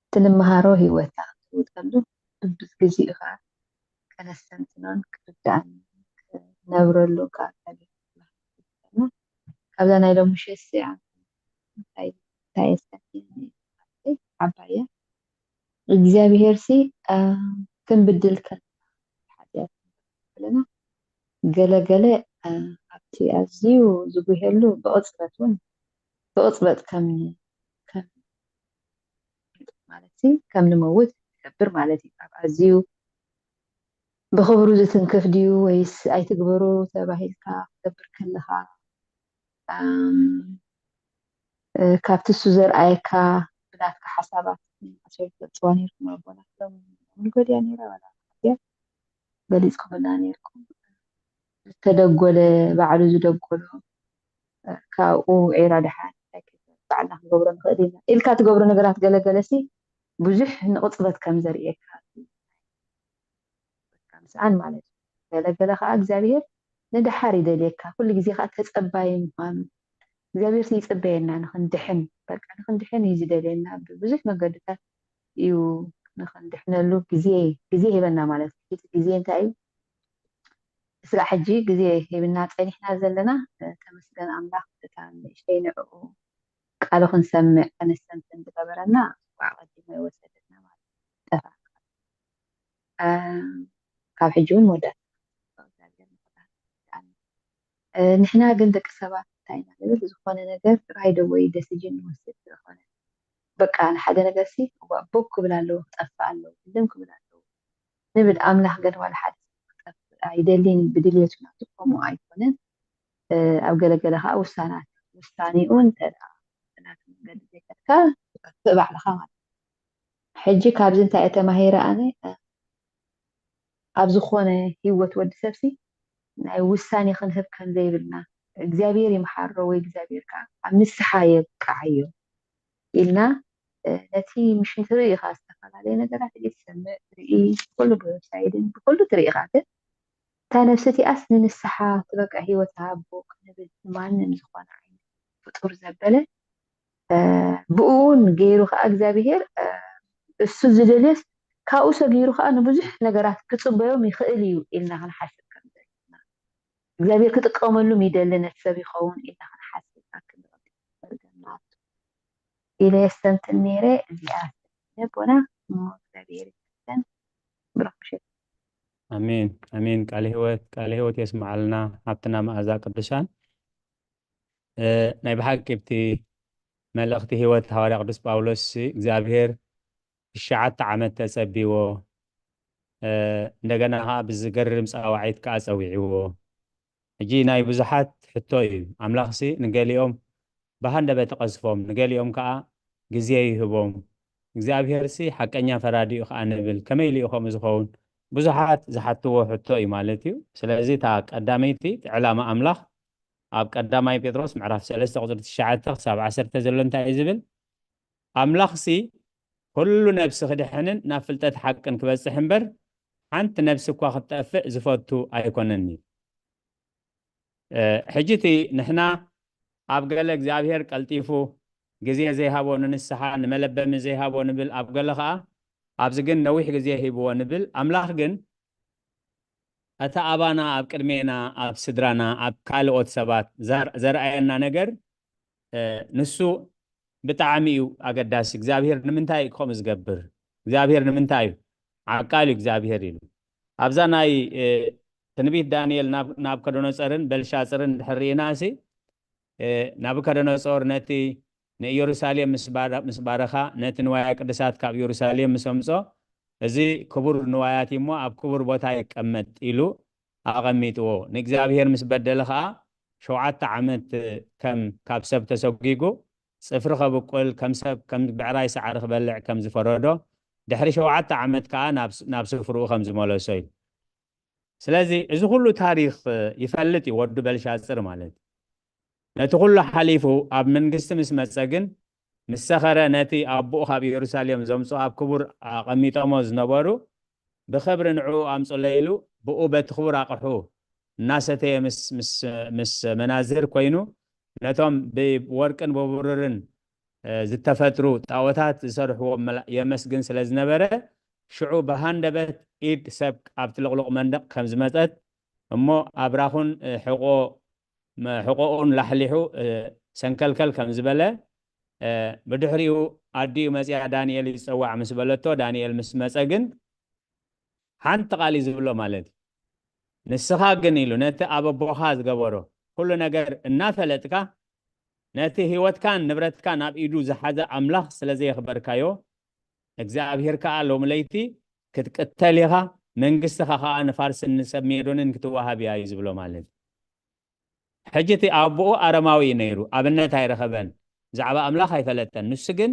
እቲ ንመሃሮ ህይወትና ክትልውጠሉ ብብዝግዚኡ ከኣ ከነስተንትኖን ክርድኣን ክነብረሉ ከኣ እግዚኣብሔር ይመስገን። ካብዛ ናይ ሎሚ ምሸት እዚኣ እንታይ፣ እንታይ የስተንትነኒ? ዓባየ እግዚኣብሔርሲ፣ እ፣ ክንብድል ከለና፣ ሓጢኣት ከለና፣ ገለ ገለ፣ እ፣ ኣብቲ ኣዝዩ ዝጉሄሉ ብቕጽበት እውን፣ ብቕጽበት ከም፣ ከም፣ ማለት ሲ፣ ከም ንመውት ዝገብር ማለት እዩ። ኣብ ኣዝዩ ብኽብሩ ዝትንክፍ ድዩ ወይስ ኣይትግበሩ ተባሂልካ ክትገብር ከለኻ፣ ኣም፣ እ፣ ካብቲ እሱ ዘርኣየካ ብናትካ ሓሳባት ኣሰር ትገልጽዋ ነይርኩም ኣቦና ሎም ንጎድያ ነይራ ዋላ እያ ገሊጽኩምልና ነይርኩም። ዝተደጎለ ባዕሉ ዝደጎሎ፣ እ፣ ካብኡ ዒራ ደሓን እንታይ ክብል ባዕልና ክንገብሮ ንኽእል ኢና ኢልካ ትገብሮ ነገራት ገለገለ ሲ ብዙሕ ንቕጽበት ከም ዘርእየካ ምስኣን ማለት እዩ። ገለገለ ከዓ እግዚኣብሔር ንደሓር ይደልየካ። ኩሉ ግዜ ከዓ ተጸባይ ምዃኑ እግዚኣብሔር ይጽበየና ንኽንድሕን፣ በቃ ንኽንድሕን እዩ ዝደልየና። ብብዙሕ መገድታት እዩ ንኽንድሕነሉ ግዜ ግዜ ሂበና ማለት እዩ። እቲ ግዜ እንታይ እዩ? ስጋዕ ሕጂ ግዜ ሂብና ጸኒሕና ዘለና፣ ተመስገን ኣምላኽ። እታ ንእሽተይ ንዕኡ ቃሉ ክንሰምዕ ከነስተንትን ዝገበረና እኳ ኣቐዲሙ ኣይወሰደና ማለት እዩ። ጠፋእና። እ፣ ካብ ሕጂ እውን መወዳእታ እግዚኣብሔር ምኽንያት ይከኣል። እ፣ ንሕና ግን ደቂ ሰባት እንታይ ኢና ንብል? ዝኾነ ነገር ራይደ ወይ ደሲጅን ንወስድ ዝኾነ በቃ ንሓደ ነገር ሲ እዋ ቦግ ክብል ኣለዎ፣ ክጠፍእ ኣለዎ፣ ክልም ክብል ኣለዎ ንብል። ኣምላኽ ግን ዋላ ሓደ ሰብ ክጠፍእ ኣይደልን፣ ብድልየቱ ናቱ ከምኡ ኣይኮነን። እ፣ ኣብ ገለገለ ከዓ ውሳናት ውሳኔኡ እንተ ደኣ ናቱ መንገዲ ዘይከድካ ትጠፍእ ባዕልኻ ማለት እዩ። ሕጂ ካብዚ እንታይ እየ ተማሂረ ኣነ? ኣብ ዝኾነ ህይወት ወዲ ሰብሲ ናይ ውሳኔ ክንህብ ከም ዘይብልና፣ እግዚኣብሔር ይምሓሮ ወይ እግዚኣብሔር ከዓ ኣብ ንስሓ የብቅዓዮ ኢልና፣ እ፣ ነቲ ምሽ ትርኢ ኢኻ፣ ዝተፈላለየ ነገራት ትሰምዕ፣ ትርኢ፣ ብኩሉ ብወብሳይድን ብኩሉ ትርኢ ኢኻ። ግን እታ ነፍሲ እቲኣስ ንንስሓ ትበቅዕ ህይወት ትሃቦ ክንብል ንማንም ዝኾነ ዓይነት ፍጡር ዘበለ፣ እ፣ ብኡ እውን ገይሩ ከዓ እግዚኣብሔር፣ እ፣ እሱ ዝደልዮስ ካብኡ ሰጊሩ ከዓ ንብዙሕ ነገራት ክጽበዮም ይኽእል እዩ ኢልና ክንሓስብ ከም ዘለና፣ እግዚኣብሔር ክጥቀመሉ ይደሊ ነቲ ሰብ ይኸውን ኢልና ክንሓስብ ኣክል መርገም ናቱ ኢለ የስተንትን ነይረ። እዚኣ ነቦና እሞ እግዚኣብሔር ይመስገን። ብሩኽ ምሽት። ኣሜን፣ ኣሜን። ቃለ ህይወት፣ ቃለ ህይወት የስምዓልና ሃብትና መኣዛ ቅዱሳን። እ፣ ናይ ብሓቂ ኣብቲ መልእኽቲ ህይወት ሃዋርያ ቅዱስ ጳውሎስ ሲ እግዚኣብሔር ትሽዓተ ዓመት ተጸቢዎ፣ እ፣ እንደገና ኸዓ ብዝገርም ጻዋዒት ከኣ ጸዊዕዎ። ሕጂ ናይ ብዙሓት ሕቶ እዩ። ኣምላኽሲ ንገሊኦም ብሃንደበት ይቐስፎም፣ ንገሊኦም ከኣ ግዜ ይህቦም። እግዚኣብሔርሲ ሓቀኛ ፈራዲ እዩ ከኣ ንብል፣ ከመይ ኢሉ እዩ ከምኡ ዝኸውን? ብዙሓት ዝሓትዎ ሕቶ እዩ ማለት እዩ። ስለዚ እታ ቀዳመይቲ፣ እቲ ዕላማ ኣምላኽ ኣብ ቀዳማይ ጴጥሮስ ምዕራፍ ሰለስተ ቁጽሪ ትሽዓተ ክሳብ ዓሰርተ ዘሎ እንታይ እዩ ዝብል? ኣምላኽሲ ኩሉ ነብሲ ክድሕንን ናብ ፍልጠት ሓቅን ክበጽሕ እምበር፣ ሓንቲ ነብሲ እኳ ክትጠፍእ ዝፈቱ ኣይኮነን እዩ። እ፣ ሕጂ እቲ ንሕና ኣብ ገለ እግዚኣብሔር ቀልጢፉ ግዜ ዘይሃቦ ንንስሓ፣ ንመለበሚ ዘይሃቦ ንብል፣ ኣብ ገለ ኸኣ ኣብዚ ግን ነዊሕ ግዜ ሂብዎ ንብል። ኣምላኽ ግን እቲ ኣባና ኣብ ቅድሜና፣ ኣብ ስድራና፣ ኣብ ካልኦት ሰባት ዘር-፣ ዘርኣየና ነገር፣ እ፣ ንሱ ብጣዕሚ እዩ ኣገዳሲ። እግዚኣብሔር ንምንታይ እዩ ከምኡ ዝገብር? እግዚኣብሔር ንምንታይ እዩ? ዓቃል እዩ እግዚኣብሔር ኢሉ። ኣብዛ ናይ፣ እ፣ ትንቢት ዳንኤል ናብ-፣ ናቡከደነጾርን በልሻጽርን እንድሕር ርኢና ሲ፣ እ፣ ናቡከደነጾር ነቲ ንኢየሩሳሌም ምስ ባረ-፣ ምስ ባረኻ፣ ነቲ ንዋየ ቅድሳት ካብ ኢየሩሳሌም ምስ ኣምጾ፣ እዚ ክቡር ንዋያት እዩ እሞ ኣብ ክቡር ቦታ ይቀመጥ ኢሉ ኣቐሚጥዎ። ንእግዚኣብሔር ምስ በደለ ኸኣ ሸውዓተ ዓመት ከም ካብ ሰብ ተሰጒጉ ጽፍሪ ከብቁል፣ ከም ሰብ፣ ከም ብዕራይ ሳዕሪ ክበልዕ ከም ዝፈረዶ፣ ድሕሪ ሸውዓተ ዓመት ከኣ ናብ ስ-፣ ናብ ስፍርኡ ከም ዝመለሶ እዩ። ስለዚ እዚ ኩሉ ታሪኽ ይፈልጥ እዩ ወዱ በልሻጽር ማለት እዩ። ነቲ ኩሉ ሓሊፉ ኣብ መንግስቲ ምስ መጸ ግን፣ ምስ ሰኸረ ነቲ ኣቦኡ ካብ ኢየሩሳሌም ዘምጽኦ ኣብ ክቡር ኣቐሚጦሞ ዝነበሩ ብኽብሪ ንዕኡ ኣምጹለይ ኢሉ ብኡ በቲ ክቡር ኣቕሑ እናሰተየ ምስ፣ ምስ፣ ምስ መናዝር ኮይኑ ነቶም ብወርቅን ብብሩርን፣ እ፣ ዝተፈጥሩ ጣዖታት ዝሰርሕዎም መላ-፣ የመስግን ስለ ዝነበረ ሽዑ ብሃንደበት ኢድ ሰብ ኣብቲ ልቕሉቕ መንደቕ ከም ዝመጸት እሞ ኣብራኹን፣ እ፣ ሕቖ መ-፣ ሕቖኡን ላሕሊሑ፣ እ፣ ሰንከልከል ከም ዝበለ፣ እ፣ ብድሕሪኡ ኣዲኡ መጺኣ ዳንኤል ይጸዋዕ ምስ በለቶ፣ ዳንኤል ምስ መጸ ግን ሓንቲ ቃል እዩ ዝብሎ ማለት እዩ። ንስኻ ግን ኢሉ ነቲ ኣብ ኣቦኻ ዝገበሮ ኩሉ ነገር እናፈለጥካ፣ ነቲ ህይወትካን ንብረትካን ኣብ ኢዱ ዝሓዘ ኣምላኽ ስለ ዘየኽበርካዮ፣ እግዚኣብሔር ከዓ ሎሚ ለይቲ ክትቅተል ኢኻ፣ መንግስትኻ ከዓ ንፋርስን ንሰብ ሜዶንን ክትወሃብ እያ እዩ ዝብሎ ማለት እዩ። ሕጂ እቲ ኣቦኡ ኣረማዊ እዩ ነይሩ፣ ኣብነት ኣይረኸበን፣ ብዛዕባ ኣምላኽ ኣይፈለጠን። ንሱ ግን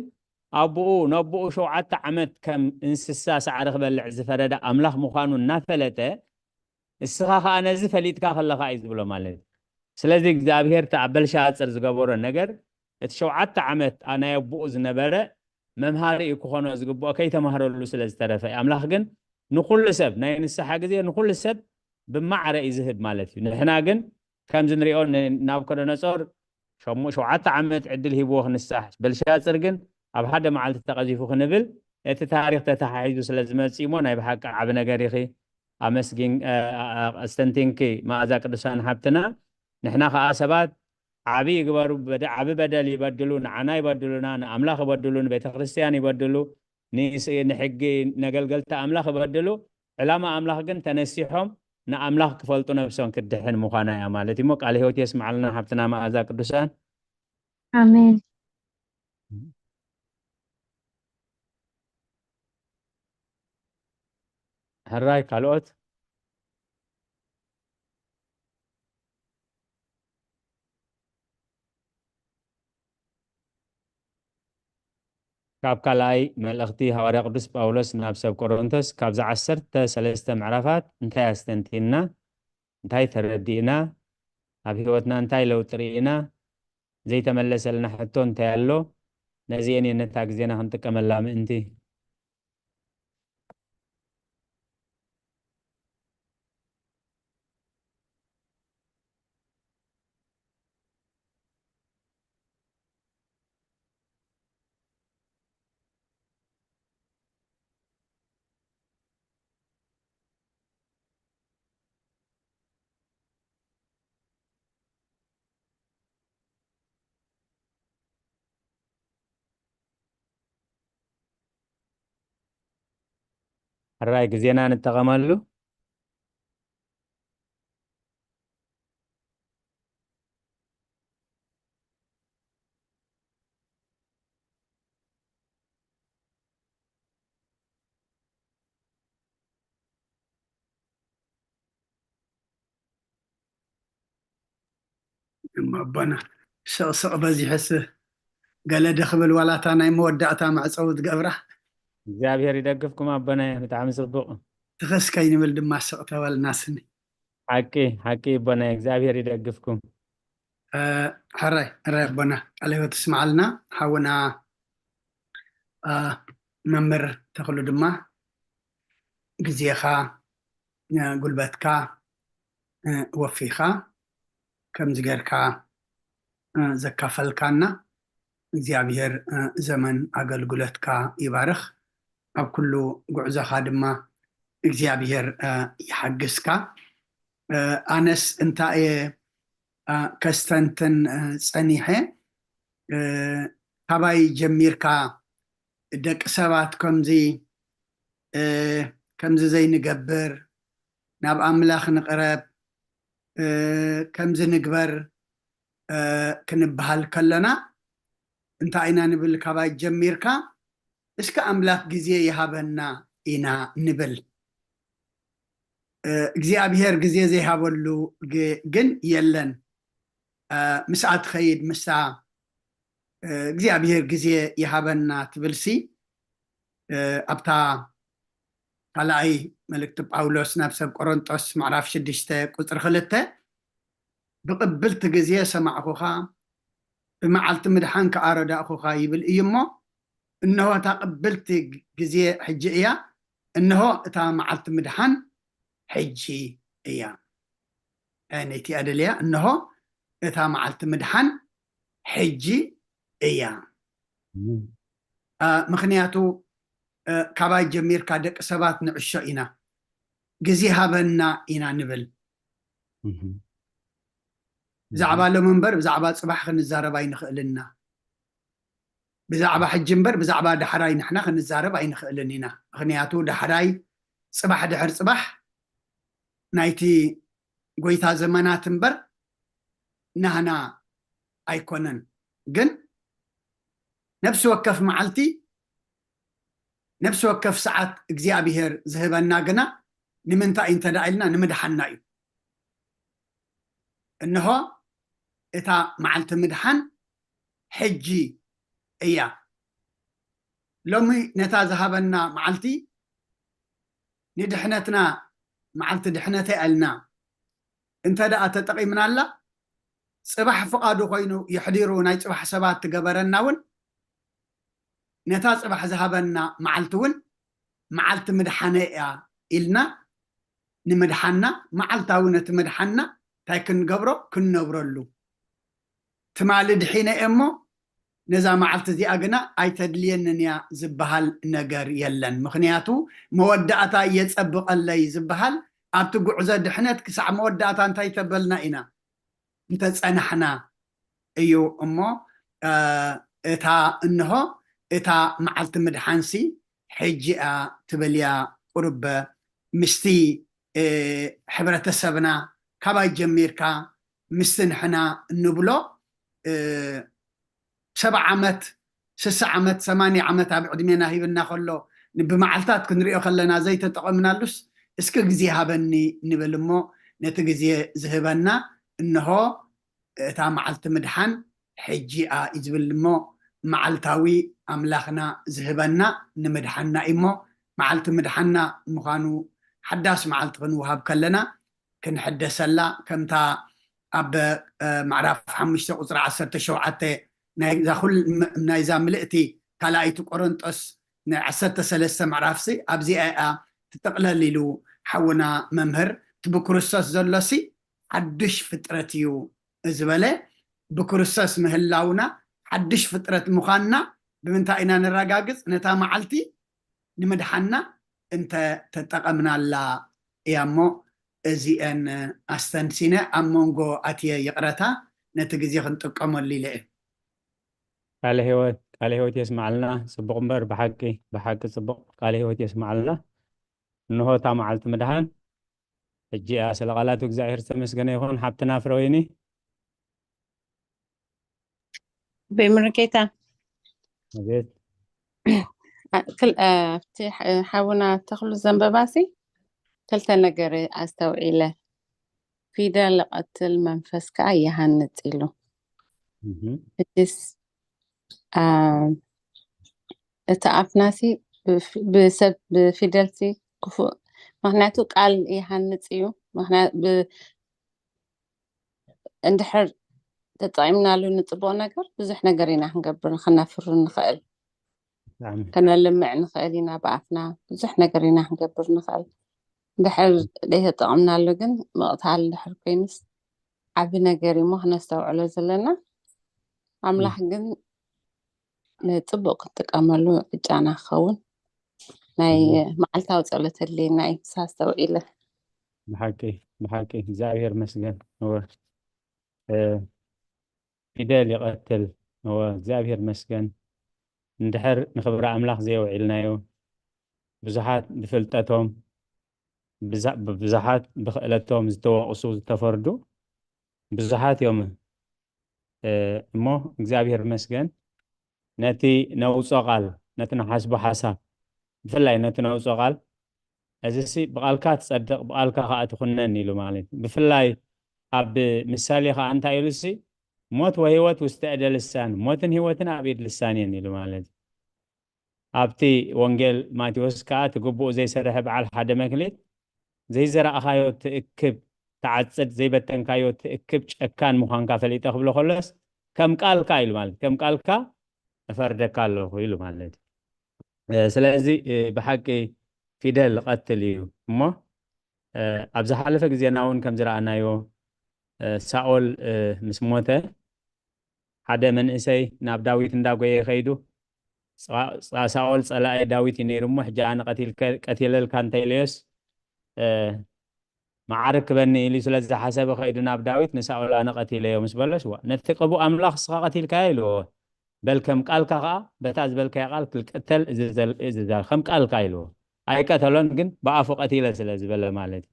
ኣቦኡ ነቦኡ ሸውዓተ ዓመት ከም እንስሳ ሳዕሪ ክበልዕ ዝፈረደ ኣምላኽ ምዃኑ እናፈለጠ፣ እስኻ ኸኣ ነዚ ፈሊጥካ ከለኻ እዩ ዝብሎ ማለት እዩ። ስለዚ እግዚኣብሔር እቲ ኣብ በልሻጽር ዝገበሮ ነገር፣ እቲ ሸውዓተ ዓመት ኣ-፣ ናይ ኣቦኡ ዝነበረ መምሃሪ እዩ ክኾኖ ዝግብኦ፣ ከይተማህረሉ ስለ ዝተረፈ እዩ። ኣምላኽ ግን ንኹሉ ሰብ፣ ናይ ንስሓ ግዜ ንኹሉ ሰብ ብማዕረ እዩ ዝህብ ማለት እዩ። ንሕና ግን ከምዚ ንሪኦ ንናቡከደነጾር ሸሙ-፣ ሸውዓተ ዓመት ዕድል ሂብዎ ክንሳሕ፣ በልሻጽር ግን ኣብ ሓደ መዓልቲ ተቐዚፉ ክንብል፣ እቲ ታሪኽ ተተሓሒዙ ስለ ዝመጽእ እሞ ናይ ብሓቂ ዓቢ ነገር ኢኺ። ኣመስጊን-፣ እ፣ እ፣ እ፣ ኣስተንቲንኪ መኣዛ ቅዱሳን ሓብትና። ንሕና ኸኣ ሰባት ዓቢ ይግበሩ፣ በደ-፣ ዓቢ በደል ይበድሉ፣ ንዓና ይበድሉና፣ ንኣምላኽ ይበድሉ፣ ንቤተ ክርስቲያን ይበድሉ፣ ንስ-፣ ንሕጊ ነገልገልቲ ኣምላኽ ይበድሉ። ዕላማ ኣምላኽ ግን ተነሲሖም ንኣምላኽ ክፈልጡ ነብሶም ክድሕን ምዃና እያ ማለት እዩ። እሞ ቃለ ህይወት የስምዓልና ሓብትና መኣዛ ቅዱሳን። ኣሜን። ሕራይ ካልኦት? ካብ ካልኣይ መልእኽቲ ሃዋርያ ቅዱስ ጳውሎስ ናብ ሰብ ቆሮንቶስ ካብዛ ዓሰርተ ሰለስተ ምዕራፋት እንታይ ኣስተንቲንና? እንታይ ተረዲእና? ኣብ ህይወትና እንታይ ለውጢ ርኢና? ዘይተመለሰልና ሕቶ እንታይ ኣሎ? ነዚኤን እየን ነታ ግዜና ክንጥቀመላ ምእንቲ። ሕራይ ግዜና ንጠቐመሉ። እሞ ኣቦና ስቕስቕ በዚሑስ ገለ ዶ ክብል ዋላ እታ ናይ መወዳእታ መዕጸዊ ትገብራ። እግዚኣብሔር ይደግፍኩም ኣቦና፣ ብጣዕሚ ጽቡቕ። ትኸስ ከይንብል ድማ ስቕ ተበልና ስኒ። ሓቂ፣ ሓቂ ኣቦና፣ እግዚኣብሔር ይደግፍኩም። እ፣ ሕራይ፣ ሕራይ ኣቦና፣ ቃለ ህይወት ይስምዓልና። ሓውና፣ እ፣ መምህር ተኽሉ ድማ ግዜኻ፣ እ፣ ጉልበትካ፣ እ፣ ወፊኻ ከምዚ ጌርካ፣ እ፣ ዘካፈልካና እግዚኣብሔር፣ እ፣ ዘመን ኣገልግሎትካ ይባርኽ። ኣብ ኩሉ ጉዕዞኻ ድማ እግዚኣብሔር፣ እ፣ ይሓግዝካ። እ፣ ኣነስ እንታይ እየ፣ እ፣ ከስተንትን፣ እ፣ ጸኒሐ፣ እ፣ ካባይ ጀሚርካ ደቂ ሰባት ከምዚ፣ እ፣ ከምዚ ዘይንገብር፣ ናብ ኣምላኽ ንቕረብ፣ እ፣ ከምዚ ንግበር፣ እ፣ ክንበሃል ከለና እንታይ ኢና ንብል? ካባይ ጀሚርካ እስከ ኣምላኽ ግዜ ይሃበና ኢና ንብል። እ፣ እግዚኣብሔር ግዜ ዘይሃበሉ ግ-፣ ግን የለን። እ፣ ምስኣ ትኸይድ፣ ምስኣ፣ እ፣ እግዚኣብሔር ግዜ ይሃበና ትብልሲ፣ እ፣ ኣብታ ካልኣይ መልእክቲ ጳውሎስ ናብ ሰብ ቆሮንጦስ ምዕራፍ ሽዱሽተ ቁጽሪ ክልተ፣ "ብቕብልቲ ግዜ ሰማዕኹኻ፣ ብመዓልቲ ምድሓን ከኣ ረዳእኹኻ" ይብል እዩ እሞ፣ እንሆ እታ ቅብልቲ ግዜ ሕጂ እያ፣ እንሆ እታ መዓልቲ ምድሓን ሕጂ እያ። እ፣ ነይቲኣ ደልያ፣ እንሆ እታ መዓልቲ ምድሓን ሕጂ እያ። እም። እ፣ ምኽንያቱ፣ እ፣ ካባይ ጀሚርካ ደቂ ሰባት ንዕሾ ኢና፣ ግዜ ሃበና ኢና ንብል። እም። ብዛዕባ ሎም እምበር ብዛዕባ ጽባሕ ክንዛረብ ኣይንኽእልን ኢና። ብዛዕባ ሕጂ እምበር ብዛዕባ ዳሕራይ ንሕና ክንዛረብ ኣይንኽእልን ኢና። ምኽንያቱ ዳሕራይ፣ ጽባሕ ድሕር ጽባሕ ናይቲ ጎይታ ዘመናት እምበር ናህና ኣይኮነን። ግን ነፍሲ ወከፍ መዓልቲ ነፍሲ ወከፍ ሰዓት እግዚኣብሔር ዝህበና ግና ንምንታይ እዩ እንተ ደኣ ኢልና ንምድሓንና እዩ። እንሆ እታ መዓልቲ ምድሓን ሕጂ እያ። ሎሚ ነታ ዝሃበና መዓልቲ ንድሕነትና መዓልቲ ድሕነተ ኣልና እንተ ደኣ ተጠቒምናላ፣ ጽባሕ ፍቓዱ ኮይኑ የሕዲሩ ናይ ጽባሕ ሰባት ትገበረና እውን ነታ ጽባሕ ዝሃበና መዓልቲ እውን መዓልቲ ምድሓነ እያ ኢልና ንምድሓና መዓልታዊ ነቲ ምድሓና እንታይ ክንገብሮ ክንነብረሉ። ትማሊ ድሒነ እየ እሞ ነዛ መዓልቲ እዚኣ ግና ኣይተድልየንን እያ ዝበሃል ነገር የለን። ምኽንያቱ መወዳእታ እየጸብቐለይ ዝበሃል ኣብቲ ጉዕዞ ድሕነት ክሳዕ መወዳእታ እንታይ ተበልና ኢና እንተጸናሕና እዩ እሞ እታ እንሆ እታ መዓልቲ ምድሓንሲ ሕጂ እያ ትብል እያ። ቁርበ ምስቲ ሕብረተሰብና ካባይ ጀሚርካ ምስቲ ንሕና እንብሎ ሰባ ዓመት ስሳ ዓመት ሰማንያ ዓመት ኣብ ዕድሜና ሂብና ከሎ ብመዓልታት ክንሪኦ ከለና ዘይተጠቐምናሉስ እስኪ ግዜ ሃበኒ ንብል እሞ ነቲ ግዜ ዝህበና እንሆ እታ መዓልቲ ምድሓን ሕጂ እያ እዩ ዝብል እሞ መዓልታዊ ኣምላኽና ዝህበና ንምድሓንና እዩ እሞ መዓልቲ ምድሓንና ምዃኑ ሓዳስ መዓልቲ ክንወሃብ ከለና ክንሕደሰላ ከምታ ኣብ ምዕራፍ ሓሙሽተ ቁፅሪ ዓሰርተ ሸውዓተ ናይዛ ምልእቲ ካልኣይቲ ቆሮንጦስ ናይ ዓሰርተ ሰለስተ ምዕራፍሲ ኣብዚኣ እያ ትጥቕለል ኢሉ ሓውና መምህር እቲ ብክርስቶስ ዘሎሲ ሓዱሽ ፍጥረት እዩ ዝበለ ብክርስቶስ ምህላውና ሓድሽ ፍጥረት ምዃንና ብምንታይ ኢና ነረጋግፅ ነታ መዓልቲ ንምድሓና እንተ ተጠቐምናላ እያ እሞ እዚአን ኣስተንሲነ ኣብ መንጎ ኣትየ ይቕረታ ነቲ ግዜ ክንጥቀመሉ ኢለ እየ ቃለ ህይወት ቃለ ህይወት የስማዓልና ጽቡቕ እምበር ብሓቂ ብሓቂ ጽቡቕ ቃለ ህይወት የስማዓልና እንሆ እታ መዓልቲ ምድሓን ሕጂ እያ ስለ ቃላቱ እግዚኣብሔር ዝተመስገነ ይኹን ሓብትና ፍረወይኒ በምርጌታ ኣቤት ኣብቲ ሓውና ተኽሉ ዘንበባሲ ክልተ ነገር ኣስተውዒለ ፊደል ቀትል መንፈስ ከዓ ይሃንፅ ኢሉ ሕጅስ እቲ ኣፍናሲ ብሰብ ብፊደልሲ ክፉእ ምክንያቱ ቃል ይሃንፅ እዩ እንድሕር ተጠቂምናሉ ንፅቡቅ ነገር ብዙሕ ነገር ኢና ክንገብር ከነፍሩ ንኽእል ከነልምዕ ንኽእል ኢና ብኣፍና ብዙሕ ነገር ኢና ክንገብር ንኽእል ድሕር ዘይተጠቅምናሉ ግን ምቕታል ድሕር ኮይኑስ ዓቢ ነገር እሞ ክነስተውዕሎ ዘለና ኣምላኽ ግን ንፅቡቅ ክንጥቀመሉ ዕጫና ክኸውን ናይ መዓልታዊ ፀሎት ኣድልየና እዩ ሳስተውዒለ ብሓቂ ብሓቂ እግዚኣብሔር መስገን እወ ፊደል ይቐትል እወ እግዚኣብሔር መስገን እንድሕር ንኽብሪ ኣምላኽ ዘየውዒልናዮ ብዙሓት ብፍልጠቶም ብብዙሓት ብክእለቶም ዝተወቕሱ ዝተፈርዱ ብዙሓት እዮም እሞ እግዚኣብሔር መስገን ነቲ ነውፆ ቃል ነቲ ንሓስቦ ሓሳብ ብፍላይ ነቲ ነውፆ ቃል እዚሲ ብቓልካ ትጸድቕ ብቓልካ ከዓ ትኹነን ኢሉ ማለት እዩ ብፍላይ ኣብ ምሳሌ ከዓ እንታይ ኢሉሲ ሞት ወህይወት ውስተ እደ ልሳን ሞትን ህይወትን ኣብ ኢድ ልሳን እየን ኢሉ ማለት እዩ ኣብቲ ወንጌል ማቴዎስ ከዓ እቲ ግቡኡ ዘይሰርሐ በዓል ሓደ መክሊት ዘይዘራእኻዮ ትእክብ ትዓፅድ ዘይበተንካዮ ትእክብ ጨካን ምዃንካ ፈሊጠ ክብሎ ከሎስ ከም ቃልካ ኢሉ ማለት ከም ቃልካ እፈርደካ ኣለኹ ኢሉ ማለት እዩ ስለዚ ብሓቂ ፊደል ቀትል እዩ እሞ ኣብ ዝሓለፈ ግዜና እውን ከም ዝረኣናዮ ሳኦል ምስ ሞተ ሓደ መንእሰይ ናብ ዳዊት እንዳጎየ ከይዱ ሳኦል ፀላኢ ዳዊት እዩ ነይሩ እሞ ሕጂ ኣነ ቀቲለልካ እንተኢለዮስ መዓርግ ክበኒ ኢሉ ስለ ዝሓሰበ ከይዱ ናብ ዳዊት ንሳኦል ኣነ ቀቲለዮ ምስ በሎስ ዋ ነቲ ቅቡእ ኣምላኽ እስኻ ቀቲልካዮ ኢልዎ በል ከም ቃልካ ከዓ በታ ዝበልካዮ ቃል ክልቀተል እዚ ዘል- እዚ ዘል- ከም ቃልካ ኢልዎ ኣይቀተሎን ግን ብኣፉ ቀቲለ ስለ ዝበለ ማለት እዩ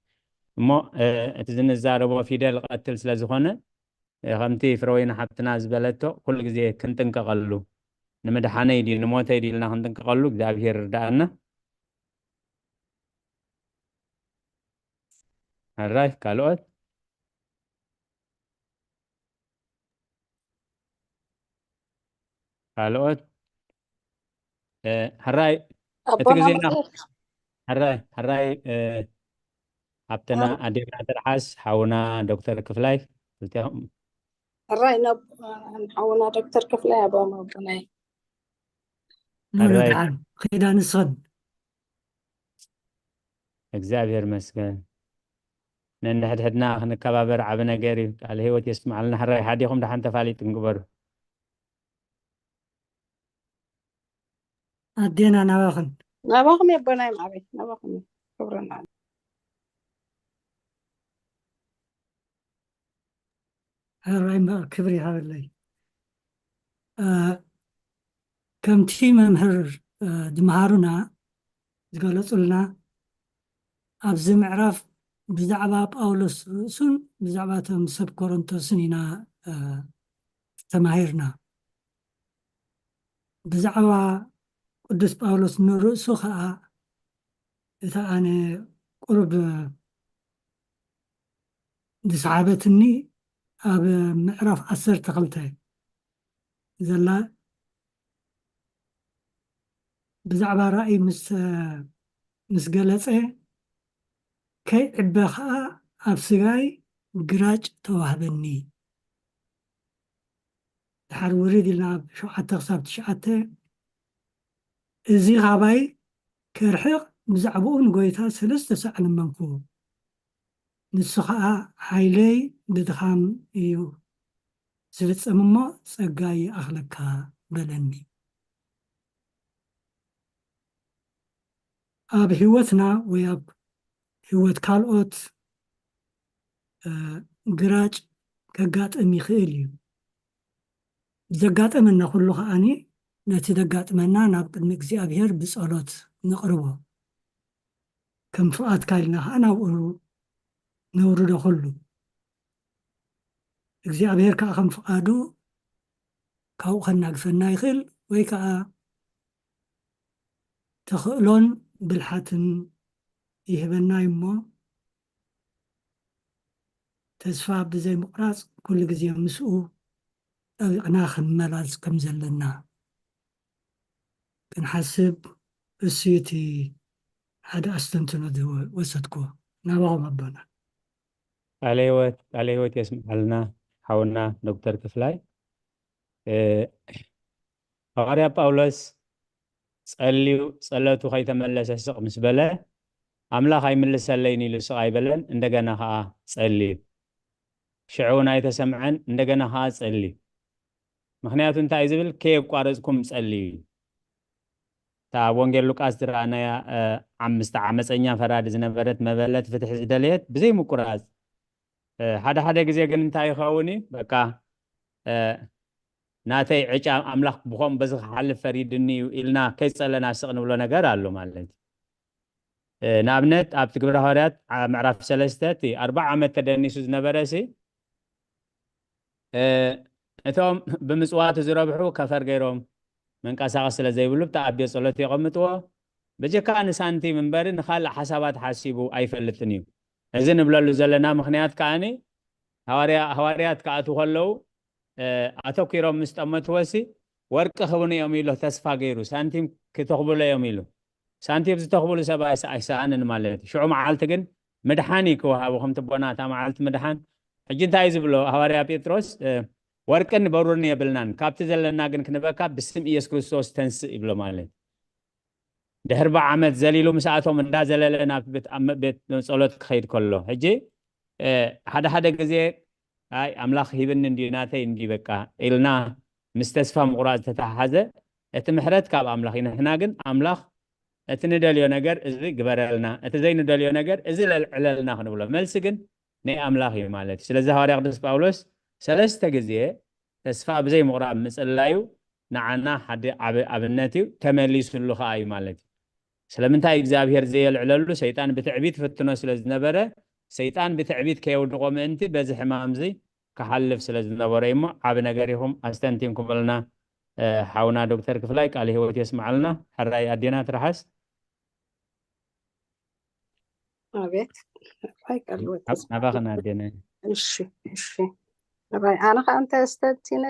እሞ እ፣ እቲ ዝንዛረቦ ፊደል ቀትል ስለ ዝኾነ እ፣ ከምቲ ፍረወይኒ ሓብትና ዝበለቶ ኩሉ ግዜ ክንጥንቀቐሉ ንምድሓነይ ድዩ ንሞተይ ድዩ ኢልና ክንጥንቀቐሉ እግዚኣብሔር ይርዳእና። ሕራይ ካልኦት ካልኦት ሕራይ እቲ ግዜና ሕራይ ሕራይ ሃብትና ኣዴና ትርሓስ ሓውና ዶክተር ክፍላይ ክልቲኦም ሕራይ ናብ ሓውና ዶክተር ክፍላይ ኣቦም ኣቦናይ ንረድዓሉ ኺዳ ንስኽን እግዚኣብሔር መስገን ነንሕድሕድና ክንከባበር ዓብ ነገር እዩ። ቃል ህይወት የስምዓልና። ሕራይ ሓዲኹም ደሓን ተፋሊጥ ክንግበሩ ኣዴና ናባኽን ናባኹም የቦናይ ማዕበይ ናባኹም ክብረና ሕራይ እምበኣር ክብሪ ይሃበለይ። ከምቲ መምህር ዝመሃሩና ዝገለጹልና ኣብዚ ምዕራፍ ብዛዕባ ጳውሎስ ርእሱን ብዛዕባ እቶም ሰብ ኮረንቶስን ኢና ተማሂርና። ብዛዕባ ቅዱስ ጳውሎስ ንርእሱ ኸዓ እታ ኣነ ቁሩብ ዝሰሓበትኒ ኣብ ምዕራፍ ዓሰርተ ክልተ ዘላ ብዛዕባ ራእይ ምስ ምስ ገለጸ ከይዕበ ኸዓ ኣብ ስጋይ ግራጭ ተዋህበኒ። ድሓር ውርድ ኢልና ኣብ ሸውዓተ ክሳብ ትሽዓተ እዚ ኻባይ ከርሕቕ ብዛዕባኡ ንጎይታ ሰለስተ ሳዕ ለመንኩ። ንሱ ኸዓ ሓይለይ ብድኻም እዩ ዝፍጸም እሞ ጸጋ ይኣኽለካ በለኒ። ኣብ ህይወትና ወይ ኣብ ህይወት ካልኦት ግራጭ ከጋጥም ይኽእል እዩ። ብዘጋጠመና ኩሉ ከዓኒ ነቲ ዘጋጥመና ናብ ቅድሚ እግዚኣብሔር ብጸሎት ንቕርቦ። ከም ፍቓድካ ኢልና ከዓ ናብኡ ነውርዶ ኩሉ እግዚኣብሔር ከዓ ከም ፍቓዱ ካብኡ ከናግፈና ይኽእል ወይ ከዓ ተኽእሎን ብልሓትን ይህበና እዩ እሞ ተስፋ ብዘይ ምቑራፅ ኩሉ ግዜ ምስኡ ጠቢቕና ክንመላስ ከም ዘለና ክንሓስብ እሱ እቲ ሓደ ኣስተንትኖ ዝወሰድኩዎ ናባኹም ኣቦና። ቃለ ህይወት ቃለ ህይወት የስምዓልና ሓውና ዶክተር ክፍላይ። ሃዋርያ ጳውሎስ ጸልዩ ጸለቱ ከይተመለሰ ስቕ ምስ በለ ኣምላኽ ኣይምልሰለይን ኢሉ ስቕ ኣይበለን። እንደገና ኸዓ ጸልዩ ሽዑ እውን ኣይተሰምዐን። እንደገና ኸዓ ጸልዩ ምኽንያቱ እንታይ ዝብል ከየቋረጽኩም ጸልዩ እዩ። እታ ኣብ ወንጌል ሉቃስ ዝረኣናያ ዓምስቲ ዓመፀኛ ፈራዲ ዝነበረት መበለት ፍትሒ ዝደለየት ብዘይ ምቁራፅ ሓደ ሓደ ግዜ ግን እንታይ ይኸውን እዩ በቃ ናተይ ዕጫ ኣምላኽ ብኸም በዚ ክሓልፍ ፈሪድኒ እዩ ኢልና ከይፀለና ስቕ ንብሎ ነገር ኣሎ ማለት እዩ። ንኣብነት ኣብቲ ግብረ ሃዋርያት ምዕራፍ ሰለስተ እቲ ኣርባዓ ዓመት ተደኒሱ ዝነበረ ሲ እቶም ብምፅዋቱ ዝረብሑ ከፈር ገይሮም መንቀሳቐስ ስለ ዘይብሉ ብተኣብዮ ፀሎት የቐምጥዎ። በጀካ ንሳንቲም እምበሪ ንካልእ ሓሳባት ሓሲቡ ኣይፈልጥን እዩ። እዚ ንብለሉ ዘለና ምኽንያት ከዓኒ ሃዋርያ ሃዋርያት ክኣትዉ ከለዉ ኣተኪሮም ምስ ጠመትወሲ ወርቂ ክህቡኒ እዮም ኢሎ ተስፋ ገይሩ ሳንቲም ክተኽብሎ እዮም ኢሉ ሳንቲም ዝተኽብሉ ሰብ ኣይሰኣንን ማለት እዩ። ሽዑ መዓልቲ ግን ምድሓን እዩ ክወሃቡ ከምቲ ቦና እታ መዓልቲ ምድሓን ሕጂ እንታይ እዩ ዝብሎ ሃዋርያ ጴጥሮስ ወርቅን በሩርን የብልናን ካብቲ ዘለና ግን ክንበካ ብስም ኢየሱስ ክርስቶስ ተንስእ ይብሎ ማለት ድሕሪ ባ ዓመት ዘሊሉ ምስኣቶም እንዳዘለለ ናብ ቤት ጸሎት ክኸይድ ከሎ ሕጂ ሓደ ሓደ ግዜ ኣይ ኣምላኽ ሂብኒ እንዲ ናተይ እንዲ በቃ ኢልና ምስ ተስፋ ምቑራፅ ዝተተሓሓዘ እቲ ምሕረት ካብ ኣምላኽ እዩ። ንሕና ግን ኣምላኽ እቲ ንደልዮ ነገር እዚ ግበረልና፣ እቲ ዘይንደልዮ ነገር እዚ ለልዕለልና ክንብሎ። መልሲ ግን ናይ ኣምላኽ እዩ ማለት እዩ። ስለዚ ሃዋርያ ቅዱስ ጳውሎስ ሰለስተ ግዜ ተስፋ ብዘይ ምቑራብ ምጽላዩ ንዓና ሓደ ዓቢ ኣብነት እዩ፣ ተመሊሱሉ ከኣ እዩ ማለት እዩ። ስለምንታይ እግዚኣብሔር ዘየልዕለሉ? ሰይጣን ብትዕቢት ይፍትኖ ስለ ዝነበረ፣ ሰይጣን ብትዕቢት ከየውድቖ ምእንቲ በዚ ሕማም እዚ ክሓልፍ ስለ ዝነበሮ እዩ እሞ፣ ዓቢ ነገር ኢኹም ኣስተንቲንኩምልና። ሓውና ዶክተር ክፍላይ ቃል ህይወት የስምዓልና። ሕራይ ኣዴና ትርሓስ። ኣቤት። ናባኽን ኣዴና። እሺ፣ እሺ። ኣነ ከዓ እንተ ስተንቲነ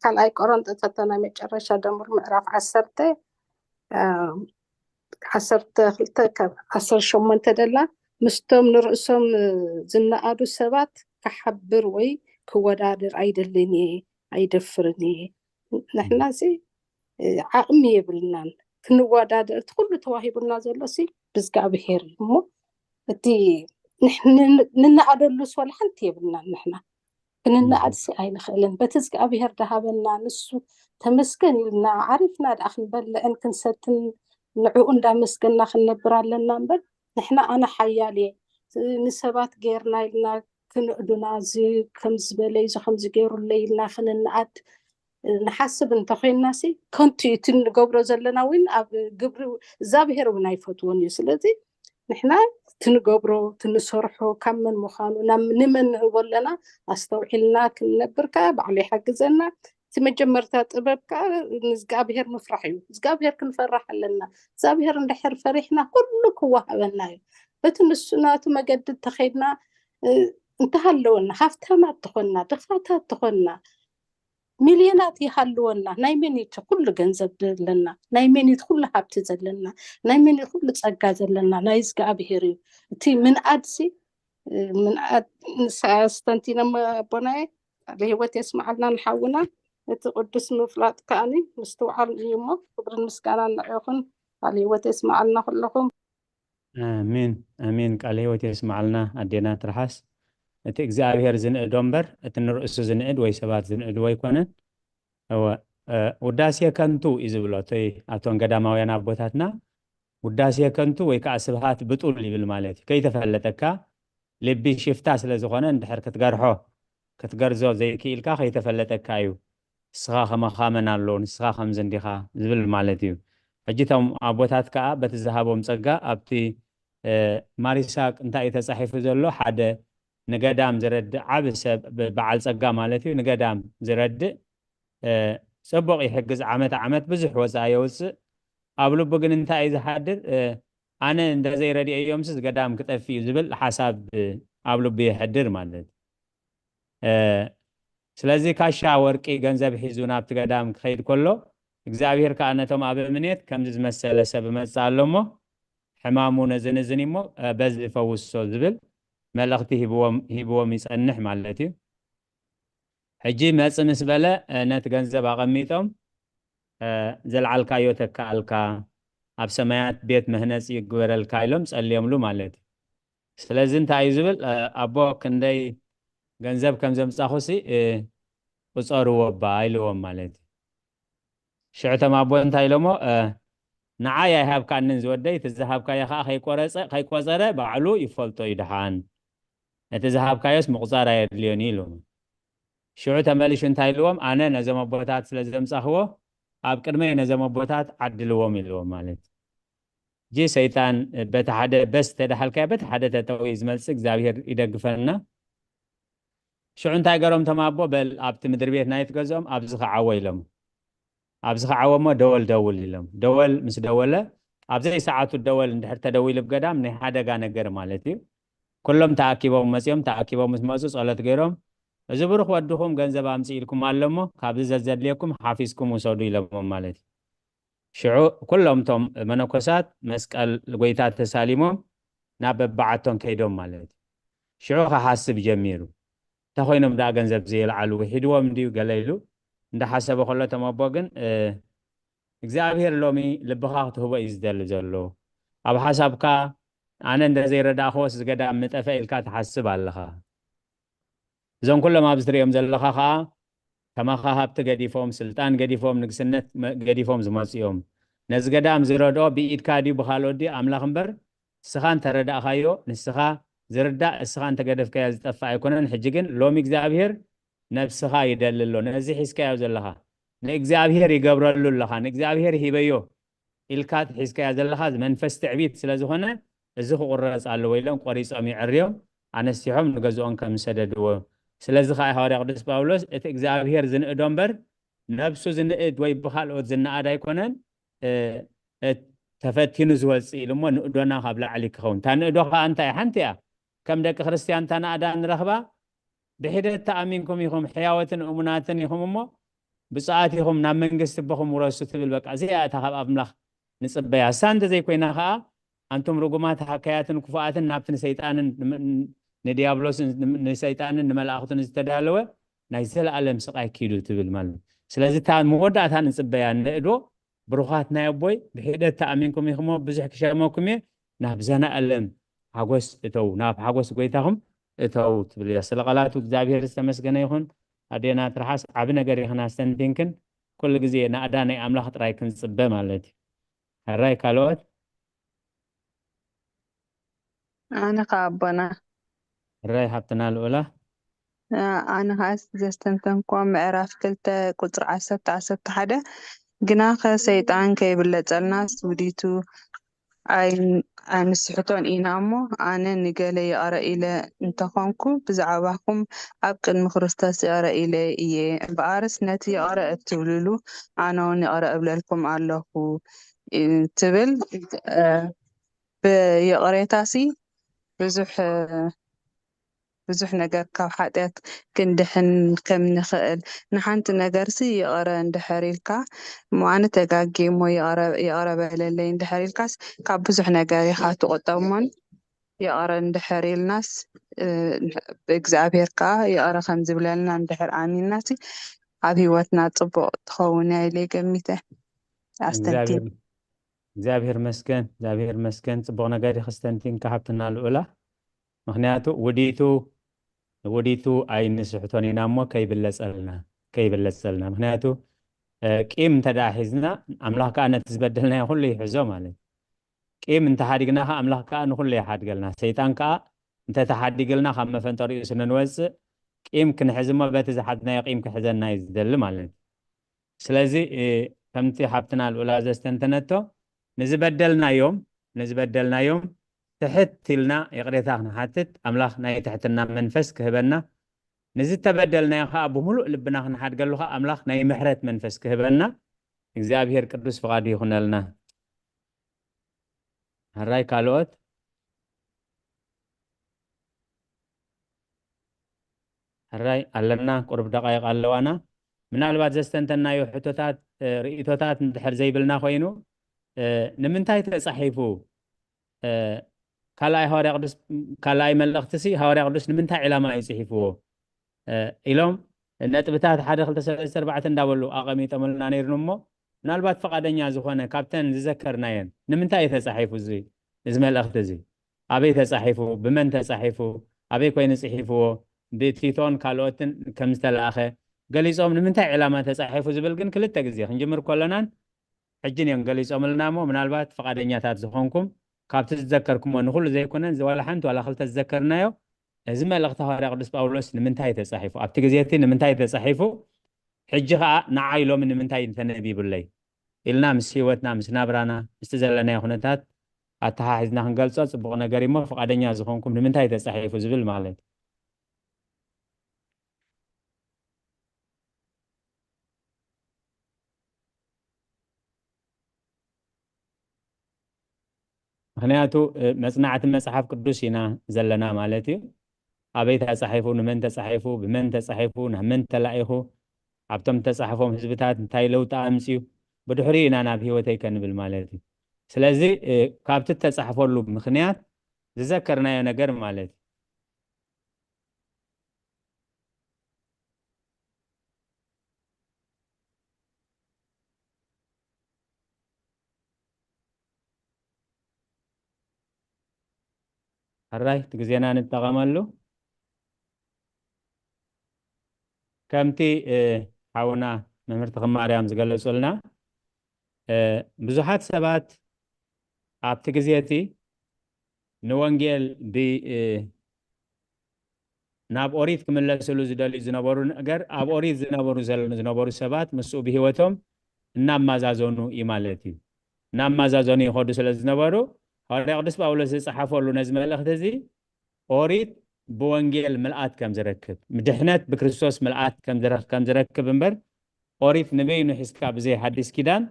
ካልኣይ ቆሮንጦስ ናይ መጨረሻ ደሙር ምዕራፍ ዓሰርተ ዓሰርተ ክልተ ካብ ዓሰርተ ሸሞንተ ደላ ምስቶም ንርእሶም ዝነኣዱ ሰባት ክሓብር ወይ ክወዳደር ኣይደልን እየ ኣይደፍርን እየ። ንሕና ሲ ዓቕሚ የብልናን ክንወዳደር። እቲ ኩሉ ተዋሂቡና ዘሎ ሲ ብዝጋብሄር እዩ እሞ እቲ ንነኣደሉ ስ ወላ ሓንቲ የብልናን። ንሕና ክንነኣድ ሲ ኣይንኽእልን። በቲ እግዚኣብሄር ዳሃበና ንሱ ተመስገን ኢልና ዓሪፍና ደኣ ክንበልዕን ክንሰትን ንዕኡ እንዳመስገና ክንነብር ኣለና እምበር ንሕና ኣነ ሓያል እየ ንሰባት ገይርና ኢልና ክንእዱና እዚ ከምዚ በለ እዚ ከምዚ ገይሩለይ ኢልና ክንነኣድ ንሓስብ እንተኮይንና ሲ ከንቱ እዩ እቲ ንገብሮ ዘለና እውን ኣብ ግብሪ እግዚኣብሄር እውን ኣይፈትዎን እዩ። ስለዚ ንሕና ትንገብሮ ትንሰርሖ ካብ መን ምዃኑ ናብ ንመን ንህቦ ኣለና ኣስተውዒልና ክንነብር ከዓ ባዕሉ ይሓግዘና። እቲ መጀመርታ ጥበብ ከዓ ንእግዚኣብሔር ምፍራሕ እዩ። እግዚኣብሔር ክንፈራሕ ኣለና። እግዚኣብሔር እንድሕር ፈሪሕና ኩሉ ክወሃበና እዩ። በቲ ንሱ ናቱ መገዲ እንተኸይድና እንተሃለወና ሃፍታማት ትኾንና ድኻታት ትኾንና ሚልዮናት ይሃልወና ናይ መን እቲ ኩሉ ገንዘብ ዘለና ናይ መን እቲ ኩሉ ሃብቲ ዘለና ናይ መን እቲ ኩሉ ጸጋ ዘለና ናይ እግዚኣብሔር እዩ። እቲ ምንኣድሲ ምንኣድ ንሳ ስተንቲኖም ኣቦናየ ቃለ ህይወት የስምዓልና ንሓውና እቲ ቅዱስ ምፍላጥ ከኣኒ ምስትውዓል እዩ እሞ ክብርን ምስጋናን ንዕኹም ቃለ ህይወት የስምዓልና ኩለኹም። ኣሜን ኣሜን። ቃለ ህይወት የስምዓልና ኣዴና ትርሓስ። እቲ እግዚኣብሔር ዝንእዶ እምበር እቲ ንርእሱ ዝንእድ ወይ ሰባት ዝንእድዎ ኣይኮነን። እወ ውዳሴ ከንቱ እዩ ዝብሎ እቲ ኣብቶም ገዳማውያን ኣቦታትና ውዳሴ ከንቱ ወይ ከዓ ስብሃት ብጡል ይብል ማለት እዩ። ከይተፈለጠካ ልቢ ሽፍታ ስለ ዝኾነ እንድሕር ክትገርሖ ክትገርዞ ዘይክኢልካ ከይተፈለጠካ እዩ። ንስኻ ከማኻ መን ኣሎ ንስኻ ከምዚ እንዲኻ ዝብል ማለት እዩ። ሕጂ እቶም ኣቦታት ከዓ በቲ ዝሃቦም ጸጋ ኣብቲ ማር ይስሐቅ እንታይ እዩ ተጻሒፉ ዘሎ ሓደ ንገዳም ዝረድእ ዓቢ ሰብ በዓል ጸጋ ማለት እዩ ንገዳም ዝረድእ ጽቡቕ ይሕግዝ ዓመት ዓመት ብዙሕ ወጻኢ የውጽእ ኣብ ልቡ ግን እንታይ እዩ ዝሓድር ኣነ እንተዘይረድኤዮምስ ገዳም ክጠፍእ እዩ ዝብል ሓሳብ ኣብ ልቡ የሕድር ማለት ስለዚ ካሻ ወርቂ ገንዘብ ሒዙ ናብቲ ገዳም ክኸይድ ከሎ እግዚኣብሔር ከዓ ነቶም ኣብ እምኔት ከምዚ ዝመሰለ ሰብ እመጽእ ኣሎ እሞ ሕማሙ ነዝንዝን እሞ በዚ ፈውሶ ዝብል መልእኽቲ ሂብዎም ይጸንሕ ማለት እዩ። ሕጂ መጽእ ምስ በለ ነቲ ገንዘብ ኣቐሚጦም ዘልዓልካዮ ተከኣልካ ኣብ ሰማያት ቤት መህነጺ ይግበረልካ ኢሎም ጸልዮምሉ ማለት እዩ። ስለዚ እንታይ እዩ ዝብል ኣቦ ክንደይ ገንዘብ ከም ዘምጻኹሲ ቁጸርዎ እባ ኢልዎም ማለት እዩ። ሽዑ እቶም ኣቦ እንታይ ኢሎሞ ንዓይ ኣይሃብካንን ዝወደይ እቲ ዝሃብካዮ ከዓ ከይቆረፀ ከይቆፀረ ባዕሉ ይፈልጦ እዩ ድሓን እቲ ዝሃብካዮስ ምቁፃር ኣየድልዮን እዩ ኢሉ ሽዑ ተመሊሹ እንታይ ኢልዎም ኣነ ነዞም ኣቦታት ስለ ዘምፃኽዎ ኣብ ቅድመይ ነዞም ኣቦታት ዓድልዎም ኢልዎም ማለት ጂ ሰይጣን በቲ ሓደ በስ ተዳሓልካዮ በቲ ሓደ ተጠዊ ዝመፅእ እግዚኣብሄር ይደግፈና ሽዑ እንታይ ገሮም ተማቦ በል ኣብቲ ምድሪ ቤት ናይት ገዝኦም ኣብዚ ክዓወ ኢሎም ኣብዚ ክዓወ እሞ ደወል ደውል ኢሎም ደወል ምስ ደወለ ኣብዘይ ሰዓቱ ደወል እንድሕር ተደዊሉ ብገዳም ናይ ሓደጋ ነገር ማለት እዩ ኩሎም ተኣኪቦም መፅኦም ተኣኪቦም ምስ መፁ ፀሎት ገይሮም እዚ ብሩክ ወድኹም ገንዘብ ኣምፅእ ኢልኩም ኣሎ እሞ ካብዚ ዘዘድልየኩም ሓፊዝኩም ውሰዱ ኢሎሞም ማለት እዩ ሽዑ ኩሎም እቶም መነኮሳት መስቀል ጎይታ ተሳሊሞም ናብ በብዓቶም ከይዶም ማለት እዩ ሽዑ ክሓስብ ጀሚሩ እንተኮይኖም ደኣ ገንዘብ ዘየልዓሉ ውሒድዎም እንድዩ ገለ ኢሉ እንዳሓሰበ ከሎ ተመቦ ግን እግዚኣብሔር ሎሚ ልብኻ ክትህቦ እዩ ዝደሊ ዘሎ ኣብ ሓሳብካ ኣነ እንደ ዘይረዳእክዎስ ዝገዳም ምጠፈ ኢልካ ትሓስብ ኣለኻ እዞም ኩሎም ኣብዚ ትሪኦም ዘለኻ ከዓ ከማኻ ሃብቲ ገዲፎም ስልጣን ገዲፎም ንግስነት ገዲፎም ዝመፁ እዮም ነዚ ገዳም ዝረድኦ ብኢድካ ድዩ ብካልኦት ድዩ ኣምላኽ እምበር ንስኻ እንተረዳእኻዮ ንስኻ ዝርዳእ እስኻ እንተገደፍካዮ ዝጠፍእ ኣይኮነን ሕጂ ግን ሎሚ እግዚኣብሔር ነብስኻ ይደሊ ኣሎ ነዚ ሒዝካዮ ዘለኻ ንእግዚኣብሔር ይገብረሉ ኣለኻ ንእግዚኣብሔር ሂበዮ ኢልካ ትሒዝካያ ዘለኻ መንፈስ ትዕቢት ስለ ዝኾነ እዚ ክቑረፅ ኣለዎ ኢሎም ቆሪፆም ይዕርዮም ኣነስቲሖም ንገዝኦም ከም ዝሰደድዎ ስለዚ ከዓ ሃዋርያ ቅዱስ ጳውሎስ እቲ እግዚኣብሔር ዝንእዶ እምበር ነብሱ ዝንእድ ወይ ብኻልኦት ዝነኣድ ኣይኮነን። እ፣ እ፣ ተፈቲኑ ዝወፅእ ኢሉ እሞ ንእዶና ካብ ላዕሊ ክኸውን። እታ ንእዶ ከዓ እንታይ ሓንቲ እያ? ከም ደቂ ክርስትያን እታ ናእዳ ንረኽባ፣ ብሒደት ተኣሚንኩም ኢኹም፣ ሕያወትን እሙናትን ኢኹም እሞ፣ ብፁዓት ኢኹም፣ ናብ መንግስቲ ኣቦኹም ውረሱ ትብል። በቃ እዚኣ እታ ካብ ኣምላኽ ንጽበያ። እሳ እንተዘይኮይና ኸኣ፣ ኣንቱም ርጉማት ሃካያትን ክፉኣትን ናብቲ ንሰይጣንን ንም-፣ ንዲያብሎስን ንም-፣ ንሰይጣንን ንመላእኽቱን ዝተዳለወ ናይ ዘለኣለም ስቓይ ኪዱ ትብል ማለት እዩ። ስለዚ እታ መወዳእታ ንጽበያ ንእዶ፣ ብሩኻት ናይ ኣቦይ፣ ብሒደት ተኣሚንኩም ኢኹሞ ብዙሕ ክሸመኩም እየ፣ ናብ ዘናእለም ሓጎስ እተው፣ ናብ ሓጎስ ጎይታኹም እተው ትብል እያ። ስለ ቃላቱ እግዚኣብሔር ዝተመስገነ ይኹን። ኣዴና ትርሓስ ዓቢ ነገር ኢኽን ኣስተንቲንክን። ኩሉ ግዜ ናእዳ ናይ ኣምላኽ ጥራይ ክንጽበ ማለት እዩ። ሕራይ ካልኦት? ኣነ ኸኣ ኣቦና። ሕራይ ሃብትና ልኡላ። እ፣ ኣነ ኸኣ ዘስተንተንክዎ ምዕራፍ ክልተ ቁጽሪ ዓሰርተ፣ ዓሰርተ ሓደ፣ ግናኸ ሰይጣን ከይብለጸልናስ ውዲቱ ኣይ-፣ ኣይንስሕቶን ኢና እሞ፣ ኣነ ንገለ ይቕረ ኢለ እንተኾንኩ፣ ብዛዕባኹም ኣብ ቅድሚ ክርስቶስ ይቕረ ኢለ እየ። እምበኣርስ ነቲ ይቕረ እትብልሉ፣ ኣነ እውን ይቕረ እብለልኩም ኣለኹ፣ እ፣ ትብል፣ እ፣ ብይቕሬታሲ ብዙሕ፣ እ፣ ብዙሕ ነገር ካብ ሓጢኣት ክንድሕን ከም ንኽእል፣ ንሓንቲ ነገርሲ ይቕረ እንድሕር ኢልካ፣ እሞ ኣነ ተጋግየ እሞ ይቕረ፣ ይቕረ በለለይ እንድሕር ኢልካስ፣ ካብ ብዙሕ ነገር ኢኻ ትቑጠብ እሞን፣ ይቕረ እንድሕር ኢልናስ፣ እ፣ ብእግዚኣብሔር ከኣ ይቕረ ከም ዝብለልና እንድሕር ኣሚንናሲ፣ ኣብ ህይወትና ጽቡቕ ትኸውን እያ ኢለ ገሚተ። ኣስተንቲን። እግዚኣብሔር፣ እግዚኣብሔር መስገን፣ እግዚኣብሔር መስገን። ጽቡቕ ነገር ኢኺ ኣስተንቲንካ ሃብትና ልኡላ። ምኽንያቱ ውዲቱ፣ ውዲቱ ኣይንስሕቶን ኢና እሞ ከይብለጸልና፣ ከይብለጸልና። ምኽንያቱ፣ እ፣ ቂም እንተ ደኣ ሒዝና፣ ኣምላኽ ከኣ ነቲ ዝበደልናዮ ኩሉ ይሕዞ ማለት እዩ። ቂም እንተሓዲግና ከኣ ኣምላኽ ከኣ ንኹሉ ይሓድገልና። ሰይጣን ከኣ እንተተሓዲግልና ካብ መፈንጠሪኡ ስለ ንወጽእ፣ ቂም ክንሕዝ እሞ በቲ ዝሓዝናዮ ቂም ክሕዘና እዩ ዝደሊ ማለት እዩ። ስለዚ፣ እ፣ ከምቲ ሓብትና ልኡላ ዘስተንተነቶ፣ ንዝበደልናዮም፣ ንዝበደልናዮም ትሕት ኢልና ይቕሬታ ክንሓትት፣ ኣምላኽ ናይ ትሕትና መንፈስ ክህበና፣ ንዝተበደልናዮ ኸኣ ብምሉእ ልብና ክንሓድገሉ ኸኣ ኣምላኽ ናይ ምሕረት መንፈስ ክህበና እግዚኣብሔር ቅዱስ ፍቓዱ ይኹነልና። ሕራይ ካልኦት? ሕራይ ኣለና፣ ቁሩብ ደቓይቕ ኣለዋና። ምናልባት ዘስተንተናዮ ሕቶታት፣ እ፣ ርእይቶታት እንድሕር ዘይብልና ኮይኑ፣ እ፣ ንምንታይ ተጻሒፉ? እ፣ ካልኣይ ሃዋርያ ቅዱስ፣ ካልኣይ መልእኽትሲ ሃዋርያ ቅዱስ ንምንታይ ዕላማ እዩ ጽሒፍዎ? እ፣ ኢሎም ነጥብታት ሓደ፣ ክልተ፣ ሰለስተ፣ ኣርባዕተ እንዳበሉ ኣቐሚጦምልና ነይሮም እሞ፣ ምናልባት ፍቓደኛ ዝኾነ ካብተን ዝዘከርናየን፣ ንምንታይ እዩ ተጻሒፉ እዚ፣ እዚ መልእኽቲ እዚ? ኣበይ ተጻሒፉ? ብመን ተጻሒፉ? ኣበይ ኮይኑ ጽሒፍዎ? ብቲቶን ካልኦትን ከም ዝተላእኸ ገሊጾም፣ ንምንታይ ዕላማ ተጻሒፉ ዝብል ግን ክልተ ግዜ ክንጅምር ከለናን ሕጅን እዮም ገሊጾምልና እሞ፣ ምናልባት ፍቓደኛታት ዝኾንኩም ካብቲ ዝዘከርኩሞ ንኹሉ ዘይኮነን፣ ዋላ ሓንቲ ዋላ ክልተ ዝዘከርናዮ፣ እዚ መልእኽቲ ሃዋርያ ቅዱስ ጳውሎስ ንምንታይ ተጻሒፉ? ኣብቲ ግዜ እቲ ንምንታይ ተጻሒፉ? ሕጂ ኸኣ ንዓይ ሎሚ ንምንታይ ተነቢቡለይ? ኢልና ምስ ህይወትና፣ ምስ ናብራና፣ ምስቲ ዘለናዮ ኩነታት ኣተሓሒዝና ክንገልጾ ጽቡቕ ነገር እዩ እሞ፣ ፍቓደኛ ዝኾንኩም ንምንታይ ተጻሒፉ ዝብል ማለት እዩ። ምኽንያቱ፣ እ፣ መጽናዕቲ መጽሓፍ ቅዱስ ኢና ዘለና ማለት እዩ። ኣበይ ተጻሒፉ፣ ንመን ተጻሒፉ፣ ብመን ተጻሒፉ፣ ናብ መን ተላኢኹ፣ ኣብቶም ተጻሕፎም ህዝብታት እንታይ ለውጢ ኣምጽኡ፣ ብድሕሪኡ ኢና ናብ ህይወተይ ከንብል ማለት እዩ። ስለዚ፣ እ፣ ካብቲ እተጻሕፈሉ ምኽንያት ዝዘከርናዮ ነገር ማለት እዩ። ሕራይ፣ እቲ ግዜና ንጠቐመሉ። ከምቲ፣ እ፣ ሓውና መምህር ተኽለማርያም ዝገለጹልና፣ እ፣ ብዙሓት ሰባት ኣብቲ ግዜ እቲ ንወንጌል ብ-፣ እ፣ ናብ ኦሪት ክምለስሉ ዝደልዩ ዝነበሩ ነገር፣ ኣብ ኦሪት ዝነበሩ ዘለ-፣ ዝነበሩ ሰባት ምስኡ ብህይወቶም እናማዛዘኑ እዩ ማለት እዩ። እናማዛዘኑ ይኸዱ ስለ ዝነበሩ፣ ሃዋርያ ቅዱስ ጳውሎስ ዝጸሓፈሉ ነዚ መልእኽቲ እዚ፣ ኦሪት ብወንጌል ምልኣት ከም ዝረክብ፣ ድሕነት ብክርስቶስ ምልኣት ከም ዝረ-፣ ከም ዝረክብ እምበር፣ ኦሪት ንበይኑ ሒዝካ ብዘይ ሓድሽ ኪዳን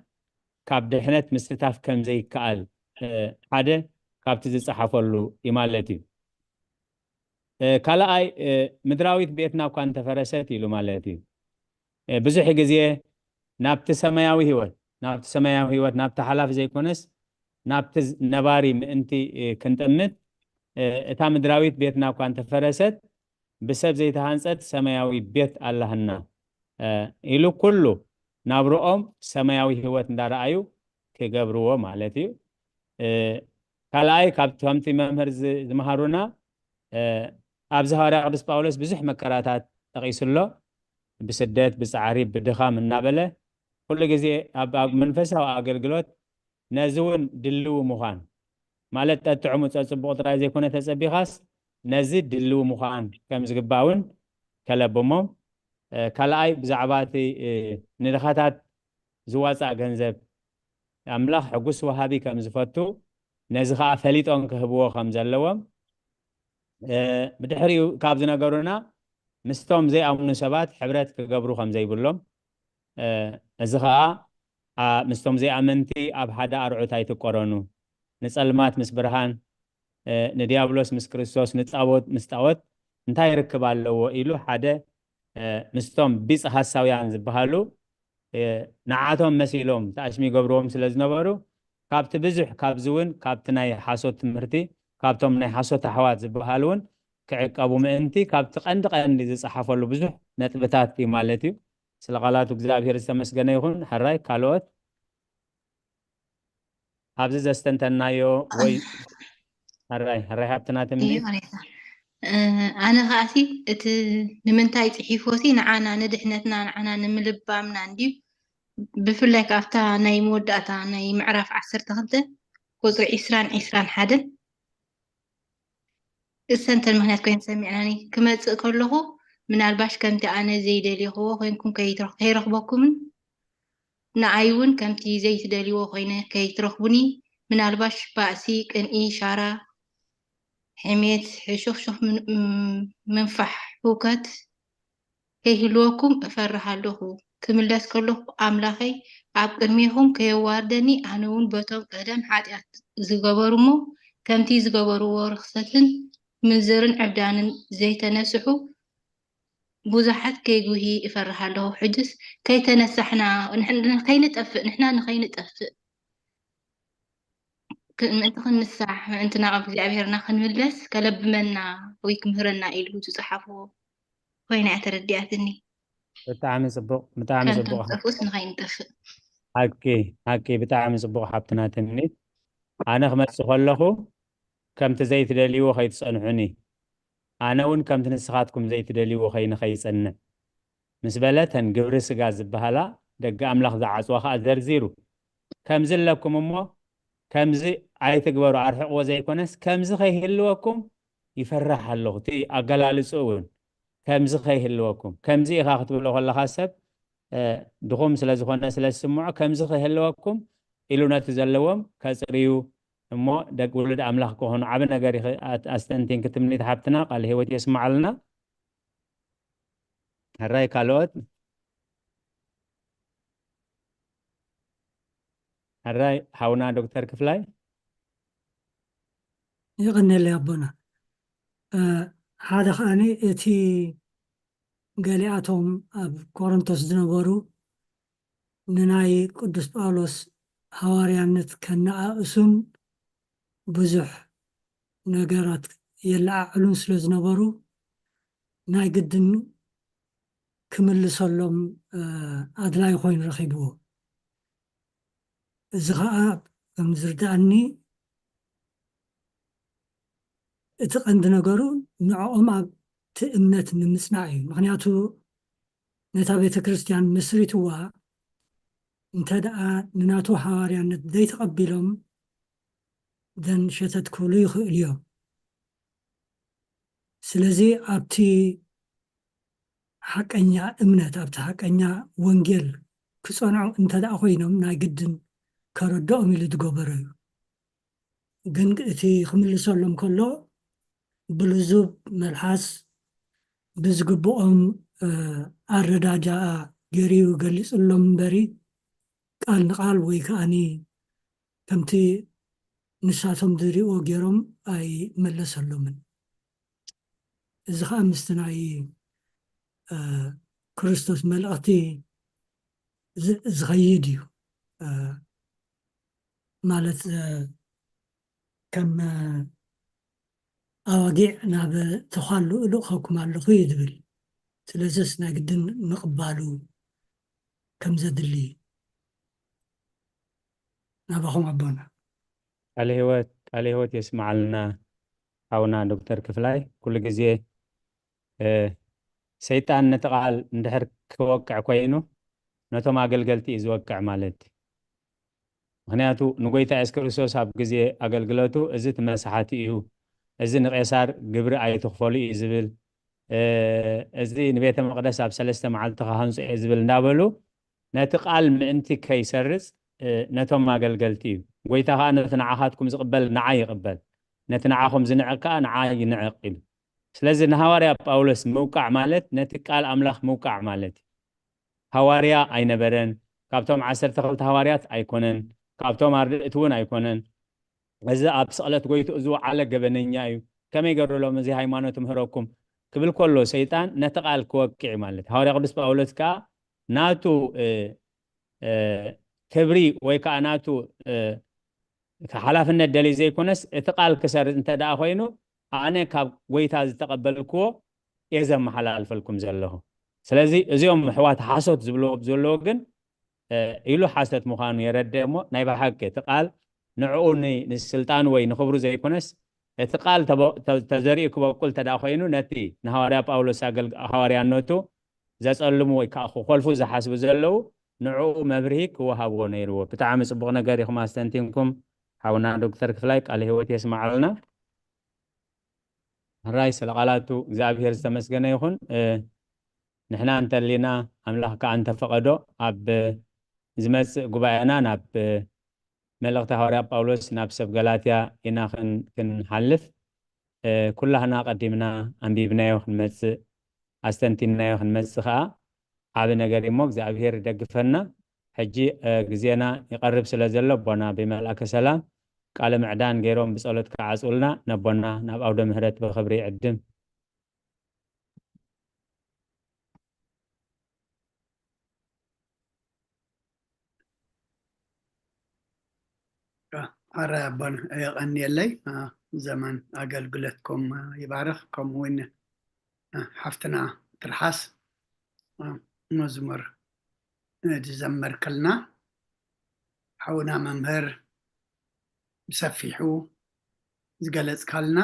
ካብ ድሕነት ምስታፍ ከም ዘይከኣል፣ እ፣ ሓደ ካብቲ ዝጸሓፈሉ እዩ ማለት እዩ። እ፣ ካልኣይ፣ እ፣ ምድራዊት ቤትና እኳ እንተፈረሰት ኢሉ ማለት እዩ። እ፣ ብዙሕ ግዜ ናብቲ ሰማያዊ ህይወት፣ ናብቲ ሰማያዊ ህይወት፣ ናብቲ ሓላፊ ዘይኮነስ ናብቲ ዝ-፣ ነባሪ ምእንቲ፣ እ፣ ክንጥምት፣ እ፣ እታ ምድራዊት ቤትና እኳ እንተፈረሰት ብሰብ ዘይተሃንጸት ሰማያዊ ቤት ኣላህና፣ እ፣ ኢሉ ኩሉ ናብርኦም ሰማያዊ ህይወት እንዳረኣዩ ክገብርዎ ማለት እዩ። እ፣ ካልኣይ ካብ ከምቲ መምህር ዝ-፣ ዝመሃሩና፣ እ፣ ኣብዚ ሃዋርያ ቅዱስ ጳውሎስ ብዙሕ መከራታት ጠቒሱ ኣሎ። ብስደት፣ ብጻዕሪ፣ ብድኻም እናበለ ኩሉ ግዜ ኣብ፣ ኣብ መንፈሳዊ ኣገልግሎት ነዚ እውን ድልው ምዃን ማለት ጠጥዕሙ ጸጽቡቕ ጥራይ ዘይኮነ ተጸቢኻስ ነዚ ድልው ምዃን ከም ዝግባእ እውን ከለብሞም። እ፣ ካልኣይ ብዛዕባ እቲ፣ እ፣ ንድኻታት ዝዋጻእ ገንዘብ ኣምላኽ ሕጉስ ወሃቢ ከም ዝፈቱ ነዚ ኸኣ ፈሊጦም ክህብዎ ከም ዘለዎም፣ እ፣ ብድሕሪኡ ካብ ዝነገሩና ምስቶም ዘይኣምኑ ሰባት ሕብረት ክገብሩ ከም ዘይብሎም፣ እ፣ እዚ ኸኣ፣ ኣ፣ ምስቶም ዘይኣመንቲ ኣብ ሓደ ኣርዑት ኣይትቆረኑ፣ ንጸልማት ምስ ብርሃን፣ እ፣ ንዲያብሎስ ምስ ክርስቶስ፣ ንጣዖት ምስ ጣዖት እንታይ ርክብ ኣለዎ ኢሉ ሓደ፣ እ፣ ምስቶም ቢጽ ሐሳውያን ዝበሃሉ፣ እ፣ ንዓቶም መሲሎም ተኣሽሚ ይገብርዎም ስለ ዝነበሩ፣ ካብቲ ብዙሕ፣ ካብዚ እውን ካብቲ ናይ ሓሶት ትምህርቲ፣ ካብቶም ናይ ሓሶት ኣሕዋት ዝበሃሉ እውን ክዕቀቡ ምእንቲ ካብቲ ቀንዲ ቀንዲ ዝጸሓፈሉ ብዙሕ ነጥብታት እዩ ማለት እዩ። ስለ ቃላቱ እግዚኣብሔር ዝተመስገነ ይኹን። ሕራይ ካልኦት ኣብዚ ዘስተንተናዮ ወይ ሕራይ፣ ሕራይ ሃብትና ትምኒት። እዩ ሬታ። እ፣ ኣነ ከኣሲ እቲ ንምንታይ ጽሒፎሲ ንዓና ንድሕነትና ንዓና ንምልባምና እንድዩ። ብፍላይ ካብታ ናይ መወዳእታ ናይ ምዕራፍ ዓሰርተ ክልተ ቁጽሪ ዒስራን ዒስራን ሓደን እሰንተን ምኽንያት ኮይነ ሰሚዕናኒ። ክመጽእ ከለኹ ምናልባሽ ከምቲ ኣነ ዘይደልየኽዎ ኮይንኩም ከይትረኽ-፣ ከይረኽበኩምን ንኣይ እውን ከምቲ ዘይትደልይዎ ኮይነ ከይትረኽቡኒ፣ ምናልባሽ ባእሲ፣ ቅንኢ፣ ሻራ፣ ሕሜት፣ ሕሹኽሹኽ፣ ምን-፣ ም-፣ ምንፋሕ፣ ህውከት ከይህልወኩም እፈርህ ኣለኹ። ክምለስ ከለኹ ኣምላኸይ ኣብ ቅድሜኹም ከየዋርደኒ፣ ኣነ እውን በቶም ቀደም ሓጢኣት ዝገበሩ እሞ ከምቲ ዝገበርዎ ርኽሰትን ምንዝርን ዕብዳንን ዘይተነስሑ ብዙሓት ከይጉሂ እፈርህ ኣለኹ። ሕጅስ ከይተነሳሕና፣ ንሕን-፣ ንኸይንጠፍእ፣ ንሕና ንኸይንጠፍእ፣ ክ-፣ ምእንቲ ክንሳሕ፣ ምእንቲ ናብ እግዚኣብሔርና ክንምለስ ከለብመና ወይ ክምህረና ኢሉ ዝጸሓፎ ኮይና እያ ተረዲኣትኒ። ብጣዕሚ ጽቡቕ፣ ብጣዕሚ ከም ጽቡቕ። ትንጠፍኡስ ንኸይንጠፍእ። ሓቂ፣ ሓቂ፣ ብጣዕሚ ጽቡቕ ሓብትና ትምኒት። ኣነ ክመጽእ ከለኹ ከምቲ ዘይትደልይዎ ከይትጸንሑኒ፣ ኣነ እውን ከምቲ ንስኻትኩም ዘይትደልይዎ ከይነ ከይጸንዕ ምስ በለ፣ እተን ግብሪ ስጋ ዝበሃላ ደቂ ኣምላኽ ዝዓጽዋ ኸኣ ዘርዚሩ፣ ከምዚ ኣለኩም እሞ ከምዚ ኣይትግበሩ፣ ኣርሕቕዎ ዘይኮነስ ከምዚ ከይህልወኩም ይፈርሕ ኣለኹ። እቲ ኣገላልጽኡ እውን ከምዚ ከይህልወኩም፣ ከምዚ ኢኻ ክትብሎ ከለኻ ሰብ፣ እ፣ ድኹም ስለ ዝኾነ ስለ ዝስምዖ ከምዚ ከይህልወኩም ኢሉ ነቲ ዘለዎም ከጽርዩ እሞ ደቂ ውሉድ ኣምላኽ ክኾኑ ዓቢ ነገር ይኸ-፣ ኣት-፣ ኣስተንቲን ክትምኒት ሓብትና ቃል ህይወት የስምዓልና። ሕራይ ካልኦት? ሕራይ ሓውና ዶክተር ክፍላይ? የቐንየለይ ኣቦና። እ፣ ሓደ ከኣኒ እቲ ገሊኣቶም ኣብ ቆሮንቶስ ዝነበሩ ንናይ ቅዱስ ጳውሎስ ሃዋርያነት ከነኣእሱን ብዙሕ ነገራት የለዓዕሉን ስለ ዝነበሩ ናይ ግድን ክምልሰሎም፣ እ፣ ኣድላይ ኮይኑ ረኺብዎ። እዚ ኸኣ ከም ዝርድኣኒ እቲ ቀንዲ ነገሩ ንዕኦም ኣብቲ እምነት ንምጽናዕ እዩ። ምኽንያቱ ነታ ቤተ ክርስቲያን መስሪትዋ እንተ ደኣ ንናቱ ሃዋርያነት ዘይተቐቢሎም ደን ሸተት ክብሉ ይኽእሉ እዮም። ስለዚ ኣብቲ ሓቀኛ እምነት፣ ኣብቲ ሓቀኛ ወንጌል ክጸንዑ እንተ ደኣ ኮይኖም ናይ ግድን ከረድኦም ኢሉ ዝገበሮ እዩ። ግን እቲ ክምልሰሎም ከሎ ብልዙብ መልሓስ ብዝግብኦም፣ እ፣ ኣረዳድኣ ገይሩ እዩ ገሊጹሎም እምበሪ፣ ቃል ንቃል ወይ ከኣኒ ከምቲ ንሳቶም ዝሪእዎ ገይሮም ኣይመለሰሎምን። እዚ ኸኣ ምስቲ ናይ፣ እ፣ ክርስቶስ መልእኽቲ ዝ-፣ ዝኸይድ እዩ። እ፣ ማለት፣ እ፣ ከም፣ እ፣ ኣባጊዕ ናብ ተዃሉ እልእኸኩም ኣለኹ እዩ ዝብል። ስለዚስ ናይ ግድን ምቕባሉ ከም ዘድሊ ናባኹም ኣቦና። ቃለ ህይወት፣ ቃለ ህይወት የስምዓልና ሓውና ዶክተር ክፍላይ። ኩሉ ግዜ፣ እ፣ ሰይጣን ነቲ ቃል እንድሕር ክወቅዕ ኮይኑ፣ ነቶም ኣገልገልቲ እዩ ዝወቅዕ ማለት እዩ። ምኽንያቱ ንጎይታ የሱስ ክርስቶስ ኣብ ግዜ ኣገልግሎቱ፣ "እዚ እቲ መስሓቲ እዩ፣ እዚ ንቄሳር ግብሪ ኣይትኽፈሉ እዩ ዝብል፣ እ፣ እዚ ንቤተ መቕደስ ኣብ ሰለስተ መዓልቲ ክሃንጾ እየ" ዝብል እንዳበሉ፣ ነቲ ቃል ምእንቲ ከይሰርጽ፣ እ፣ ነቶም ኣገልገልቲ እዩ። ጎይታ ኸኣ ነቲ ንዓኻትኩም ዝቕበል ንዓይ ይቕበል፣ ነቲ ንዓኹም ዝንዕቕ ከኣ ንዓይ ይንዕቕ ኢሉ። ስለዚ ንሃዋርያ ጳውሎስ ምውቃዕ ማለት ነቲ ቃል ኣምላኽ ምውቃዕ ማለት እዩ። ሃዋርያ ኣይነበረን፣ ካብቶም ዓሰርተ ክልተ ሃዋርያት ኣይኮነን፣ ካብቶም ኣርድእቲ እውን ኣይኮነን። እዚ ኣብ ስቕለት ጎይትኡ ዝወዓለ ገበነኛ እዩ። ከመይ ገይሩ ሎም እዚ ሃይማኖት ምህረኩም ክብል ከሎ ሰይጣን ነቲ ቃል ክወቅዕ እዩ ማለት። ሃዋርያ ቅዱስ ጳውሎስ ከኣ ናቱ፣ እ፣ እ፣ ክብሪ ወይ ከኣ ናቱ፣ እ፣ ሓላፍነት ደልዩ ዘይኮነስ እቲ ቃል ክሰርጽ እንተ ደኣ ኮይኑ ኣነ ካብ ጎይታ ዝተቐበልክዎ እየ ዘመሓላልፈልኩም ዘለኹ። ስለዚ እዚኦም ኣሕዋት ሓሶት ዝብልዎ ዘለዉ ግን፣ እ፣ ኢሉ ሓሶት ምዃኑ የረድእ እሞ ናይ ብሓቂ እቲ ቃል ንዕኡ ን-፣ ንስልጣኑ ወይ ንኽብሩ ዘይኮነስ እቲ ቃል ተበ-፣ ተ-፣ ተዘሪኡ ክበቁል እንተ ደኣ ኮይኑ ነቲ ንሃዋርያ ጳውሎስ ኣገልግ-፣ ሃዋርያነቱ ዘጸልሙ ወይ ከኣ ክኾልፉ ዝሓስቡ ዘለዉ ንዕኡ መብርሂ ክወሃብዎ ነይርዎ። ብጣዕሚ ጽቡቕ ነገር ኢኹም ኣስተንቲንኩም። ሓውና ዶክተር ክፍላይ ቃለ ህይወት የስምዓልና። ሕራይ ስለ ቃላቱ እግዚኣብሔር ዝተመስገነ ይኹን። እ፣ ንሕና እንተሊና ኣምላኽ ከኣ እንተፈቐዶ ኣብ ዝመጽእ ጉባኤና ናብ መልእኽቲ ሃዋርያ ጳውሎስ ናብ ሰብ ገላትያ ኢና ክን-፣ ክንሓልፍ። እ፣ ኩላህና ቀዲምና ኣንቢብናዮ ክንመጽእ፣ ኣስተንቲንናዮ ክንመጽእ ከኣ ዓቢ ነገር እሞ እግዚኣብሔር ይደግፈና። ሕጂ፣ እ፣ ግዜና ይቐርብ ስለ ዘሎ ኣቦና ብመልኣከ ሰላም ቃለ ምዕዳን ገይሮም ብጸሎት ክዓጽውልና ነቦና ናብ ኣውደ ምህረት ብኽብሪ ይዕድም። ኣረ ኣቦን የቐንየለይ፣ እ፣ ዘመን ኣገልግሎትኩም፣ እ፣ ይባርኽ። ከምኡ እውን፣ እ፣ ሓፍትና ትርሓስ፣ እ፣ መዝሙር፣ እ፣ ዝዘመርክልና ሓውና መምህር ብሰፊሑ ዝገለጽካልና፣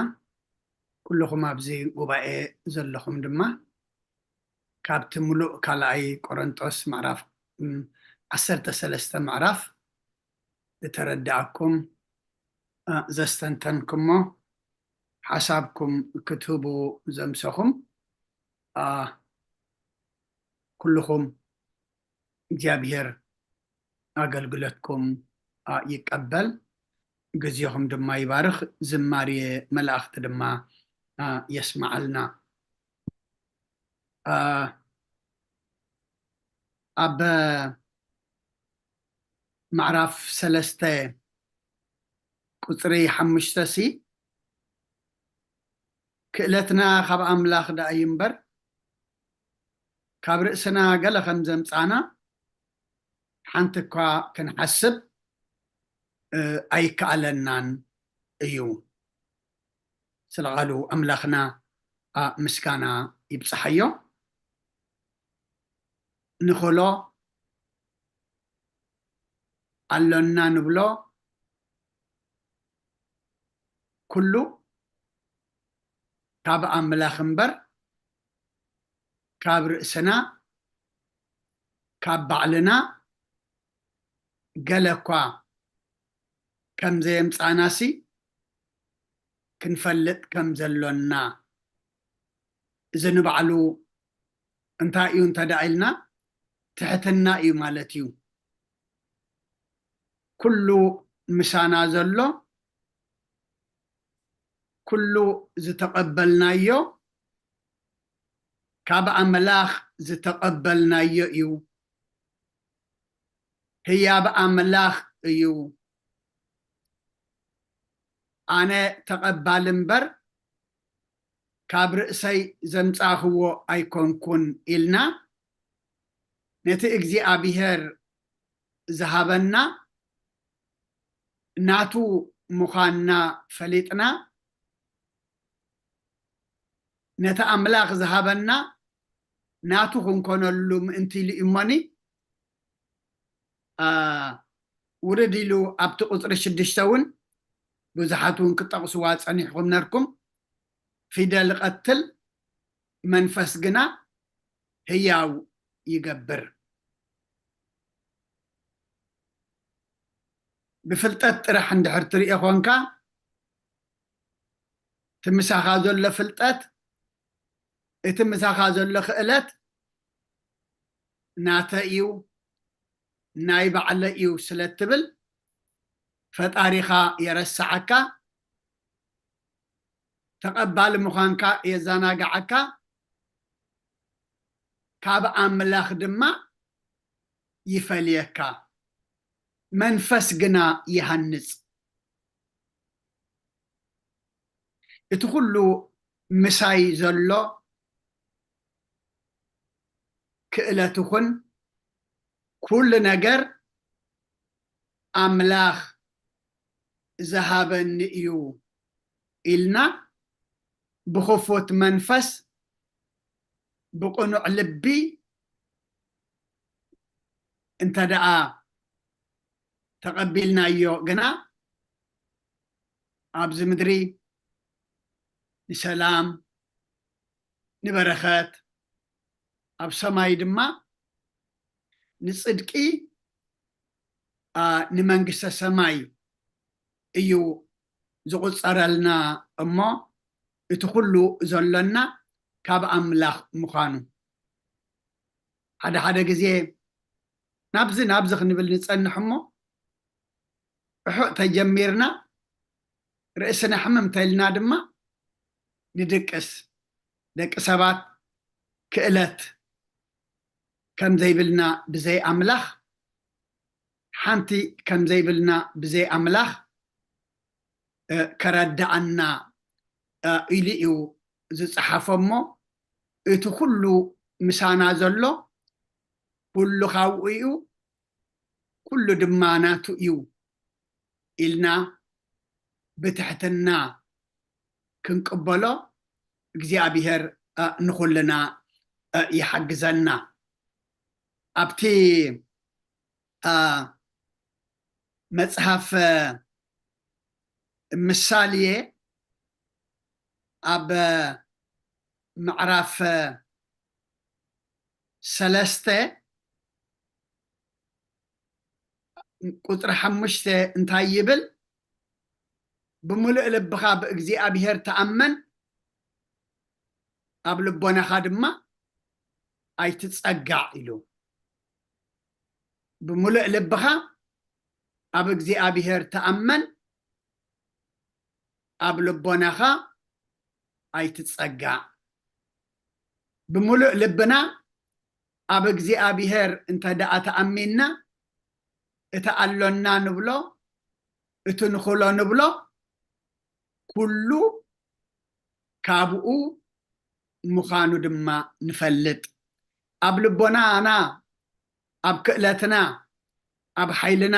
ኩልኹም ኣብዚ ጉባኤ ዘለኹም ድማ ካብቲ ምሉእ ካልኣይ ቆሮንጦስ ምዕራፍ፣ እም፣ ዓሰርተ ሰለስተ ምዕራፍ ዝተረዳእኩም፣ እ፣ ዘስተንተንኩሞ ሓሳብኩም ክትህቡ ዘምሰኹም፣ እ፣ ኩልኹም እግዚኣብሔር ኣገልግሎትኩም፣ እ፣ ይቀበል፣ ግዜኹም ድማ ይባርኽ፣ ዝማሬ መላእኽቲ ድማ፣ እ፣ የስምዓልና። እ፣ ኣብ ምዕራፍ ሰለስተ ቁጽሪ ሓሙሽተ ሲ፣ ክእለትና ካብ ኣምላኽ ደኣ እዩ እምበር፣ ካብ ርእስና ገለ ከም ዘምጻና ሓንቲ እኳ ክንሓስብ፣ እ፣ ኣይከኣለናን እዩ። ስለ ቃሉ ኣምላኽና፣ ኣ፣ ምስጋና ይብጽሓዮ። ንኽእሎ ኣሎና ንብሎ ኩሉ ካብ ኣምላኽ እምበር፣ ካብ ርእስና፣ ካብ ባዕልና ገለ እኳ ከም ዘየምጻእናሲ ክንፈልጥ ከም ዘሎና፣ እዚ ንባዕሉ እንታይ እዩ እንተ ደኣ ኢልና፣ ትሕትና እዩ ማለት እዩ። ኩሉ ምሳና ዘሎ፣ ኩሉ ዝተቐበልናዮ፣ ካብ ኣምላኽ ዝተቐበልናዮ እዩ። ህያብ ኣምላኽ እዩ። ኣነ ተቐባሊ እምበር ካብ ርእሰይ ዘምጻእኽዎ ኣይኮንኩን ኢልና ነቲ እግዚኣብሔር ዝሃበና ናቱ ምዃንና ፈሊጥና ነቲ ኣምላኽ ዝሃበና ናቱ ክንኮነሉ ምእንቲ ኢሉ እዩ እሞኒ ውርድ ኢሉ ኣብቲ ቁፅሪ ሽዱሽተ እውን ብዙሓት እውን ክጠቕስዋ ፀኒሕኩም ነርኩም። ፊደል ይቐትል፣ መንፈስ ግና ህያው ይገብር። ብፍልጠት ጥራሕ እንድሕር ትርእዮ ኮንካ እቲ ምሳኻ ዘሎ ፍልጠት፣ እቲ ምሳኻ ዘሎ ክእለት ናተ እዩ፣ ናይ ባዕለ እዩ ስለ ትብል ፈጣሪኻ የረስዓካ፣ ተቐባሊ ምዃንካ የዘናግዓካ፣ ካብ ኣምላኽ ድማ ይፈልየካ። መንፈስ ግና ይሃንጽ። እቲ ኩሉ ምሳይ ዘሎ ክእለት ይኹን ኩሉ ነገር ኣምላኽ ዝሃበኒ እዩ ኢልና ብኽፉት መንፈስ ብቕኑዕ ልቢ እንተ ደኣ ተቐቢልናዮ ግና ኣብዚ ምድሪ ንሰላም ንበረኸት ኣብ ሰማይ ድማ ንጽድቂ ንመንግስተ ሰማይ እዩ ዝቑጸረልና እሞ እቲ ኩሉ ዘሎና ካብ ኣምላኽ ምዃኑ ሓደ ሓደ ግዜ ናብዚ ናብዚ ክንብል ንጸንሕ እሞ ርሑቕ ተጀሚርና ርእስና ሕምም ተልና ድማ ንድቅስ። ደቂ ሰባት ክእለት ከም ዘይብልና ብዘይ ኣምላኽ ሓንቲ ከም ዘይብልና ብዘይ ኣምላኽ ከረዳኣና ኢሉ እዩ ዝፀሓፎ እሞ እቲ ኩሉ ምሳና ዘሎ ኩሉ ካብኡ እዩ ኩሉ ድማ ናቱ እዩ ኢልና ብትሕትና ክንቅበሎ እግዚኣብሔር ንኹልና ይሓግዘና። ኣብቲ መጽሓፍ ምሳሌ ኣብ ምዕራፍ ሰለስተ ቁፅሪ ሓሙሽተ እንታይ ይብል? ብምሉእ ልብኻ ብእግዚኣብሔር ተኣመን፣ ኣብ ልቦናኻ ድማ ኣይትፀጋዕ ኢሉ። ብምሉእ ልብኻ ኣብ እግዚኣብሔር ተኣመን፣ ኣብ ልቦናኻ ኣይትፀጋዕ። ብምሉእ ልብና ኣብ እግዚኣብሔር እንተ ደኣ ተኣሚንና፣ እቲ ኣሎና ንብሎ፣ እቲ ንኽሎ ንብሎ፣ ኩሉ ካብኡ ምዃኑ ድማ ንፈልጥ። ኣብ ልቦናና፣ ኣብ ክእለትና፣ ኣብ ሓይልና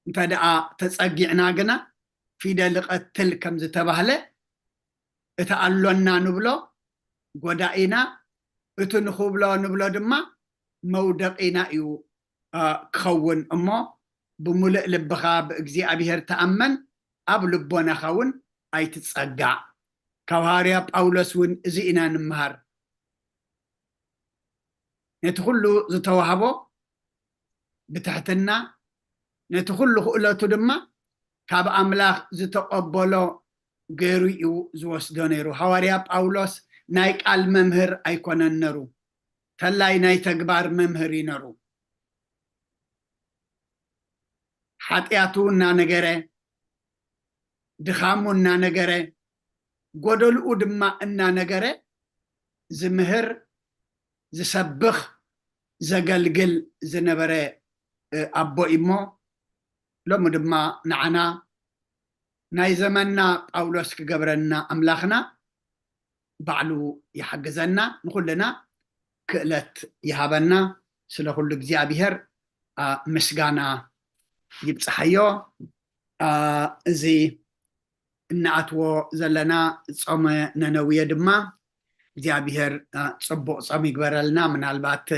እንተ ደኣ ተጸጊዕና ግና፣ ፊደል ይቐትል ከም ዝተባህለ፣ እቲ ኣሎና ንብሎ ጎዳኢና፣ እቲ ንኽብሎ ንብሎ ድማ መውደቒና እዩ ክኸውን እሞ ብምሉእ ልብኻ ብእግዚኣብሔር ተኣመን፣ ኣብ ልቦናኻ እውን ኣይትጸጋዕ። ካብ ሃዋርያ ጳውሎስ እውን እዚ ኢና ንምሃር። ነቲ ኩሉ ዝተዋህቦ ብትሕትና፣ ነቲ ኩሉ ክእለቱ ድማ ካብ ኣምላኽ ዝተቐበሎ ገይሩ እዩ ዝወስዶ ነይሩ። ሃዋርያ ጳውሎስ ናይ ቃል መምህር ኣይኮነን ነሩ፣ ተላይ ናይ ተግባር መምህር እዩ ነሩ። ሓጢኣቱ እናነገረ፣ ድኻሙ እናነገረ፣ ጎደልኡ ድማ እናነገረ ዝምህር፣ ዝሰብኽ፣ ዘገልግል ዝነበረ ኣቦ እዩ እሞ፣ ሎሚ ድማ ንዓና ናይ ዘመንና ጳውሎስ ክገብረና ኣምላኽና ባዕሉ ይሓግዘና፣ ንኹልና ክእለት ይሃበና። ስለ ኩሉ እግዚኣብሔር ምስጋና ይብፅሓዮ። እዚ እንኣትዎ ዘለና ጾመ ነነውየ ድማ እግዚኣብሔር ፅቡቕ ጾም ይግበረልና። ምናልባት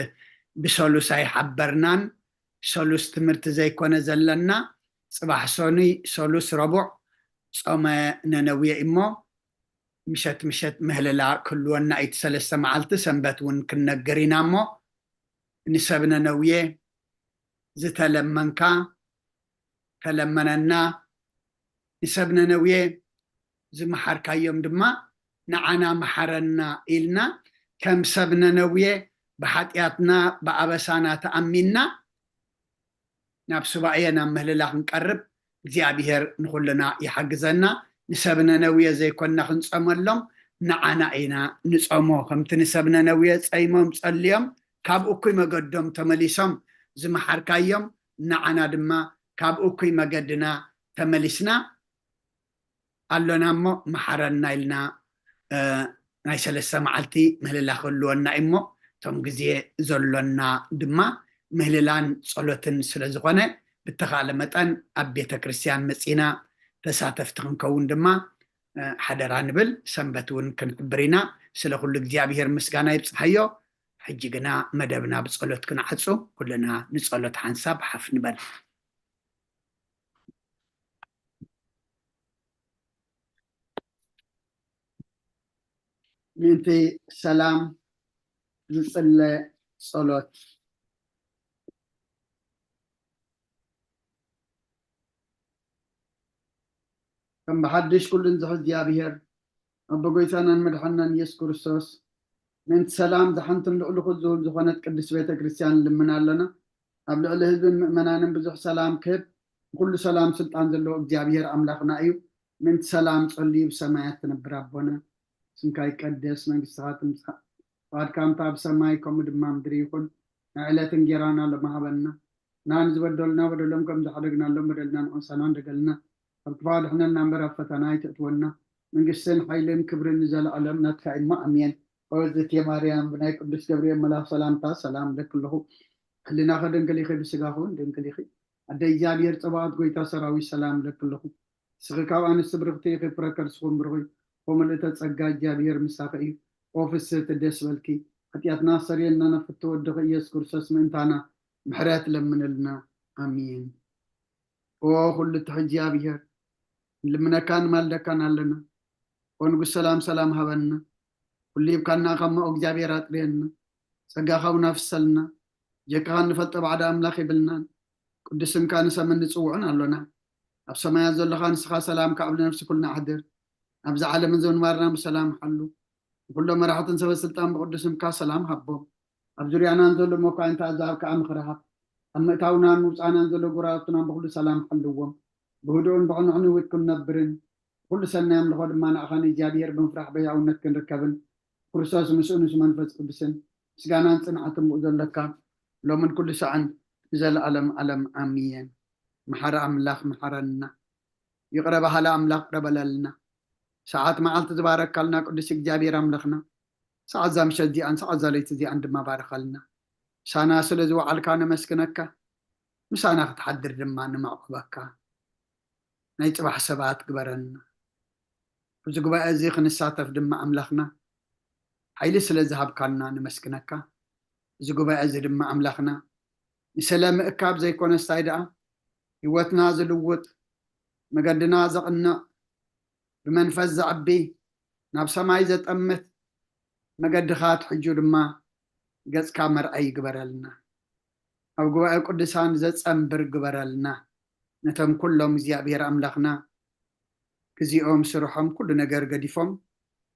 ብሰሉስ ኣይሓበርናን፣ ሰሉስ ትምህርቲ ዘይኮነ ዘለና፣ ፅባሕ ሰኑይ፣ ሰሉስ፣ ረቡዕ ጾመ ነነውየ እሞ፣ ምሸት ምሸት ምህልላ ክህልወና እዩ። ሰለስተ መዓልቲ ሰንበት እውን ክንነግር ኢና እሞ፣ ንሰብ ነነውየ ዝተለመንካ ተለመነና፣ ንሰብ ነነውየ ዝመሓርካዮም ድማ ንዓና መሓረና ኢልና፣ ከም ሰብ ነነውየ ብሓጢኣትና ብኣበሳና ተኣሚንና ናብ ሱባኤ ናብ ምህልላ ክንቀርብ እግዚኣብሔር ንኹልና ይሓግዘና። ንሰብ ነነውየ ዘይኮንና ክንጸመሎም፣ ንዓና ኢና ንጸሞ። ከምቲ ንሰብ ነነውየ ጸይሞም ጸልዮም ካብ እኩይ መገዶም ተመሊሶም ዝመሓርካዮም፣ ንዓና ድማ ካብ እኩይ መገድና ተመሊስና ኣሎና እሞ መሓረና ኢልና ናይ ሰለስተ መዓልቲ ምህልላ ክህልወና እዩ እሞ፣ እቶም ግዜ ዘሎና ድማ ምህልላን ጸሎትን ስለ ዝኾነ፣ ብተኻእለ መጠን ኣብ ቤተ ክርስቲያን መጺና ተሳተፍቲ ክንከውን ድማ ሓደራ ንብል። ሰንበት እውን ክንሕብር ኢና። ስለ ኩሉ እግዚኣብሔር ምስጋና ይብጽሓዮ። ሕጂ ግና መደብና ብጸሎት ክንዓጹ፣ ኩልና ንጸሎት ሓንሳብ ሓፍ ንበል። ምእንቲ ሰላም ዝጽለ ጸሎት። ከም ብሓድሽ ኩሉን ዝሕዝ እግዚኣብሔር፣ ኣቦ ጎይታናን መድሓናን ኢየሱስ ክርስቶስ፣ ምእንቲ ሰላም ዝሓንትን ልዕሊ ኩሉ ዝኾነት ቅድስት ቤተ ክርስቲያን ንልምን ኣለና። ኣብ ልዕሊ ህዝብን ምእመናንን ብዙሕ ሰላም ክህብ፣ ንኩሉ ሰላም ስልጣን ዘለዎ እግዚኣብሔር ኣምላኽና እዩ። ምእንቲ ሰላም ጸልዩ። ብሰማያት ትነብር ኣቦና፣ ስምካ ይቀደስ፣ መንግስትኻ ትምጻእ፣ ፍቓድካ እንተ ኣብ ሰማይ ከምኡ ድማ ምድሪ ይኹን። ናይ ዕለት እንጌራና ሎሚ ሃበና፣ ንዓና ዝበደሉና በደሎም ከም ዝሓደግናሎም በደልና ንዓና ንበድል፣ ካብ ክፉእ ኣድሕነና እምበር ኣብ ፈተና ኣይተእትወና፣ መንግስትን ሓይልን ክብርን ንዘለኣለም ናትካ እዩ እሞ ኣሜን። ኦዝእትየ ማርያም፣ ብናይ ቅዱስ ገብርኤል መልኣኽ ሰላምታ ሰላም እለኪ ኣለኹ። ሕሊናኺ ድንግል ኢኺ፣ ብስጋኺ እውን ድንግል ኢኺ። ኣደ እግዚኣብሔር ጸባኦት፣ ጎይታ ሰራዊት፣ ሰላም እለኪ ኣለኹ። ንስኺ ካብ ኣንስቲ ብርኽቲ ኢኺ፣ ፍረ ከርስኺ እውን ብሩኽ እዩ። ኦ ምልእተ ጸጋ፣ እግዚኣብሔር ምሳኺ እዩ። ኦ ፍስህቲ፣ ደስ በልኪ። ሓጢኣትና ኣስተሰርየልና፣ ናብ ፍትው ወድኺ ኢየሱስ ክርስቶስ ምእንታና ምሕረት ለምንልና። ኣሜን። ኦ ኩሉ እትሕዝ እግዚኣብሔር፣ ንልምነካን ንማልደካን ኣለና። ኦ ንጉስ ሰላም፣ ሰላም ሃበና። ኩሉ ሂብካና እሞ እግዚኣብሔር ኣጥርየና። ጸጋኻ እውን ኣፍሰልና። ጀካኻ እንፈልጦ ባዕዳ ኣምላኽ የብልናን። ቅዱስ ስምካ ንሰምን ንጽውዕን ኣሎና። ኣብ ሰማያት ዘለኻ ንስኻ ሰላም ካብ ነፍሲ ኩልና ኣሕድር። ኣብዚ ዓለምን ዘንባርና ብሰላም ሓሉ። ንኩሎም መራሕትን ሰበ ስልጣን ብቅዱስ ስምካ ሰላም ሃቦም። ኣብ ዙርያና ንዘሎ መኳንንቲ ኣዛብ ከዓ ምኽሪ ሃብ። ኣብ ምእታውናን ምውፃእናን ዘሎ ጎረባብትና ብኩሉ ሰላም ሓልዎም። ብህዱእን ብዕኑዕን ህይወት ክንነብርን ኩሉ ሰናይ ኣምልኾ ድማ ንኣኻ ንእግዚኣብሔር ብምፍራሕ በያውነት ክንርከብን፣ ክርስቶስ ምስኡ ምስ መንፈስ ቅዱስን ምስጋናን ጽንዓትን ብኡ ዘለካ ሎምን ኩሉ ሳዕን ንዘለኣለም ዓለም ኣሜን። መሓሪ ኣምላኽ መሓረና። ይቕረ በሃሊ ኣምላኽ ይቕረ በለልና። ሰዓት መዓልቲ ዝባረካልና ቅዱስ እግዚኣብሔር ኣምላኽና፣ ሰዓት እዛ ምሸት እዚኣን ሰዓት እዛ ለይቲ እዚኣን ድማ ባርኸልና። ምሳና ስለ ዝወዓልካ ነመስግነካ፣ ምሳና ክትሓድር ድማ ንማዕቆበካ። ናይ ጽባሕ ሰባት ግበረና። ኣብዚ ጉባኤ እዚ ክንሳተፍ ድማ ኣምላኽና ሓይሊ ስለ ዝሃብካና ነመስግነካ። እዚ ጉባኤ እዚ ድማ ኣምላኽና ንሰለ ምእካብ ዘይኮነስ እንታይ ደኣ ህይወትና ዝልውጥ፣ መገድና ዘቕንዕ፣ ብመንፈስ ዘዕቢ፣ ናብ ሰማይ ዘጠምት፣ መገድኻ ትሕጁ ድማ ገጽካ መርኣይ ይግበረልና። ኣብ ጉባኤ ቅዱሳን ዘጸንብር ግበረልና። ነቶም ኩሎም እግዚኣብሔር ኣምላኽና ግዜኦም፣ ስርሖም፣ ኩሉ ነገር ገዲፎም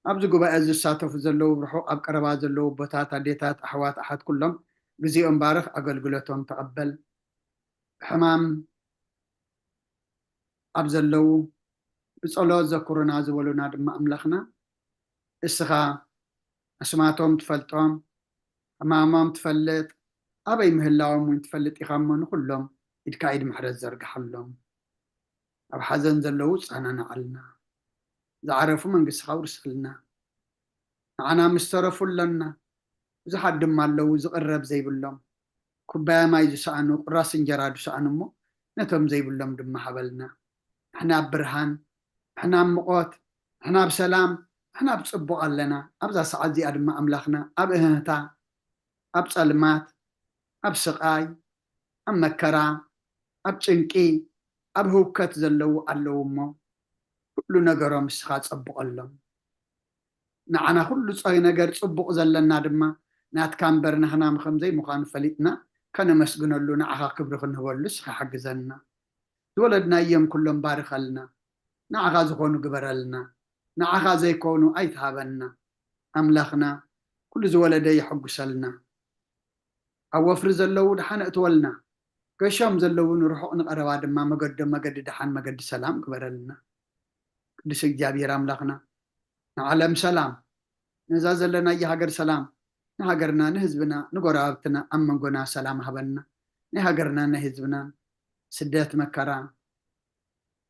ኣብዚ ጉባኤ ዝሳተፉ ዘለዉ፣ ርሑቕ ኣብ ቀረባ ዘለዉ ኣቦታት፣ ኣዴታት፣ ኣሕዋት፣ ኣሓት ኩሎም ግዜኦም ባርኽ፣ ኣገልግሎቶም ተቐበል። ብሕማም ኣብ ዘለዉ ብጸሎት ዘኩሩና ዝበሉና ድማ ኣምላኽና እስኻ ኣስማቶም ትፈልጦም፣ ሕማሞም ትፈልጥ፣ ኣበይ ምህላዎም እውን ትፈልጥ ኢኻ እሞ፣ ንኹሎም ኢድካ ኢድ ምሕረት ዘርግሓሎም። ኣብ ሓዘን ዘለዉ ጸናንዓልና። ዝዓረፉ መንግስትኻ ኣውርሰልና። ንዓና ምስ ተረፉ ኣለና። ብዙሓት ድማ ኣለዉ ዝቕረብ ዘይብሎም። ኩባያ ማይ ዝሰኣኑ፣ ቁራስ እንጀራ ዝሰኣኑ እሞ፣ ነቶም ዘይብሎም ድማ ሃበልና። ንሕና ኣብ ብርሃን፣ ንሕና ኣብ ምቖት፣ ንሕና ኣብ ሰላም፣ ንሕና ኣብ ጽቡቕ ኣለና። ኣብዛ ሰዓት እዚኣ ድማ ኣምላኽና ኣብ እህህታ፣ ኣብ ጸልማት፣ ኣብ ስቓይ፣ ኣብ መከራ፣ ኣብ ጭንቂ፣ ኣብ ህውከት ዘለዉ ኣለዉ እሞ፣ ኩሉ ነገሮም ንስኻ ጸብቐሎም። ንዓና ኩሉ ጸ-፣ ነገር ጽቡቕ ዘለና ድማ ናትካ እምበር ናህና ከም ዘይምዃኑ ፈሊጥና ከነመስግነሉ፣ ንዓኻ ክብሪ ክንህበሉ ንስኻ ሓግዘና። ዝወለድናዮም ኩሎም ባርኸልና። ንዓኻ ዝኾኑ ግበረልና። ንዓኻ ዘይኮኑ ኣይትሃበና። ኣምላኽና ኩሉ ዝወለደ የሐጉሰልና። ኣብ ወፍሪ ዘለዉ ደሓን እትወልና። ገሾም ዘለዉ ንርሑቕ ንቐረባ ድማ መገዶም መገዲ ደሓን መገዲ ሰላም ግበረልና። ቅዱስ እግዚኣብሔር ኣምላኽና ንዓለም ሰላም፣ ነዛ ዘለናያ ሃገር ሰላም፣ ንሃገርና፣ ንህዝብና፣ ንጎረባብትና፣ ኣብ መንጎና ሰላም ሃበና። ናይ ሃገርና ናይ ህዝብና ስደት መከራ፣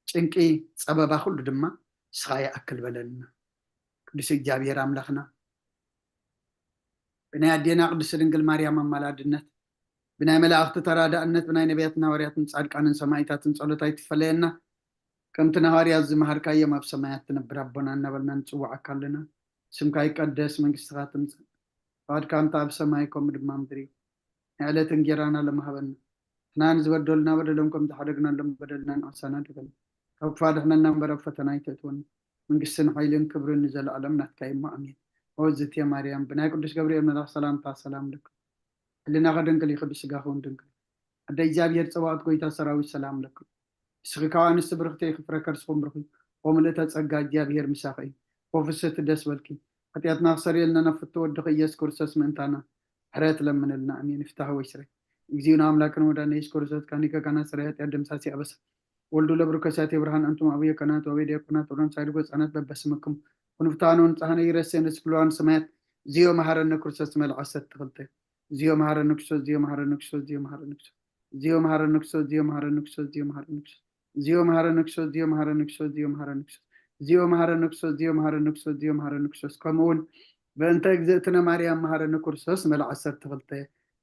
ጭንቂ፣ ጸበባ ኩሉ ድማ ንስኻ ይኣክል በለልና። ቅዱስ እግዚኣብሔር ኣምላኽና ብናይ ኣዴና ቅድስት ድንግል ማርያም ኣማላድነት፣ ብናይ መላእኽቲ ተራዳእነት፣ ብናይ ነቢያትን ሃዋርያትን ጻድቃንን ሰማዕታትን ጸሎት ኣይትፈለየና። ከምቲ ንሃዋርያት ዝመሃርካዮም ኣብ ሰማያት ትነብር ኣቦና እናበልና ንጽውዓካ ኣለና። ስምካ ይቀደስ፣ መንግስትኻ ትምጻእ፣ ፍቓድካ እንተ ኣብ ሰማይ ከምኡ ድማ ምድሪ እዩ። ናይ ዕለት እንጌራና ሎሚ ሃበና። ንሕና ንዝበደሉና በደሎም ከም ዝሓደግናሎም በደልና ንኣሳና ድበል። ካብ ክፋ ድሕነና እምበር ኣብ ፈተና ኣይተእትወና። መንግስትን ሓይልን ክብርን ንዘለኣለም ናትካ እዩ እሞ ኣሜን። ኦ ዝትየ ማርያም ብናይ ቅዱስ ገብርኤል መልኣኽ ሰላምታ ሰላም ልክ። ህልናኺ ድንግል እዩ፣ ቅዱስ ስጋኺ እውን ድንግል። ኣደ እግዚኣብሔር ጸባኦት ጎይታ ሰራዊት ሰላም ለኪ። ንስኺ ካብ ኣንስቲ ብርኽቲ ኢኺ፣ ፍረ ከርስኹም ብሩኽ እዩ። ኦ ምልእተ ጸጋ እግዚኣብሔር ምሳኺ እዩ። ኦ ፍስህቲ ደስ በልኪ። ሓጢኣትና ክሰርየልና ናብ ፍቱ ወድኺ ኢየሱስ ክርስቶስ ምእንታና ምሕረት ለምንልና። ኣሜን። ይፍታህ ወይ ስረይ። እግዚእነ ኣምላክነ ወመድኃኒነ ኢየሱስ ክርስቶስ ካኒ ከካና ስረይ ሓጢኣት ደምሳሲ ኣበሳ ወልዱ ለብሩከ ሳቴ ብርሃን ኣንቱም ኣቡየ ካህናት ወአበየ ዲያቆናት ወሮን ሳይድጎ ህፃናት በበስምክም ኩንፍታኖን ጻህነ ይረሴን እስክልዋን ሰማያት። ዝዮ መሐረነ ክርስቶስ መልዕ ዓሰርተ ክልተ። ዝዮ መሐረነ ክርስቶስ፣ ዝዮ መሐረነ ክርስቶስ፣ ዝዮ መሐረነ ክርስቶስ። ዝዮ መሐረነ ክርስቶስ፣ ዝዮ መሐረነ ክርስቶስ፣ ዝዮ መሐረነ ክርስቶስ። ዝዮ መሐረነ ክርስቶስ፣ ዝዮ መሐረነ ክርስቶስ፣ ዝዮ መሐረነ ክርስቶስ። ዝዮ መሐረነ ክርስቶስ፣ ዝዮ መሐረነ ክርስቶስ፣ ዝዮ መሐረነ ክርስቶስ። ከምኡ እውን በእንተ እግዝእትነ ማርያም መሐረነ ክርስቶስ መልዕ ዓሰርተ ክልተ።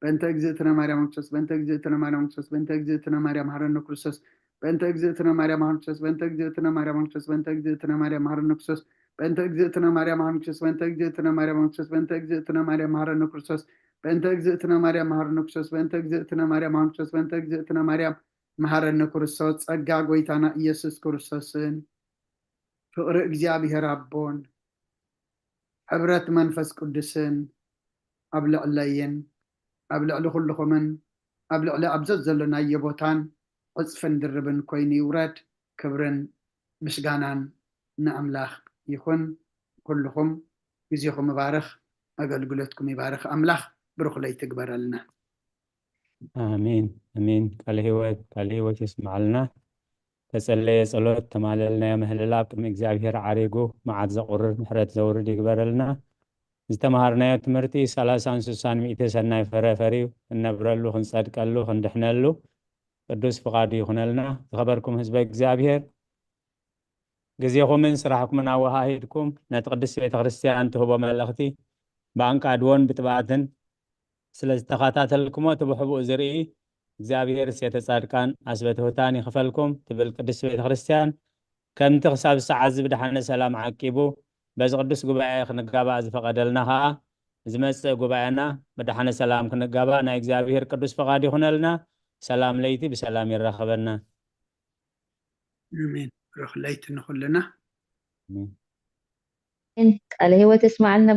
በእንተ እግዝእትነ ማርያም ክርስቶስ፣ በእንተ እግዝእትነ ማርያም ክርስቶስ፣ በእንተ እግዝእትነ ማርያም መሐረነ ክርስቶስ። በእንተ እግዝእትነ ማርያም መሐረነ ክርስቶስ፣ በእንተ እግዝእትነ ማርያም መሐረነ ክርስቶስ፣ በእንተ እግዝእትነ ማርያም መሐረነ ክርስቶስ። በእንተ እግዝእትነ ማርያም መሐረነ ክርስቶስ፣ በእንተ እግዝእትነ ማርያም መሐረነ ክርስቶስ። በእንተ እግዝእትነ ማርያም መሐረነ ክርስቶስ፣ በእንተ እግዝእትነ ማርያም መሐረነ ክርስቶስ፣ በእንተ እግዝእትነ ማርያም መሐረነ ክርስቶስ። ጸጋ ጎይታና ኢየሱስ ክርስቶስን ፍቕሪ እግዚኣብሔር ኣቦን ሕብረት መንፈስ ቅዱስን ኣብ ልዕለይን ኣብ ልዕሊ ኩልኹምን ኣብ ልዕሊ ኣብ ዘዘሎናዮ ቦታን ዕጽፍን ድርብን ኮይኑ ይውረድ። ክብርን ምስጋናን ንኣምላኽ ይኹን። ኩልኹም ግዜኹም ይባርኽ፣ ኣገልግሎትኩም ይባርኽ። ኣምላኽ ብሩኽ ለይቲ ይግበረልና። ኣሜን፣ ኣሜን። ቃለ ህይወት፣ ቃለ ህይወት የስምዓልና። ተጸለየ ጸሎት፣ ተማለልናዮ ምህልላ ኣብ ቅድሚ እግዚኣብሔር ዓሪጉ መዓት ዘቑርር ምሕረት ዘውርድ ይግበረልና። ዝተምሃርናዮ ትምህርቲ ሰላሳን ስሳን ሚእቲ ሰናይ ፍረ ፈርዩ ክንነብረሉ፣ ክንጸድቀሉ፣ ክንድሕነሉ ቅዱስ ፍቓዱ ይኹነልና። ዝኸበርኩም ህዝበ እግዚኣብሔር፣ ግዜኹምን ስራሕኩምን ኣወሃሂድኩም ነቲ ቅድስቲ ቤተ ክርስቲያን ትህቦ መልእኽቲ ብኣንቃድዎን ብጥብኣትን ስለ ዝተኸታተልኩሞ፣ እቲ ብሕቡእ ዝርኢ እግዚኣብሔር ሴተ ጻድቃን ኣስበ ትሑታን ይኽፈልኩም ትብል ቅድስቲ ቤተ ክርስቲያን፣ ከምቲ ክሳብ ሰዓት እዚ ብደሓነ ሰላም ዓቂቡ በዚ ቅዱስ ጉባኤ ክንጋባእ ዝፈቐደልና ኸኣ፣ ዝመጽእ ጉባኤና ብደሓነ ሰላም ክንጋባእ ናይ እግዚኣብሔር ቅዱስ ፍቓድ ይኹነልና። ሰላም ለይቲ ብሰላም የራኽበና። ኣሜን። ብሩኽ ለይቲ ንኹልና። ኣሜን። ቃለ ህይወት የስማዓልና።